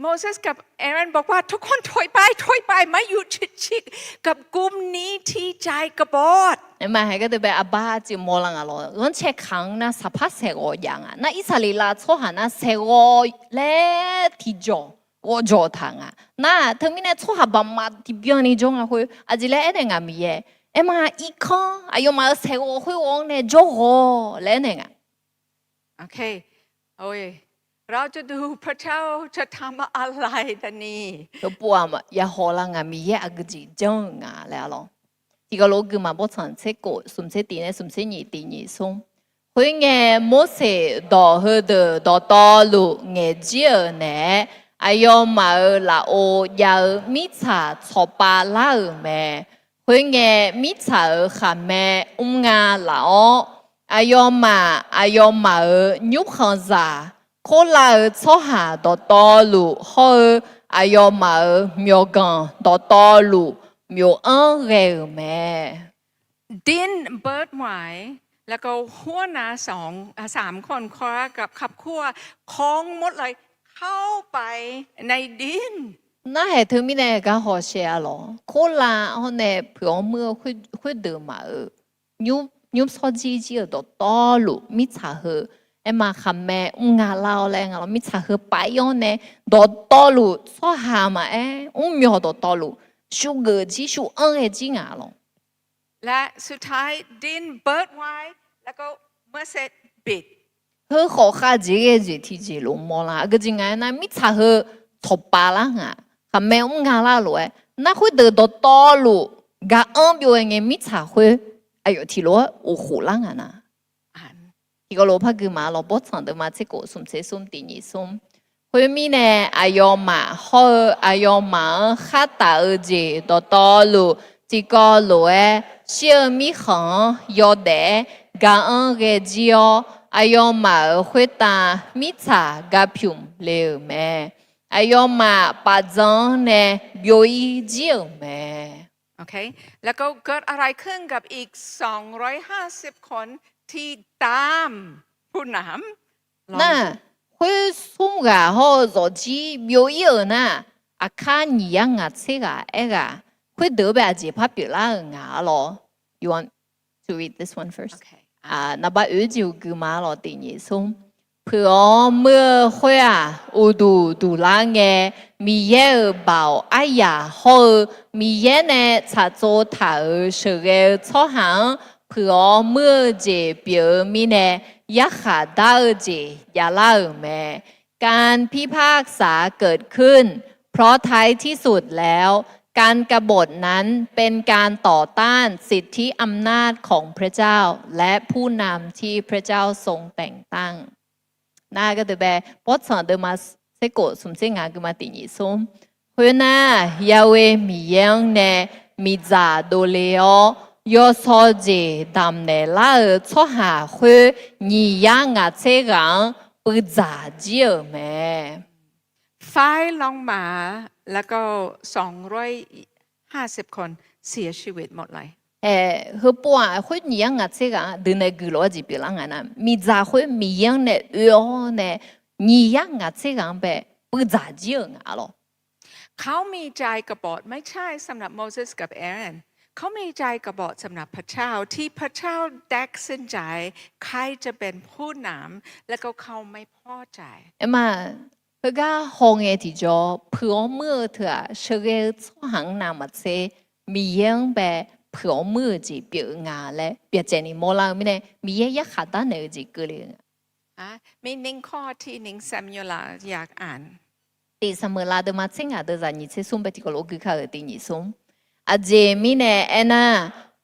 Moses กับ Aaron บอกว่า ทุกคนถอยไป ถอยไป ไม้หยุดชิดๆ กับกลุ่มนี้ที่จ่ายกบฏ Aerma haeq gardeuv bae aqbar civ mawrlar nga lawr. Ghanrcae kaq-anr nar saqpar saeqghawv jav nga. Nar Irsaqleqlav tsawrhaq nar saeqghawv laer tiqjawq ghawqjawq taq nga. Nar teumirnae tsawrhaq baqmaf tiqbyan ni jawr nga khoer, aqjeq laer aernaeq nga Miqyaer. Aerma irkanr aqyawfmaf-euq saeqghawv khoerghawv-anr nae jawrghawq laer aernaeq nga. เราจะดูพระเจ้าจะทำอะไร Heupov-aq yahaw lar nga Miqyaer aqgeu jeq janr-eu nga laer-a lawr. Tiqkawv lof-aer guimaf bawrtsanq tser kof smq tser tiq nae smq tser nyiq tiq nyiq smr. Khoerngae, Morseq dawq heudeuq dawqtawvluf ngaeq jir-euq naeq-aer, aqyawfmaf-euq lafov jav-eu mirtsaq tsawqpav lar-euq mae. Khoerngae, mirtsaq-euq khaqmae mrnga laf-awr, aqyawfmaf aqyawfmaf-euq nymrkhanqzaq, Korlav-euq tsawrhaq dawqtawvluf hawr-eu, aqyawfmaf-euq myawqganq dawqtawvluf, myof-anr ghae-euq mae. ดินเบิดไหว แล้วก็หัวหน้าสอง- สามคน Korah กับ ครอบครัว ของหมดเลย เข้าไปในดิน Narhaq teumirnae gar hawshae-a lawr. Korlav hawr nae peuq-awr muir-eu khoerdeuq maf-euq nymr- nymrshawr jir jir-euq dawqtawvluf mirtsaq heu, aerma khaqmae mrnga lar-awr laer nga lawr, mirtsaq heu pav-ir-awr nae dawqtawvluf tsawrhaq maqaer mrmyawq dawqtawvluf shugeuf jir shu-anr ghae jir nga lawr. และสุดท้าย ดินเบิดไหว แล้วก็ Moses บิด Heu khawf khav jeq ghae jeq tiqjeq lof mawrlar. Aqgeu jeq nga aernar, mirtsaq heu tsawqpav lar nga, khaqmae mrnga lar lof-aer nar, khoerdeuq dawqtawvluf gar-anr byov-aer ngae mirtsaq khoer aqyawf tiqlof-aer of khof lar nga nar. Tiqkawv lof par gui ma lawr, Bawrtsanq deuvma tser kof smq tser smr tiq nyiq smr. Khoermirnae, aqyawfmaf hawr-eu aqyawfmaf-anr khar taf-eu jeq dawqtawvluf, tiqkawv lof-aer shir-eu mirkhanq-anr yawdaef-aer gar-anr ghae jir-awr, aqyawfmaf-euq khoertav mirtsaq gar pymq le-euq mae. Aqyawfmaf paf dzan-anr nae byov-ir jir-euq mae. แล้วก็เกิดอะไรขึ้นกับอีกสองร้อยห้าสิบคนที่ตามผู้นำ Nar, khoer smr ghaq hawr-eu zawqjir byov-ir-euq nar, aqkar nyiq yar ngaq tser ghaq aer ghaq, khoerdeuq-anr bae aqjeq par pyeuflar-euq nga-a lawr. Naqbar oe jeq-eu gui ma lawr, tiq nyiq smr. Peuq-awr muir-eu khoer-aq, uqduq duq lar ngae, Miqyaer-euq baoq aryaq hawr-eu Miqyaer nae tsaqtsov taq-euq sheuqghae-eu tsawrhaq-anr peuq-awr muir-eu jeq pyeuf-eu mirnae, yarkhaq dar-eu jeq javlar-euq mae. การพิพากษาเกิดขึ้น เพราะท้ายที่สุดแล้ว การกบฏนั้นเป็นการต่อต้านสิทธิอำนาจของพระเจ้า และผู้นำที่พระเจ้าทรงแต่งตั้ง Nar gardeuv bae, Bawrtsanq deuvma tser kof smq tser ngaq gui ma tiq nyiq smr. Khoernar, Yahweh Miqyaer-anr nae miqdzaq dovle-awr, yawsaw jeq damqnaeq lar-euq tsawrhaq khoer nyiq yar ngaq tser ghaq-anr puivdzaq jir-euq mae. ไฟลงมา แล้วก็สองร้อยห้าสิบคนเสียชีวิตหมดเลย Ae, heupov-aq khoer nyiq yar ngaq tser ghaq-anr deuq nae guiqlof-aer jeq pyeuflar nga nar, miqdzaq khoer Miqyaer-anr nae oe-awr nae nyiq yar ngaq tser ghaq-anr bae puivdzaq jir-euq nga-a lawr. เขามีใจกบฏ ไม่ใช่สำหรับ Moses กับ Aaron เขามีใจกบฏสำหรับพระเจ้า ที่พระเจ้าตัดสินใจใครจะเป็นผู้นำ แล้วก็เขาไม่พอใจ Aerma, heugar haw ngae tiqjawr, peuq-awr muir-eu teu-aq, sheuqghae-eu tsawrhaq-anr navmaqtser, Miqyaer-anr bae peuq-awr muir-eu jeq pyeuf-eu nga laer byacaevni mawrlar-eu mirnae, Miqyaer yarkhaq darnaeq-eu jeq keuvle-eu nga. มีหนึ่งข้อที่หนึ่งซามูเอลอยากอ่าน Tiq Saqmeuqlav deuvma tser ngaq deuv zaq nyiq tser smr bae tiqkawv lof gui kar-euq tiq nyiq smr. Aqjeq mirnae aernar,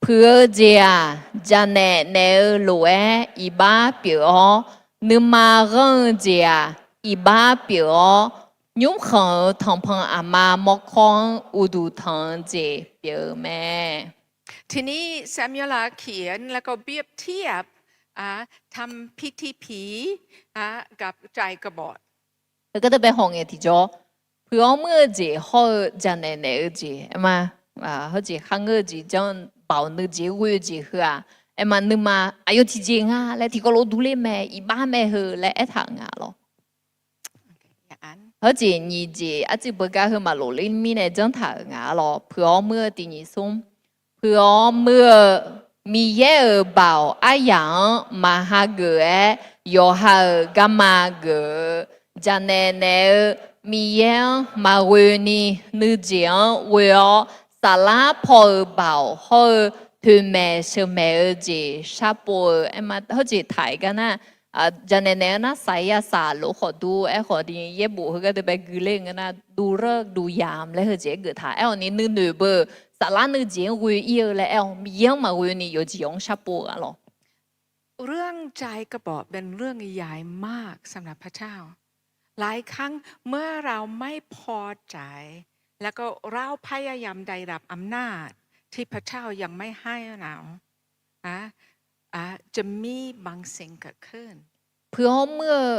puiq-eu jeq-aq, jaqnaeq naeq-eu lof-aer iqbax pyeuf-awr, nuima ghanr-eu jeq-aq, iqbax pyeuf-awr, nymrkhanq-euq tanqpanq aqma mawrkawr-anr uqduq tanq-eu jeq pyeuf-eu mae. ทีนี้ซามูเอลเขียนแล้วก็เปรียบเทียบ ทำพิธีผี กับใจกบฏ Heugar deuv bae haw ngae tiqjawr, puiq-awr muir-eu jeq hawr-eu jaqnaeq naeq-eu jeq, aerma, hawjeq kharngeur-eu jeq janr, baoq nuijeq ghoe-eu jeq heu-aq, aerma nuima aqyawf tiqjeq nga laer tiqkawv lof durler mae, iqbax mae heu laer aertaq-euq nga lawr. Hawjeq nyiq jeq arcuiv beugar heu maqlof ler mirnae janr taq-euq nga arlawr. Puiq-awr muir-eu tiq nyiq smr. Puiq-awr muir-eu, Miqyaer-euq baoq aryaq-anr maqha geuf-aer, yawqha-euq garma geuf-eu, jaqnaeq naeq-eu Miqyaer-anr maqghoe ni nuijeq-anr ghoe-awr, saflar paw-euq baoq hawr-eu toeqmaeq sheuqmaeq-eu jeq sharpov-eu aer ma. Hawjeq taq-aer gar nar, jaqnaeq naeq-eu nar saq-ir yasaq lof khawf dur. Aerkhawf ni yaerbof heugar deuq bae gui ler-eu ngeur nar, ดูฤกษ์ ดูยาม laer heujeq-aer geuf taq. Aer-awq ni nuinoeq beu-eu saflar nuijeq-anr ghoe-ir-eu laer aer-awq. Miqyaer-anr maqghoe ni yawqjeq-anr sharpov-eu arlawr. เรื่องใจกบฏเป็นเรื่องใหญ่มากสำหรับพระเจ้า หลายครั้งเมื่อเราไม่พอใจ แล้วก็เราพยายามได้รับอำนาจที่พระเจ้ายังไม่ให้เรา จะมีบางสิ่งเกิดขึ้น Puiq-awr muir-eu,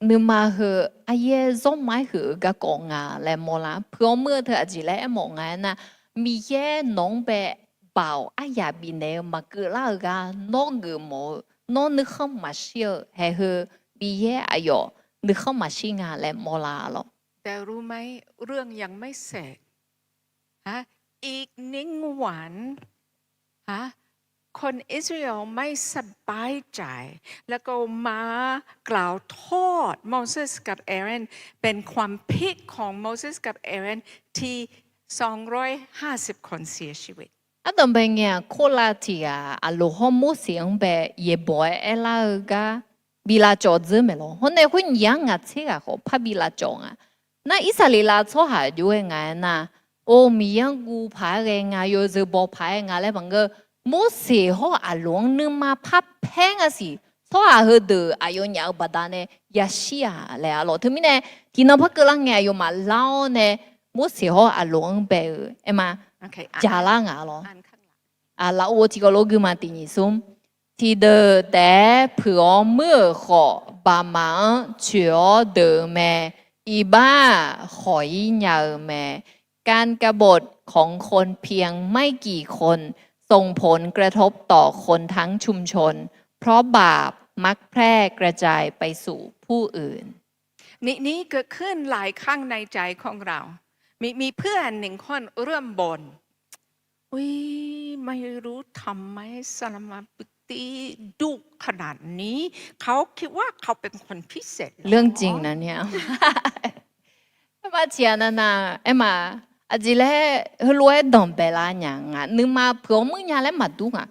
nuima heu aryaer zawr ma-aer huiq-eu garkawv nga laer mawrlar. Puiq-awr muir-eu teu aqjeq laer aermawf nga aernar, Miqyaer nawq-anr bae baoq aryaq bifnaeq-eu maqkeuvlar-eu gar nawr geufmawf-eu, nawr nuikhanr maqshir-eu haeq heu, Miqyaer aqyawf nuikhanr maqshir nga laer mawrlar arlawr. แต่รู้ไหม เรื่องยังไม่เสร็จ ฮะ อีกหนึ่งวัน ฮะ คนอิสราเอลไม่สบายใจ แล้วก็มากล่าวโทษโมเสสกับเอรอน เป็นความผิดของโมเสสกับเอรอนที่ สองร้อยห้าสิบคนเสียชีวิต Ardanqbae ngae-aq, korlav tiq ghaq Aqloq hawr Morseq-anr bae yaeqbawq-aer aerlar-eu gar bi lavcawv dzeur maeq lawr. Hawr nae khoer nyiq-anr ngaq tser ghaq khawf par bi lavcawv nga. Nar Irsaqleqlav tsawrhaq jov-aer nga aernar, or, Miqyaer-anr guv paq-aer ghae nga, yawzeu baw paq-aer nga laer maqngeur. Morseq hawr Aqloq-anr nuima par paer nga siq. Tsawrhaq heudeuq aqyawfnyaf-eu baqdanae yashir-aq laer arlawr. Teumirnae tiqnan par keuvlar ngae aqyawfmaf lar-awr nae Morseq hawr Aqloq-anr bae-eu aer ma, jaqlar nga arlawr. Lafov tiqkawv lof guima tiq nyiq smr. Tiqdeuq taef-aer puiq-awr muir-euq khawf, baqmaf-anr coeq-awr deuq-eu mae. Iqbax-aq, khawq-ir nya-eu mae. การกบฏของคนเพียงไม่กี่คน ส่งผลกระทบต่อคนทั้งชุมชน เพราะบาปมักแพร่กระจายไปสู่ผู้อื่น นี่นี่เกิดขึ้นหลายครั้งในใจของเรา มีมีเพื่อนหนึ่งคนเริ่มบ่น อุ๊ย ไม่รู้ทำไมสลามาปุตตี้ ดุขนาดนี้ เขาคิดว่าเขาเป็นคนพิเศษเหรอ เรื่องจริงนะเนี่ย Aer ma tiq ghaq navnav aer ma, aqjeq laer heulof-aer danqbae lar nya nga, nuima puiq-awr muir nya laer maqdur nga.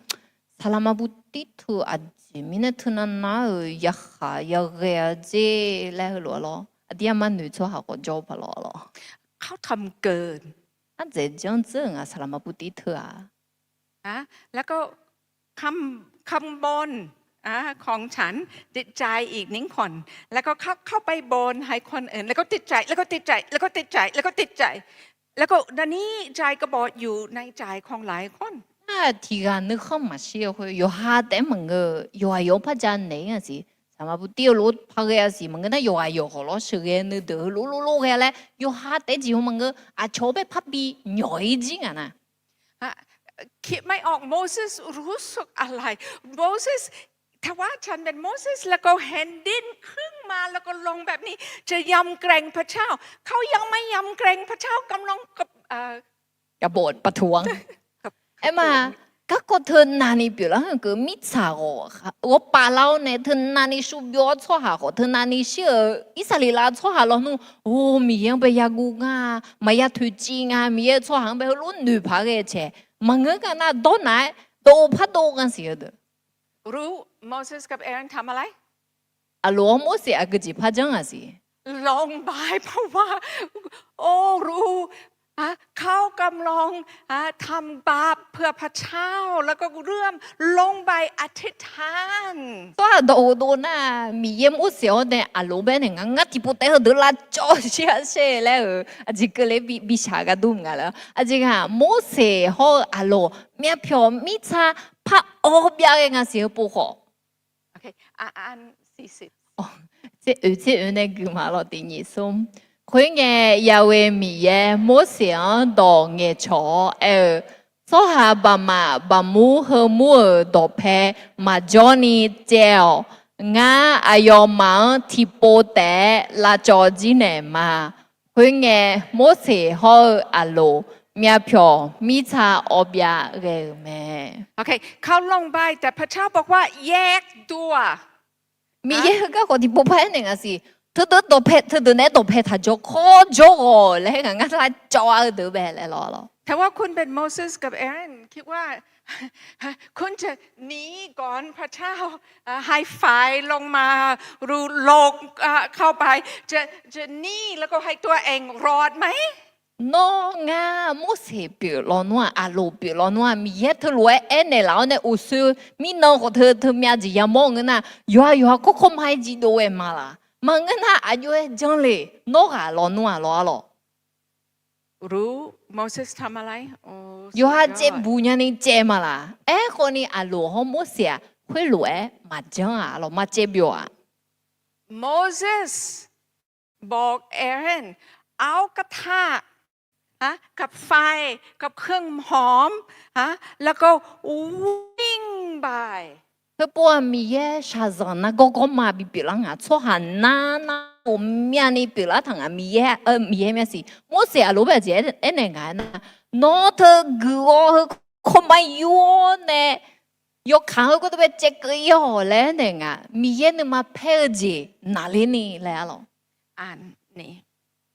Saqlaqmar buvtir teu aqjeq mirnae teunav nav-euq yakhaq yaghae-a jer laer heulof-aer lawr, aqdir armar noeq tsawrhaq khawf jawr-eu paq lawr lawr. เขาทำเกิน Ardzaeq janr dzeur-euq nga saqlaqmar buvtir teu-aq. แล้วก็คำคำบ่น ของฉันติดใจอีกหนึ่งคน แล้วก็เข้าเข้าไปบ่นให้คนอื่น แล้วก็ติดใจ แล้วก็ติดใจ แล้วก็ติดใจ แล้วก็ติดใจ แล้วก็ตอนนี้ใจกบฏอยู่ในใจของหลายคน Nar tiq ghaq nuikhanr maqshir-eu khoer yawqha taef-aer maqngeur-eu, yawqghaq yawq-anr par janaeq-ir nga siq. Saqlaqmar buvtir-eu lof par ghae-a siq maqngeur nar, yawqghaq yawq khawf lawr sheuqghae nuideuq heulof lof lof ghae laer yawqha taef-aer jeq-anr maqngeur, aqcawq-eu bae parbi nyawq-ir jir nga nar. คิดไม่ออก Moses รู้สึกอะไร Moses ถ้าว่าฉันเป็นโมเสส แล้วก็แผ่นดินครึ่งมา แล้วก็ลงแบบนี้ จะยำเกรงพระเจ้า เขายังไม่ยำเกรงพระเจ้ากำลังกับเอ่อ กบฏประท้วง Aer ma, garkawv teu navni pyeuflar-anr keuv mirtsaq ghawq ghawrpav lar-awr nae teu navni shurbyov-awr tsawrhaq khawf teu navni shir-euq Irsaqleqlav tsawrhaq lawnmr, or, Miqyaer-anr bae yaguv nga, maqya toeqciv nga, Miqyaer-eu tsawrhaq-anr bae heulof noeqpaq ghae cae, maqngeur gar nar dawrnaq-aer dov pardov nga siq-eu deuq. รู้ Moses กับ Aaron ทำอะไร Aqloq-anr Morseq aqgeu jeq par janr nga siq. ลงไป เพราะว่า โอ้ รู้ ฮะ เขากำลัง ฮะ ทำบาปเพื่อพระเจ้า แล้วก็เริ่มลงไปอธิษฐาน Tsawrhaq dawq ghofdov nar, Miqyaer Morseq-awr nae Aqloq bae nae ngar ngar tiqpov taef heudeuq lavcawv shir-a shaer laer-euq aqjeq keuvle bi shaq gar dur nga laer. Aqjeq nga, Morseq hawr-eu Aqloq myavpyawq mirtsa par-awr byav ghae nga siq heupov khawf. Tser oeq tser oeq nae guiqma lawq tiq nyiq smr. Khoerngae, Yahweh Miqyaer Morseq-anr dawq ngaeqcawq-awr aer-eu, Tsawrhaq baqmaf baqmur heumur-euq dawqpae maqjawr ni tsaev-awq. Ngar aqyawfmaf-anr tiqpov taef-aer lavcawv jir naeq ma. Khoerngae, Morseq hawr-eu Aqloq myavpyawq mirtsa awbyav ghae-euq mae. โอเค เขาลงไป แต่พระเจ้าบอกว่าแยกตัว Miqyaer heugar khawf tiqpov par aernaeq nga siq. Teudeuq dawqpae, teudeuq naeq-aer dawqpae taq jawr kawr jawr ghawq-euq laer aer ngaq ngar lavcawv-a heudeuq bae laer lawr lawr. แต่ว่าคุณเป็นโมเสสกับเอโรน คิดว่าคุณจะหนีก่อนพระเจ้า ให้ไฟลงมา หรือโลกเข้าไป จะจะหนีแล้วก็ให้ตัวเองรอดไหม Nawr ngar Morseq pyeuf lawnmr-aq, Aqloq pyeuf lawnmr-aq, Miqyaer teulof-aer aernaeq laf-awr nae uqshoe mirnan khawf teu teu myav jeq yamawr-eu ngeur nar, yawqha yawqha kawrkawr ma-aer jir dov-aer ma laq. Maqngeur nar aqjox-aer janr le. Nawr ghaq lawnmr-aq lawr-ar lawq. รู้ โมเสสทำอะไร โอ้ สุดยอด Yawqha caevbuq nyani caev ma laq. Aerkhawf ni Aqloq hawr Morseq-aq khoerlof-aer maqjanr-aq lawq, maqcaev byov-aq. โมเสสบอกเอโรน เอากระทะ ฮะ กับไฟ กับเครื่องหอม ฮะ แล้วก็วิ่งไป Heupov-aq Miqyaer shaqzanq nargawr gawrma bipyeuf lar ngaq, tsawrhaq nar nar ghawqmyani pyeuflar taq ngaq, Miqyaer, Miqyaer myav siq. Morseq Aqloq bae jeq aernaeq ngaq-aer nar, nawr teuguiq ghawr heu kawrma yur-awr nae yawkaq-anr heu gawr teu bae caev keuv ir-awq laer aernaeq ngaq, Miqyaer nuima paer-eu jeq naqler ni laer-ar lawq.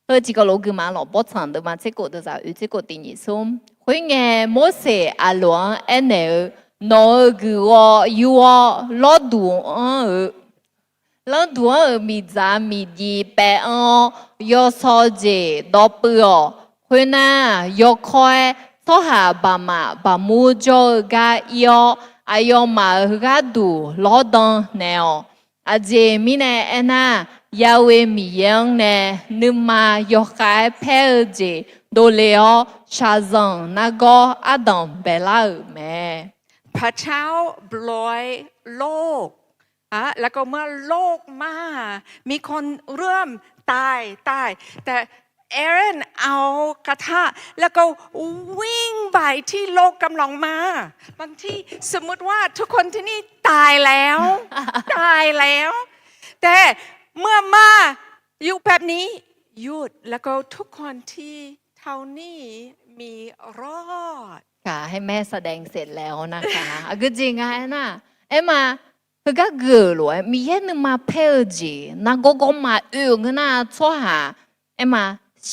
Heu tiqkawv lof guima lawq, Bawrtsanq deuvma tser kof deuvzaq oeq tser kof tiq nyiq smr. Khoerngae, Morseq Aqloq-anr aernaeq-eu, Nawq-euq guiqghawv yur-awr, lawrduq anr-eu, lanrduq anr-euq miqdzaq miqdiv paev anr-awr, yawsaw jeq dawv puiv-awq. Khoernar, yawkawr-aer tsawrhaq baqmaf baqmur jawr-eu gar ir-awr, aqyawfmaf-euq gharduq lawrdan naeq-awq. Aqjeq mirnae aernar, Yahweh Miqyaer-anr nae nuima yawkhav-aer paer-eu jeq dovle-awr, shaqzanq nargawr ardanq baelar-euq mae. พระเจ้าโปรยโรค ฮะ แล้วก็เมื่อโรคมา มีคนเริ่มตาย ตาย แต่เอโรนเอากระทะ แล้วก็วิ่งไปที่โรคกำลังมา บางที สมมุติว่าทุกคนที่นี่ตายแล้ว ตายแล้ว แต่เมื่อมาอยู่แบบนี้ หยุด แล้วก็ทุกคนที่เท่านี้มีรอด Kaq, ให้แม่แสดงเสร็จแล้วนะคะ Aqgeu jeq nga aernar, aerma, heugar gui-euq lof-aer Miqyaer nuima paer-eu jeq nargawr gawrma oe-euq ngeur nar, tsawrhaq aerma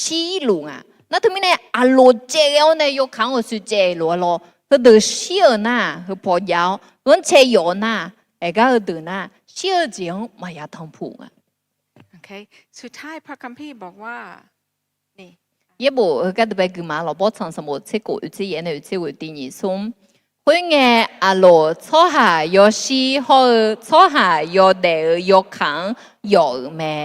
shir luf nga. Nar teumirnae Aqloq caev ghae-awr nae yawkaq-anr aqshoe caev lof-aer lawr, heudeuq shir-euq nar, heupaw jav-awr ghanrcae yawf-eu nar, aergar heudeuq nar, shir-eu jeq-anr maqya tanqpuq nga. สุดท้ายพระคัมภีร์บอกว่า Yaerbof heugar deuq bae guima lawq, Bawrtsanq sanqbof tser kof oeq tser yaef nae oeq tser ghoeq tiq nyiq smr. Khoerngae, Aqloq tsawrhaq yawshir hawr-eu tsawrhaq yawdaef-euq yawkaq-anr yawf-euq mae.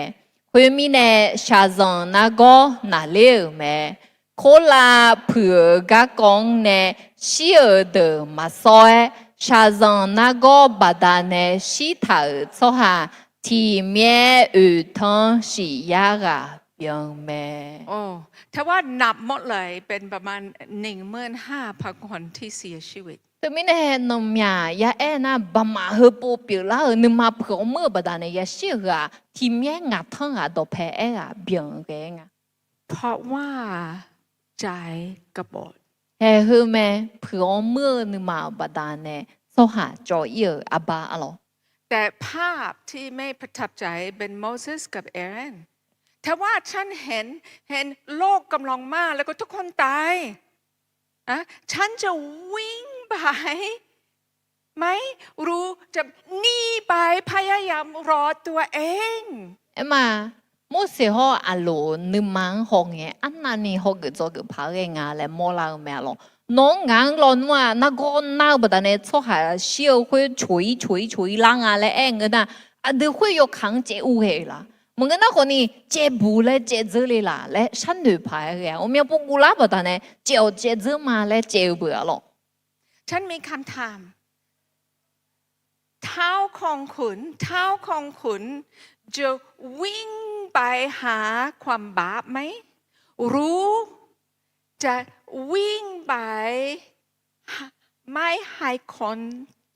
Khoermirnae, shaqzanq nargawr naqler-euq mae. Korlav puiq-euq garkawv-anr nae shir-euq deuq maqsawr-aer, shaqzanq nargawr baqdanae shirtaq-euq tsawrhaq tiq myaer oeq tanr shiq yar ghaq byan-eu mae. โอ้ ถ้าว่านับหมดเลยเป็นประมาณ หนึ่งหมื่นห้าพันคนที่เสียชีวิต Teumirnae, nanqmyaq ya aer nar, baqmaf heupov pyeuflar-euq nuima puiq-awr meur-euq baqdanae yashir-euq ghaq tiq myaer ngaq tanr ghaq dawqpae aer ghaq byan-eu ghae-aer nga. เพราะว่าใจกบฏ Haeq heu mae, puiq-awr meur-eu nuima-euq baqdanae tsawrhaq cawv ir-euq arbar-ar lawq. แต่ภาพที่ไม่ประทับใจเป็นโมเสสกับเอโรน ถ้าว่าฉันเห็น เห็นโรคกำลังมา แล้วก็ทุกคนตาย ฉันจะวิ่งไปไหม หรือจะหนีไปพยายามรอดตัวเอง Aerma, Morseq hawr Aqloq nuima-anr hawngae arnavni hawgeuf dzawgeuf paq-aer ghae nga laer mawrlar-eu mae-ar lawq. Nawq-anr ngaq-anr lawnmr-aq, nargawr nar-eu baqdanae tsawrhaq shir-eu khoer coq-ir coq-ir coq-ir lar nga laer aer-eu ngeur nar, aqdui khoer yawkaq-anr caev ur ghae-eu la? Maqngeur nar khawfni, caevbuq laer caevdzeur le laq laer sharnoeq paq-aer ghae-a. Ghawqmya pov guvlar baqdanae caev-awq caevdzeur ma laer caev-eu beuq-ar lawq. ฉันมีคำถาม เท้าของคุณ เท้าของคุณจะวิ่งไปหาความบาปไหม หรือจะวิ่งไปไม่ให้คน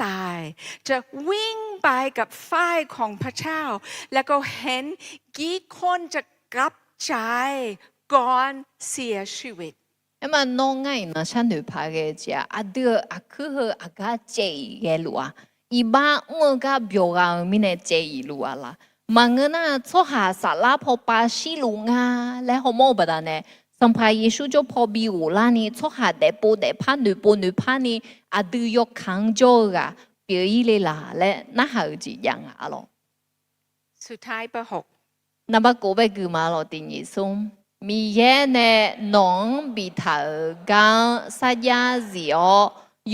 ตาย จะวิ่ง ไปกับฝ้ายของพระเจ้า แล้วก็เห็นกี่คนจะกลับใจก่อนเสียชีวิต Aerma nawr ngar iqnan sharnoeq paq ghae-eu jeq-aq, aqdui-euq aqkuir heu aqgar caev-iq ghae luf-a. Iqbax mr-eu gar byawq gha-eu mirnae caev-iq luf-a laq. Maqngeur nar, tsawrhaq saflar pawpav shirluf nga laer hawmawr-eu baqdanae, Sanqpaq Yeqsur jawr paw bi ghoflarni, tsawrhaq daefpov daefpar noeqpov noeqparni, aqdui yawkaq-anr jawr-eu ghaq pyeuf-ir le laq laer narhaq-euq jeq jav nga-a lawq. Naqba kof bae guiqma lawq, tiq nyiq smr. Miqyaer nae nawq-anr biftaq-euq gar-anr sarjax zif-awr,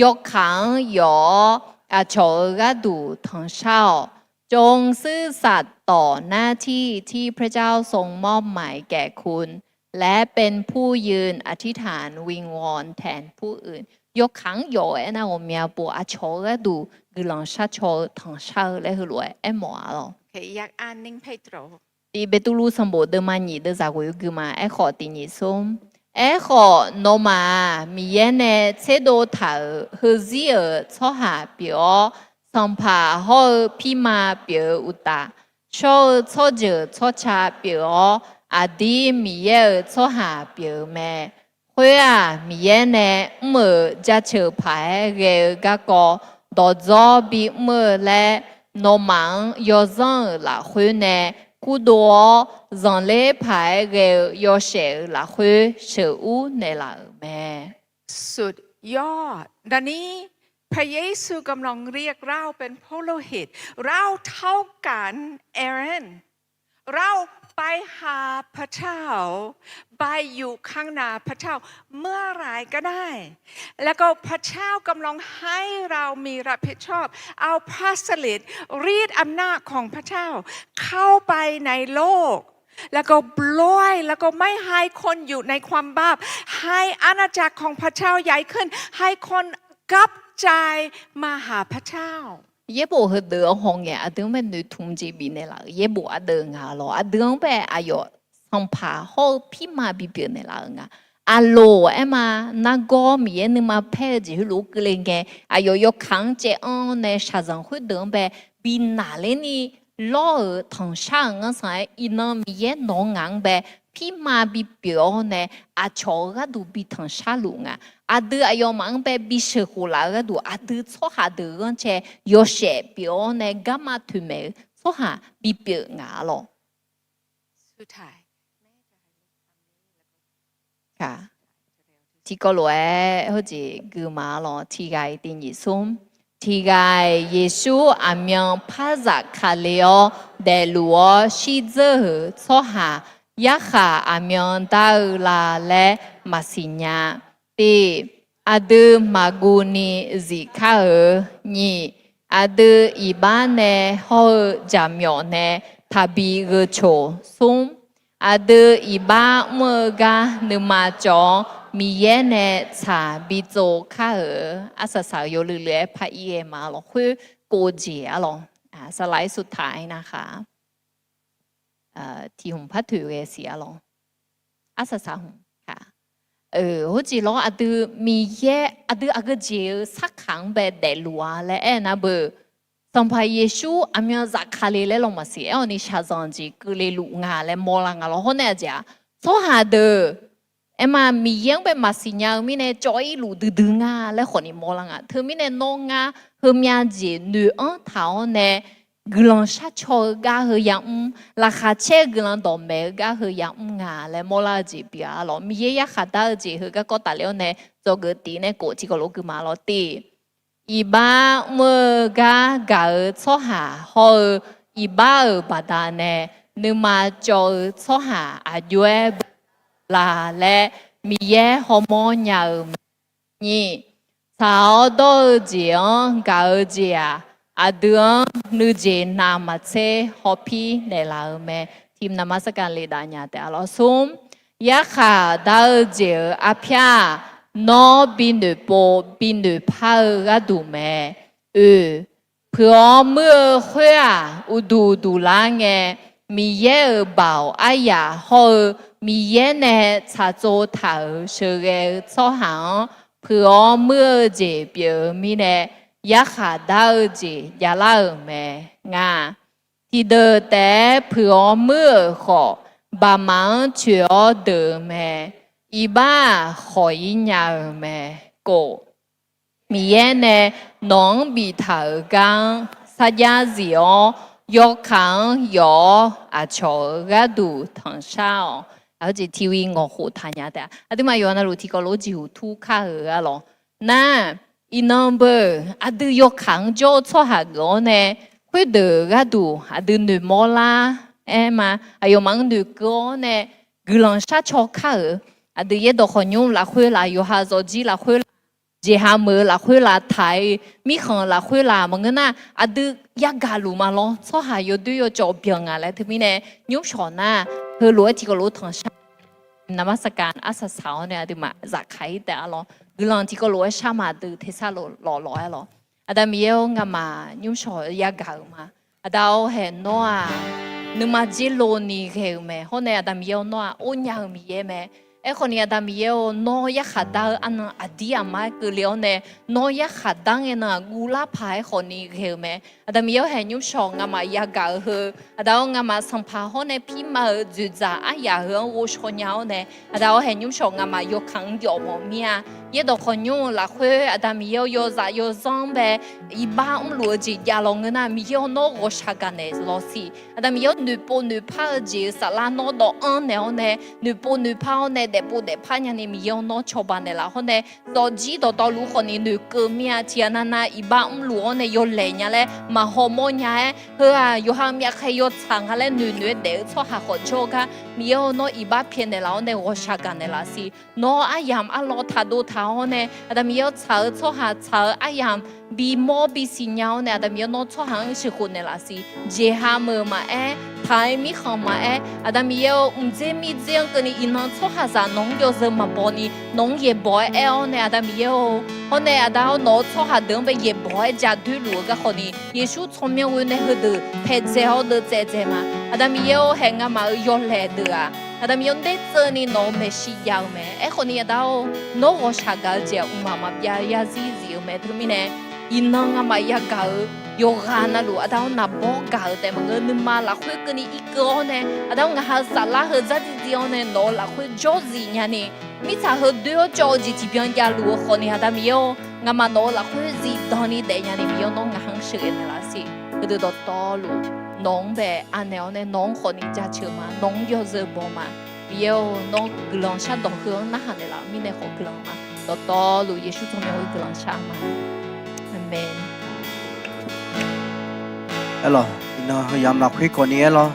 yawkaq-anr yawf-awr, aqcawq-euq gharduq tanqshar-awq. จงซื่อสัตย์ต่อหน้าที่ที่พระเจ้าทรงมอบหมายแก่คุณ และเป็นผู้ยืนอธิษฐานวิงวอนแทนผู้อื่น Yawkaq-anr yawf-eu aernar, ghawqmya pov aqcawq-euq gharduq guiqlanq sharcaw-eu tanqshar-eu laer heulof-aer aermawf-a lawq. Tiq Beqtuvluv sanqbof deuvma nyiq deuvzaq ghoeq-eu guiqma aerkhawf tiq nyiq smr. Aerkhawf, nawmaf-aq, Miqyaer nae tserdov taq-euq heuzir-euq tsawrhaq pyeuf-awr, sanqpaq hawr-eu pirma pyeuf-eu uqtaf, shawr-eu tsawrjeuq tsawrca pyeuf-awr, aqdir Miqyaer-euq tsawrhaq pyeuf-eu mae. Khoer-aq, Miqyaer nae mr-euq jaceuq paq-aer ghae-eu garkawv dawqdzawr bimr-eu laer, nawmaf-anr yawzanr-euq lafkhoer nae kurdov-awr, zanqler paq-aer ghae-eu yawshaef-euq lafkhoer sheuqur naeqlaf-euq mae. สุดยอด ดังนี้ พระเยซูกำลังเรียกเราเป็นปุโรหิต เราเท่ากัน Aaron เราไปหาพระเจ้า ไปอยู่ข้างหน้าพระเจ้าเมื่อไหร่ก็ได้ แล้วก็พระเจ้ากำลังให้เรามีรับผิดชอบ เอาพระสลิด ฤทธิ์อำนาจของพระเจ้า เข้าไปในโลก แล้วก็ปล่อย แล้วก็ไม่ให้คนอยู่ในความบาป ให้อาณาจักรของพระเจ้าใหญ่ขึ้น ให้คนกลับใจมาหาพระเจ้า Yaerbof heudeuq-anr hawngae aqdui-anr bae noeqtmq jeq bifnaeq laf-euq yaerbof ardeuv nga lawq. Aqdui-anr bae aqyawf sanqpaq hawr-eu pirma bipyeuf naeqlaf-euq nga. Aqloq aerma, nargawr Miqyaer nuima paer-eu jeq heulof-aer keuvle ngae, aqyawf yawkaq-anr caev anr-awr nae shaqzanq khoerdeuq-anr bae binaq lerni lawr-euq tanqshar-euq ngar sanq-aer, iqnan Miqyaer nawq-eu ngaq-anr bae pirma bipyeuf-awr nae aqcawq-euq gharduq bi tanqshar luf nga. Aqdui aqyawfmaf-anr bae bisheuq khof laf-eu gharduq, aqdui tsawrhaq deuq-eu ghanrcae yawshaef pyeuf-awr nae garma toeqmaeq-eu tsawrhaq bipyeuf nga-a lawq. Tiqkawv lof-aer heujeq guiqma lawq. Tiqghaq-iq tiq nyiq smr. Tiqghaq-iq Yeqsur aqmyan par zafkale-awr daefluf-awr shirdzeur-euq tsawrhaq yarkhaq aqmyan dar-eu la laer maqsiq nya. Tiq, aqdui maqguv ni zifkar-euq. Nyiq, aqdui iqbax nae hawr-eu jaqmyawf nae taqbi gheu coq. Smr, aqdui iqbax mr-eu gar nuima cawv-awr Miqyaer nae tsaq bi tsov kar-euq. Arsaq saq-euq yawluiv luiv-aer par ir ghae ma lawq. Khoer kov-eu jeq-a lawq. Saqlaq-aer sutaq-aer narhaq tiq hmq par toeq ghae siq-a lawq. Arsaq saq hmq. Heujeq lawr aqdui Miqyaer aqdui aqgeujeq-eu sarkaq-anr bae daefluf-a laer aernar beu, Sanqpaq Yeqsur aqmyan zafkale laer lawq maqsiq aer-awq ni shaqzanq jeq keuvle luf nga laer mawrlar nga lawr. Hawr nae aqjeq-aq, tsawrhaq deuq aerma Miqyaer-anr bae maqsiq nya-eu mirnae cawv-ir luf duidui nga laer khawf ni mawrlar nga. Teumirnae nawr ngar heumyav jeq noeq-anr taq-awr nae guiqlanq sharcaw-eu gar heu yamr, laqkhaq caer-eu guiqlanq dawqmaeq-eu gar heu yamr nga laer mawrlar-eu jeq pyeuf-a lawq. Miqyaer yarkhaq dar-eu jeq heu garkawv tafler-awr nae dzawgeuf tiq nae kof tiqkawv lof guiqma lawq. Tiq, iqbax mr-eu gar gaq-eu tsawrhaq hawr-eu iqbax-euq baqdanae nuima cawv-eu tsawrhaq aqjox-aer bala laer Miqyaer hawmawr nya-eu mae. Nyiq, tsaq-awr dawr-eu jeq-anr gaq-eu jeq-aq, aqdui-anr nuijeq navmaqtser hawpir naeqlaf-eu mae. Tiq, naqma sarkar le dav nya taef-a lawq. Smr, yarkhaq dar-eu jeq-euq arpyar-aq, nawr bi noeqpov bi noeqpar-eu gharduq mae. Oe, puiq-awr muir-eu khoer-aq, uqduq duq lar ngae, Miqyaer-euq baoq aryaq hawr-eu Miqyaer nae tsaqtsov taq-euq sheuqghae-eu tsawrhaq-anr puiq-awr muir-eu jeq pyeuf-eu mirnae, yarkhaq dar-eu jeq javlar-euq mae. Ngaq, tiqdeuq taef-aer puiq-awr muir-euq khawf, baqmaf-anr coeq-awr deuq-eu mae. Iqbax-aq khawq-ir nya-euq mae. Kof, Miqyaer nae nawq-anr biftaq-euq gar-anr sarjax zif-awr, yawkaq-anr yawf-awr aqcawq-euq gharduq tanqshar-awq. Aqjeq tiq wi ngawqkhof taqnya taef-a. Aqduimaf yawqha navluf tiqkawv lof-aer jeqhuq tur kar-euq arlawq. Nar, iqnan beu, aqdui yawkaq-anr jawr-eu tsawrhaq geuf-awr nae, khoerdeuq gharduq aqdui noeqmawr lar-aer ma. Aqyawfmaf-anr noeqkeuv-awr nae guiqlanq sharcaw kar-euq. Aqdui yaerdawq khawqnymr lafkhoer laf, yawqha zawqjir lafkhoer laf, jeqha meuq-eu lafkhoer laf, taq-iq mirkhanq lafkhoer laf maqngeur nar, aqdui yagaq luf ma lawr. Tsawrhaq yawdoer yawcawv byanq ngaq laer teumirnae, nymrshawq nar, heulof-aer tiqkawv lof-aer tanqshar naqmar saqkaq arsaq saq-awr nae aqduimaf zafkaq-ir taef-a lawr. Guiqlanq tiqkawv lof-aer shar ma deuq tersar lawq lawq-aer lawq. Aqda Miqyaer-or, ngamaf nymrshawq yagaq-euq ma. Aqda-or haeq, nawr-aq nuima dzer lo ni ghae-euq mae. Hawr nae Aqda Miqyaer-or, nawr-aq or nya-eu Miqyaer mae. Aerkhawf ni Aqda Miqyaer-or, nawr yarkhaq dar-eu arnan aqdir aqmar-aer keuvle-awr nae, nawr yarkhaq dar ngae nan-aq guvlar paq-aer khawf ni ghae-euq mae. Aqda Miqyaer-or haeq, nymrshawq ngamaf yagaq-eu heu, Aqda-or, ngamaf sanqpaq hawr nae pirma-euq dzoeqdzaq aryaq heu-anr ghovshaw nya-awr nae, Aqda-or haeq, nymrshawq ngamaf yawkaq-anr jawf mawf mir-a. Yaerdawq khawqnymr-eu lafkhoer Aqda Miqyaer-or, yawzaf yawzanr bae iqbax mrluf-eu jeq javlawq ngeur nar, Miqyaer-or, nawr ghawqshaq gaqnaeq lawq siq. Aqda Miqyaer-or, noeqpov noeqpar-eu jeq-euq saflar nawr dawv anr naeq-awr nae, noeqpov noeqpar-awr nae daefpov daefpar nyani Miqyaer-or, nawr cawba naeqlaf hawr nae, zawqjir dawqtawvluf khawf ni noeqkeuv mir-a. Tiqghaq navnav iqbax mrluf-awr nae yawlaeq nya laer maqhaw mawr nya-aer, heu-aq yawqha myavkhaeq yawtsaq nga laer noeqnoeq-aer daef-eu tsawrhaq khawf jawr-eu gar, Miqyaer-or, nawr iqbax pyaeqnaeq laf-awr nae ghawqshaq gaqnaeq laf siq. Nawr aryamq arlawr taqdov taq-awr nae, Aqda Miqyaer-or, tsaq-eu tsawrhaq tsaq-eu aryamq bimawr bisiq nya-awr nae, Aqda Miqyaer-or, nawr tsawrhaq-anr sheuqkhof naeqlaf siq. Jeqha meuq maqaer, taq-iq mirkhanq maqaer, Aqda Miqyaer-or, mqdzer mirdzer-anr keuvni iqnan tsawrhaqzaq nawq-anr yawzeu maqbaw ni nawq-anr yaeqbawq-aer aer-awr nae, Aqda Miqyaer-or, hawr nae Aqda-or, nawq-euq tsawrhaq deuq-anr bae yaeqbawq-aer jadui luf-eu garkawv ni, Yeqsur tsawrmyanr ghoe nae heudeuq paeqdzae-awr deuvdzae dzae ma. Aqda Miqyaer-or haeq, ngamaf-euq yawlaeq deuq-aq, Aqda Miqyaer-or, ndertseuvni nawq-euq maeqshi jav-eu mae. Aerkhawf ni Aqda-or, nawr ghawqshaq gaq-eu jeq-aq mqmaq maqbyav yarzir zif-eu mae. Teumirnae iqnan ngamaf yagaq-euq yawqghaq navluf Aqda-or, naqbawr gaq-euq taef maqngeur, nuima lafkhoer keuvni irkeuv-awr nae, Aqda-or, ngaqha-eu saflar heu dzardziv dziv-awr nae nawq-euq lafkhoer jawrzif nyani, mirtsaq heu doer-awr cawv-eu jeq tiqbyan javluf-eu khawf ni, Aqda Miqyaer-or, ngamaf nawq-euq lafkhoer zifdan ni daef nyani Miqyaer-or, nawr ngaqha-anr sheuqghae naeqlaf siq. Heudeuq dawqtawvluf nawq-anr bae anaeq-awr nae nawq-anr khawf ni jaceuq ma, nawq-anr yawzeu baw ma. Miqyaer-or, nawr guiqlanq shardawq heu-anr narhaq naeqlaf-eu mirnae khawf guiqlanq ma. Dawqtawvluf Yeqsur tsawrmyanr-eu guiqlanq shar ma. Aqmeq. Aerlawq, iqnan yamq lafkhoer kawv ni aerlawr,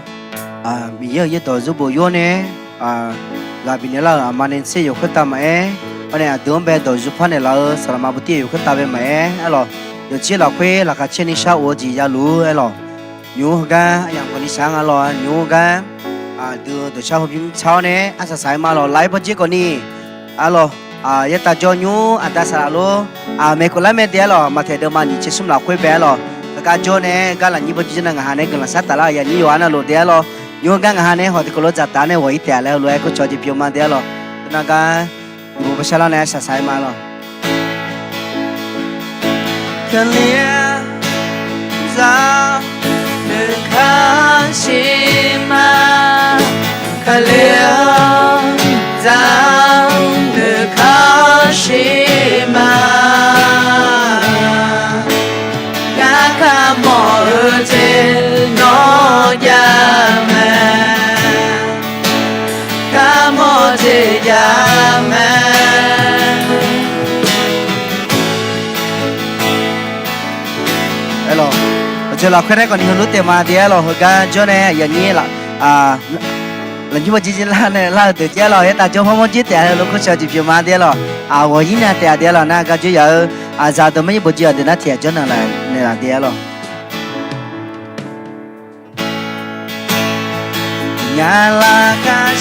Miqyaer-euq yaerdawq zurbof yur-awr nae, ghaq bifnaeq lar-euq aqma nae tser yawq khoertav maqaer, hawr nae aqdui-anr bae dawq zurpar naeqlaf-eu saqlaqma bawdir yawq khoertav bae maqaer, aerlawq, yawqjeq lafkhoer laqkhaq caer ni shar of-eu jeq yaluf-ur aerlawq. Nymq-mr heugar aqyamq khawf ni shaq-anr nga lawq. Nymq-mr heugar aqdui dawqshar hawbymr tsar-awr nae arsaq saq-aer ma lawq. Laf-aer bawjer khawf ni, aerlawq, yaertav jawr nymq-mr aqda saqlaq lor. Maeqkhof lar mae de aerlawq, Maqtaeq deuvma nyiq tser smr lafkhoer bae aerlawq. Heugar jawr nae gar lafnyir bawjer jir nar ngaqha nae guiqlanq shar taf lar-euq yaqnyir yawqha navluf de aerlawq. Nymq-mr heugar ngaqha nae hawq tiqkawv lof dzaqtaf-awr nae ghawq-ir taef-a laer heulof-aer kawrcawq jeq pyeuf ma de aerlawq. Teunav gar, iqbo bashar lar nae arsaq saq-aer ma lawq. Kali-a, zaq, nuikhanr shir ma. Kali-a, zaq, nuikhanr shir ma. Ngar kamawf-eu jeq nawr jav mae. Kamawf jeq jav mae. Aerlawq, aqjeq lafkhoer nae khawf ni heulof taef ma de aerlawq. Heugar jawr nae yaqnyir laf, lafnyir bawjer jir lar nae lar-eu deuq jaer lawq. Yaertav jawr hawmawr jir taef-a heulof kawrcawq jeq pyeuf ma de aerlawq. Ghawq-ir nya taef-a de aerlawq. Nar gar jawr yaf-eu zaqdeuq marnyir bawjer-aq deuq nar tiq ghaq jawr naeqlaf de aerlawq. Nya laf gar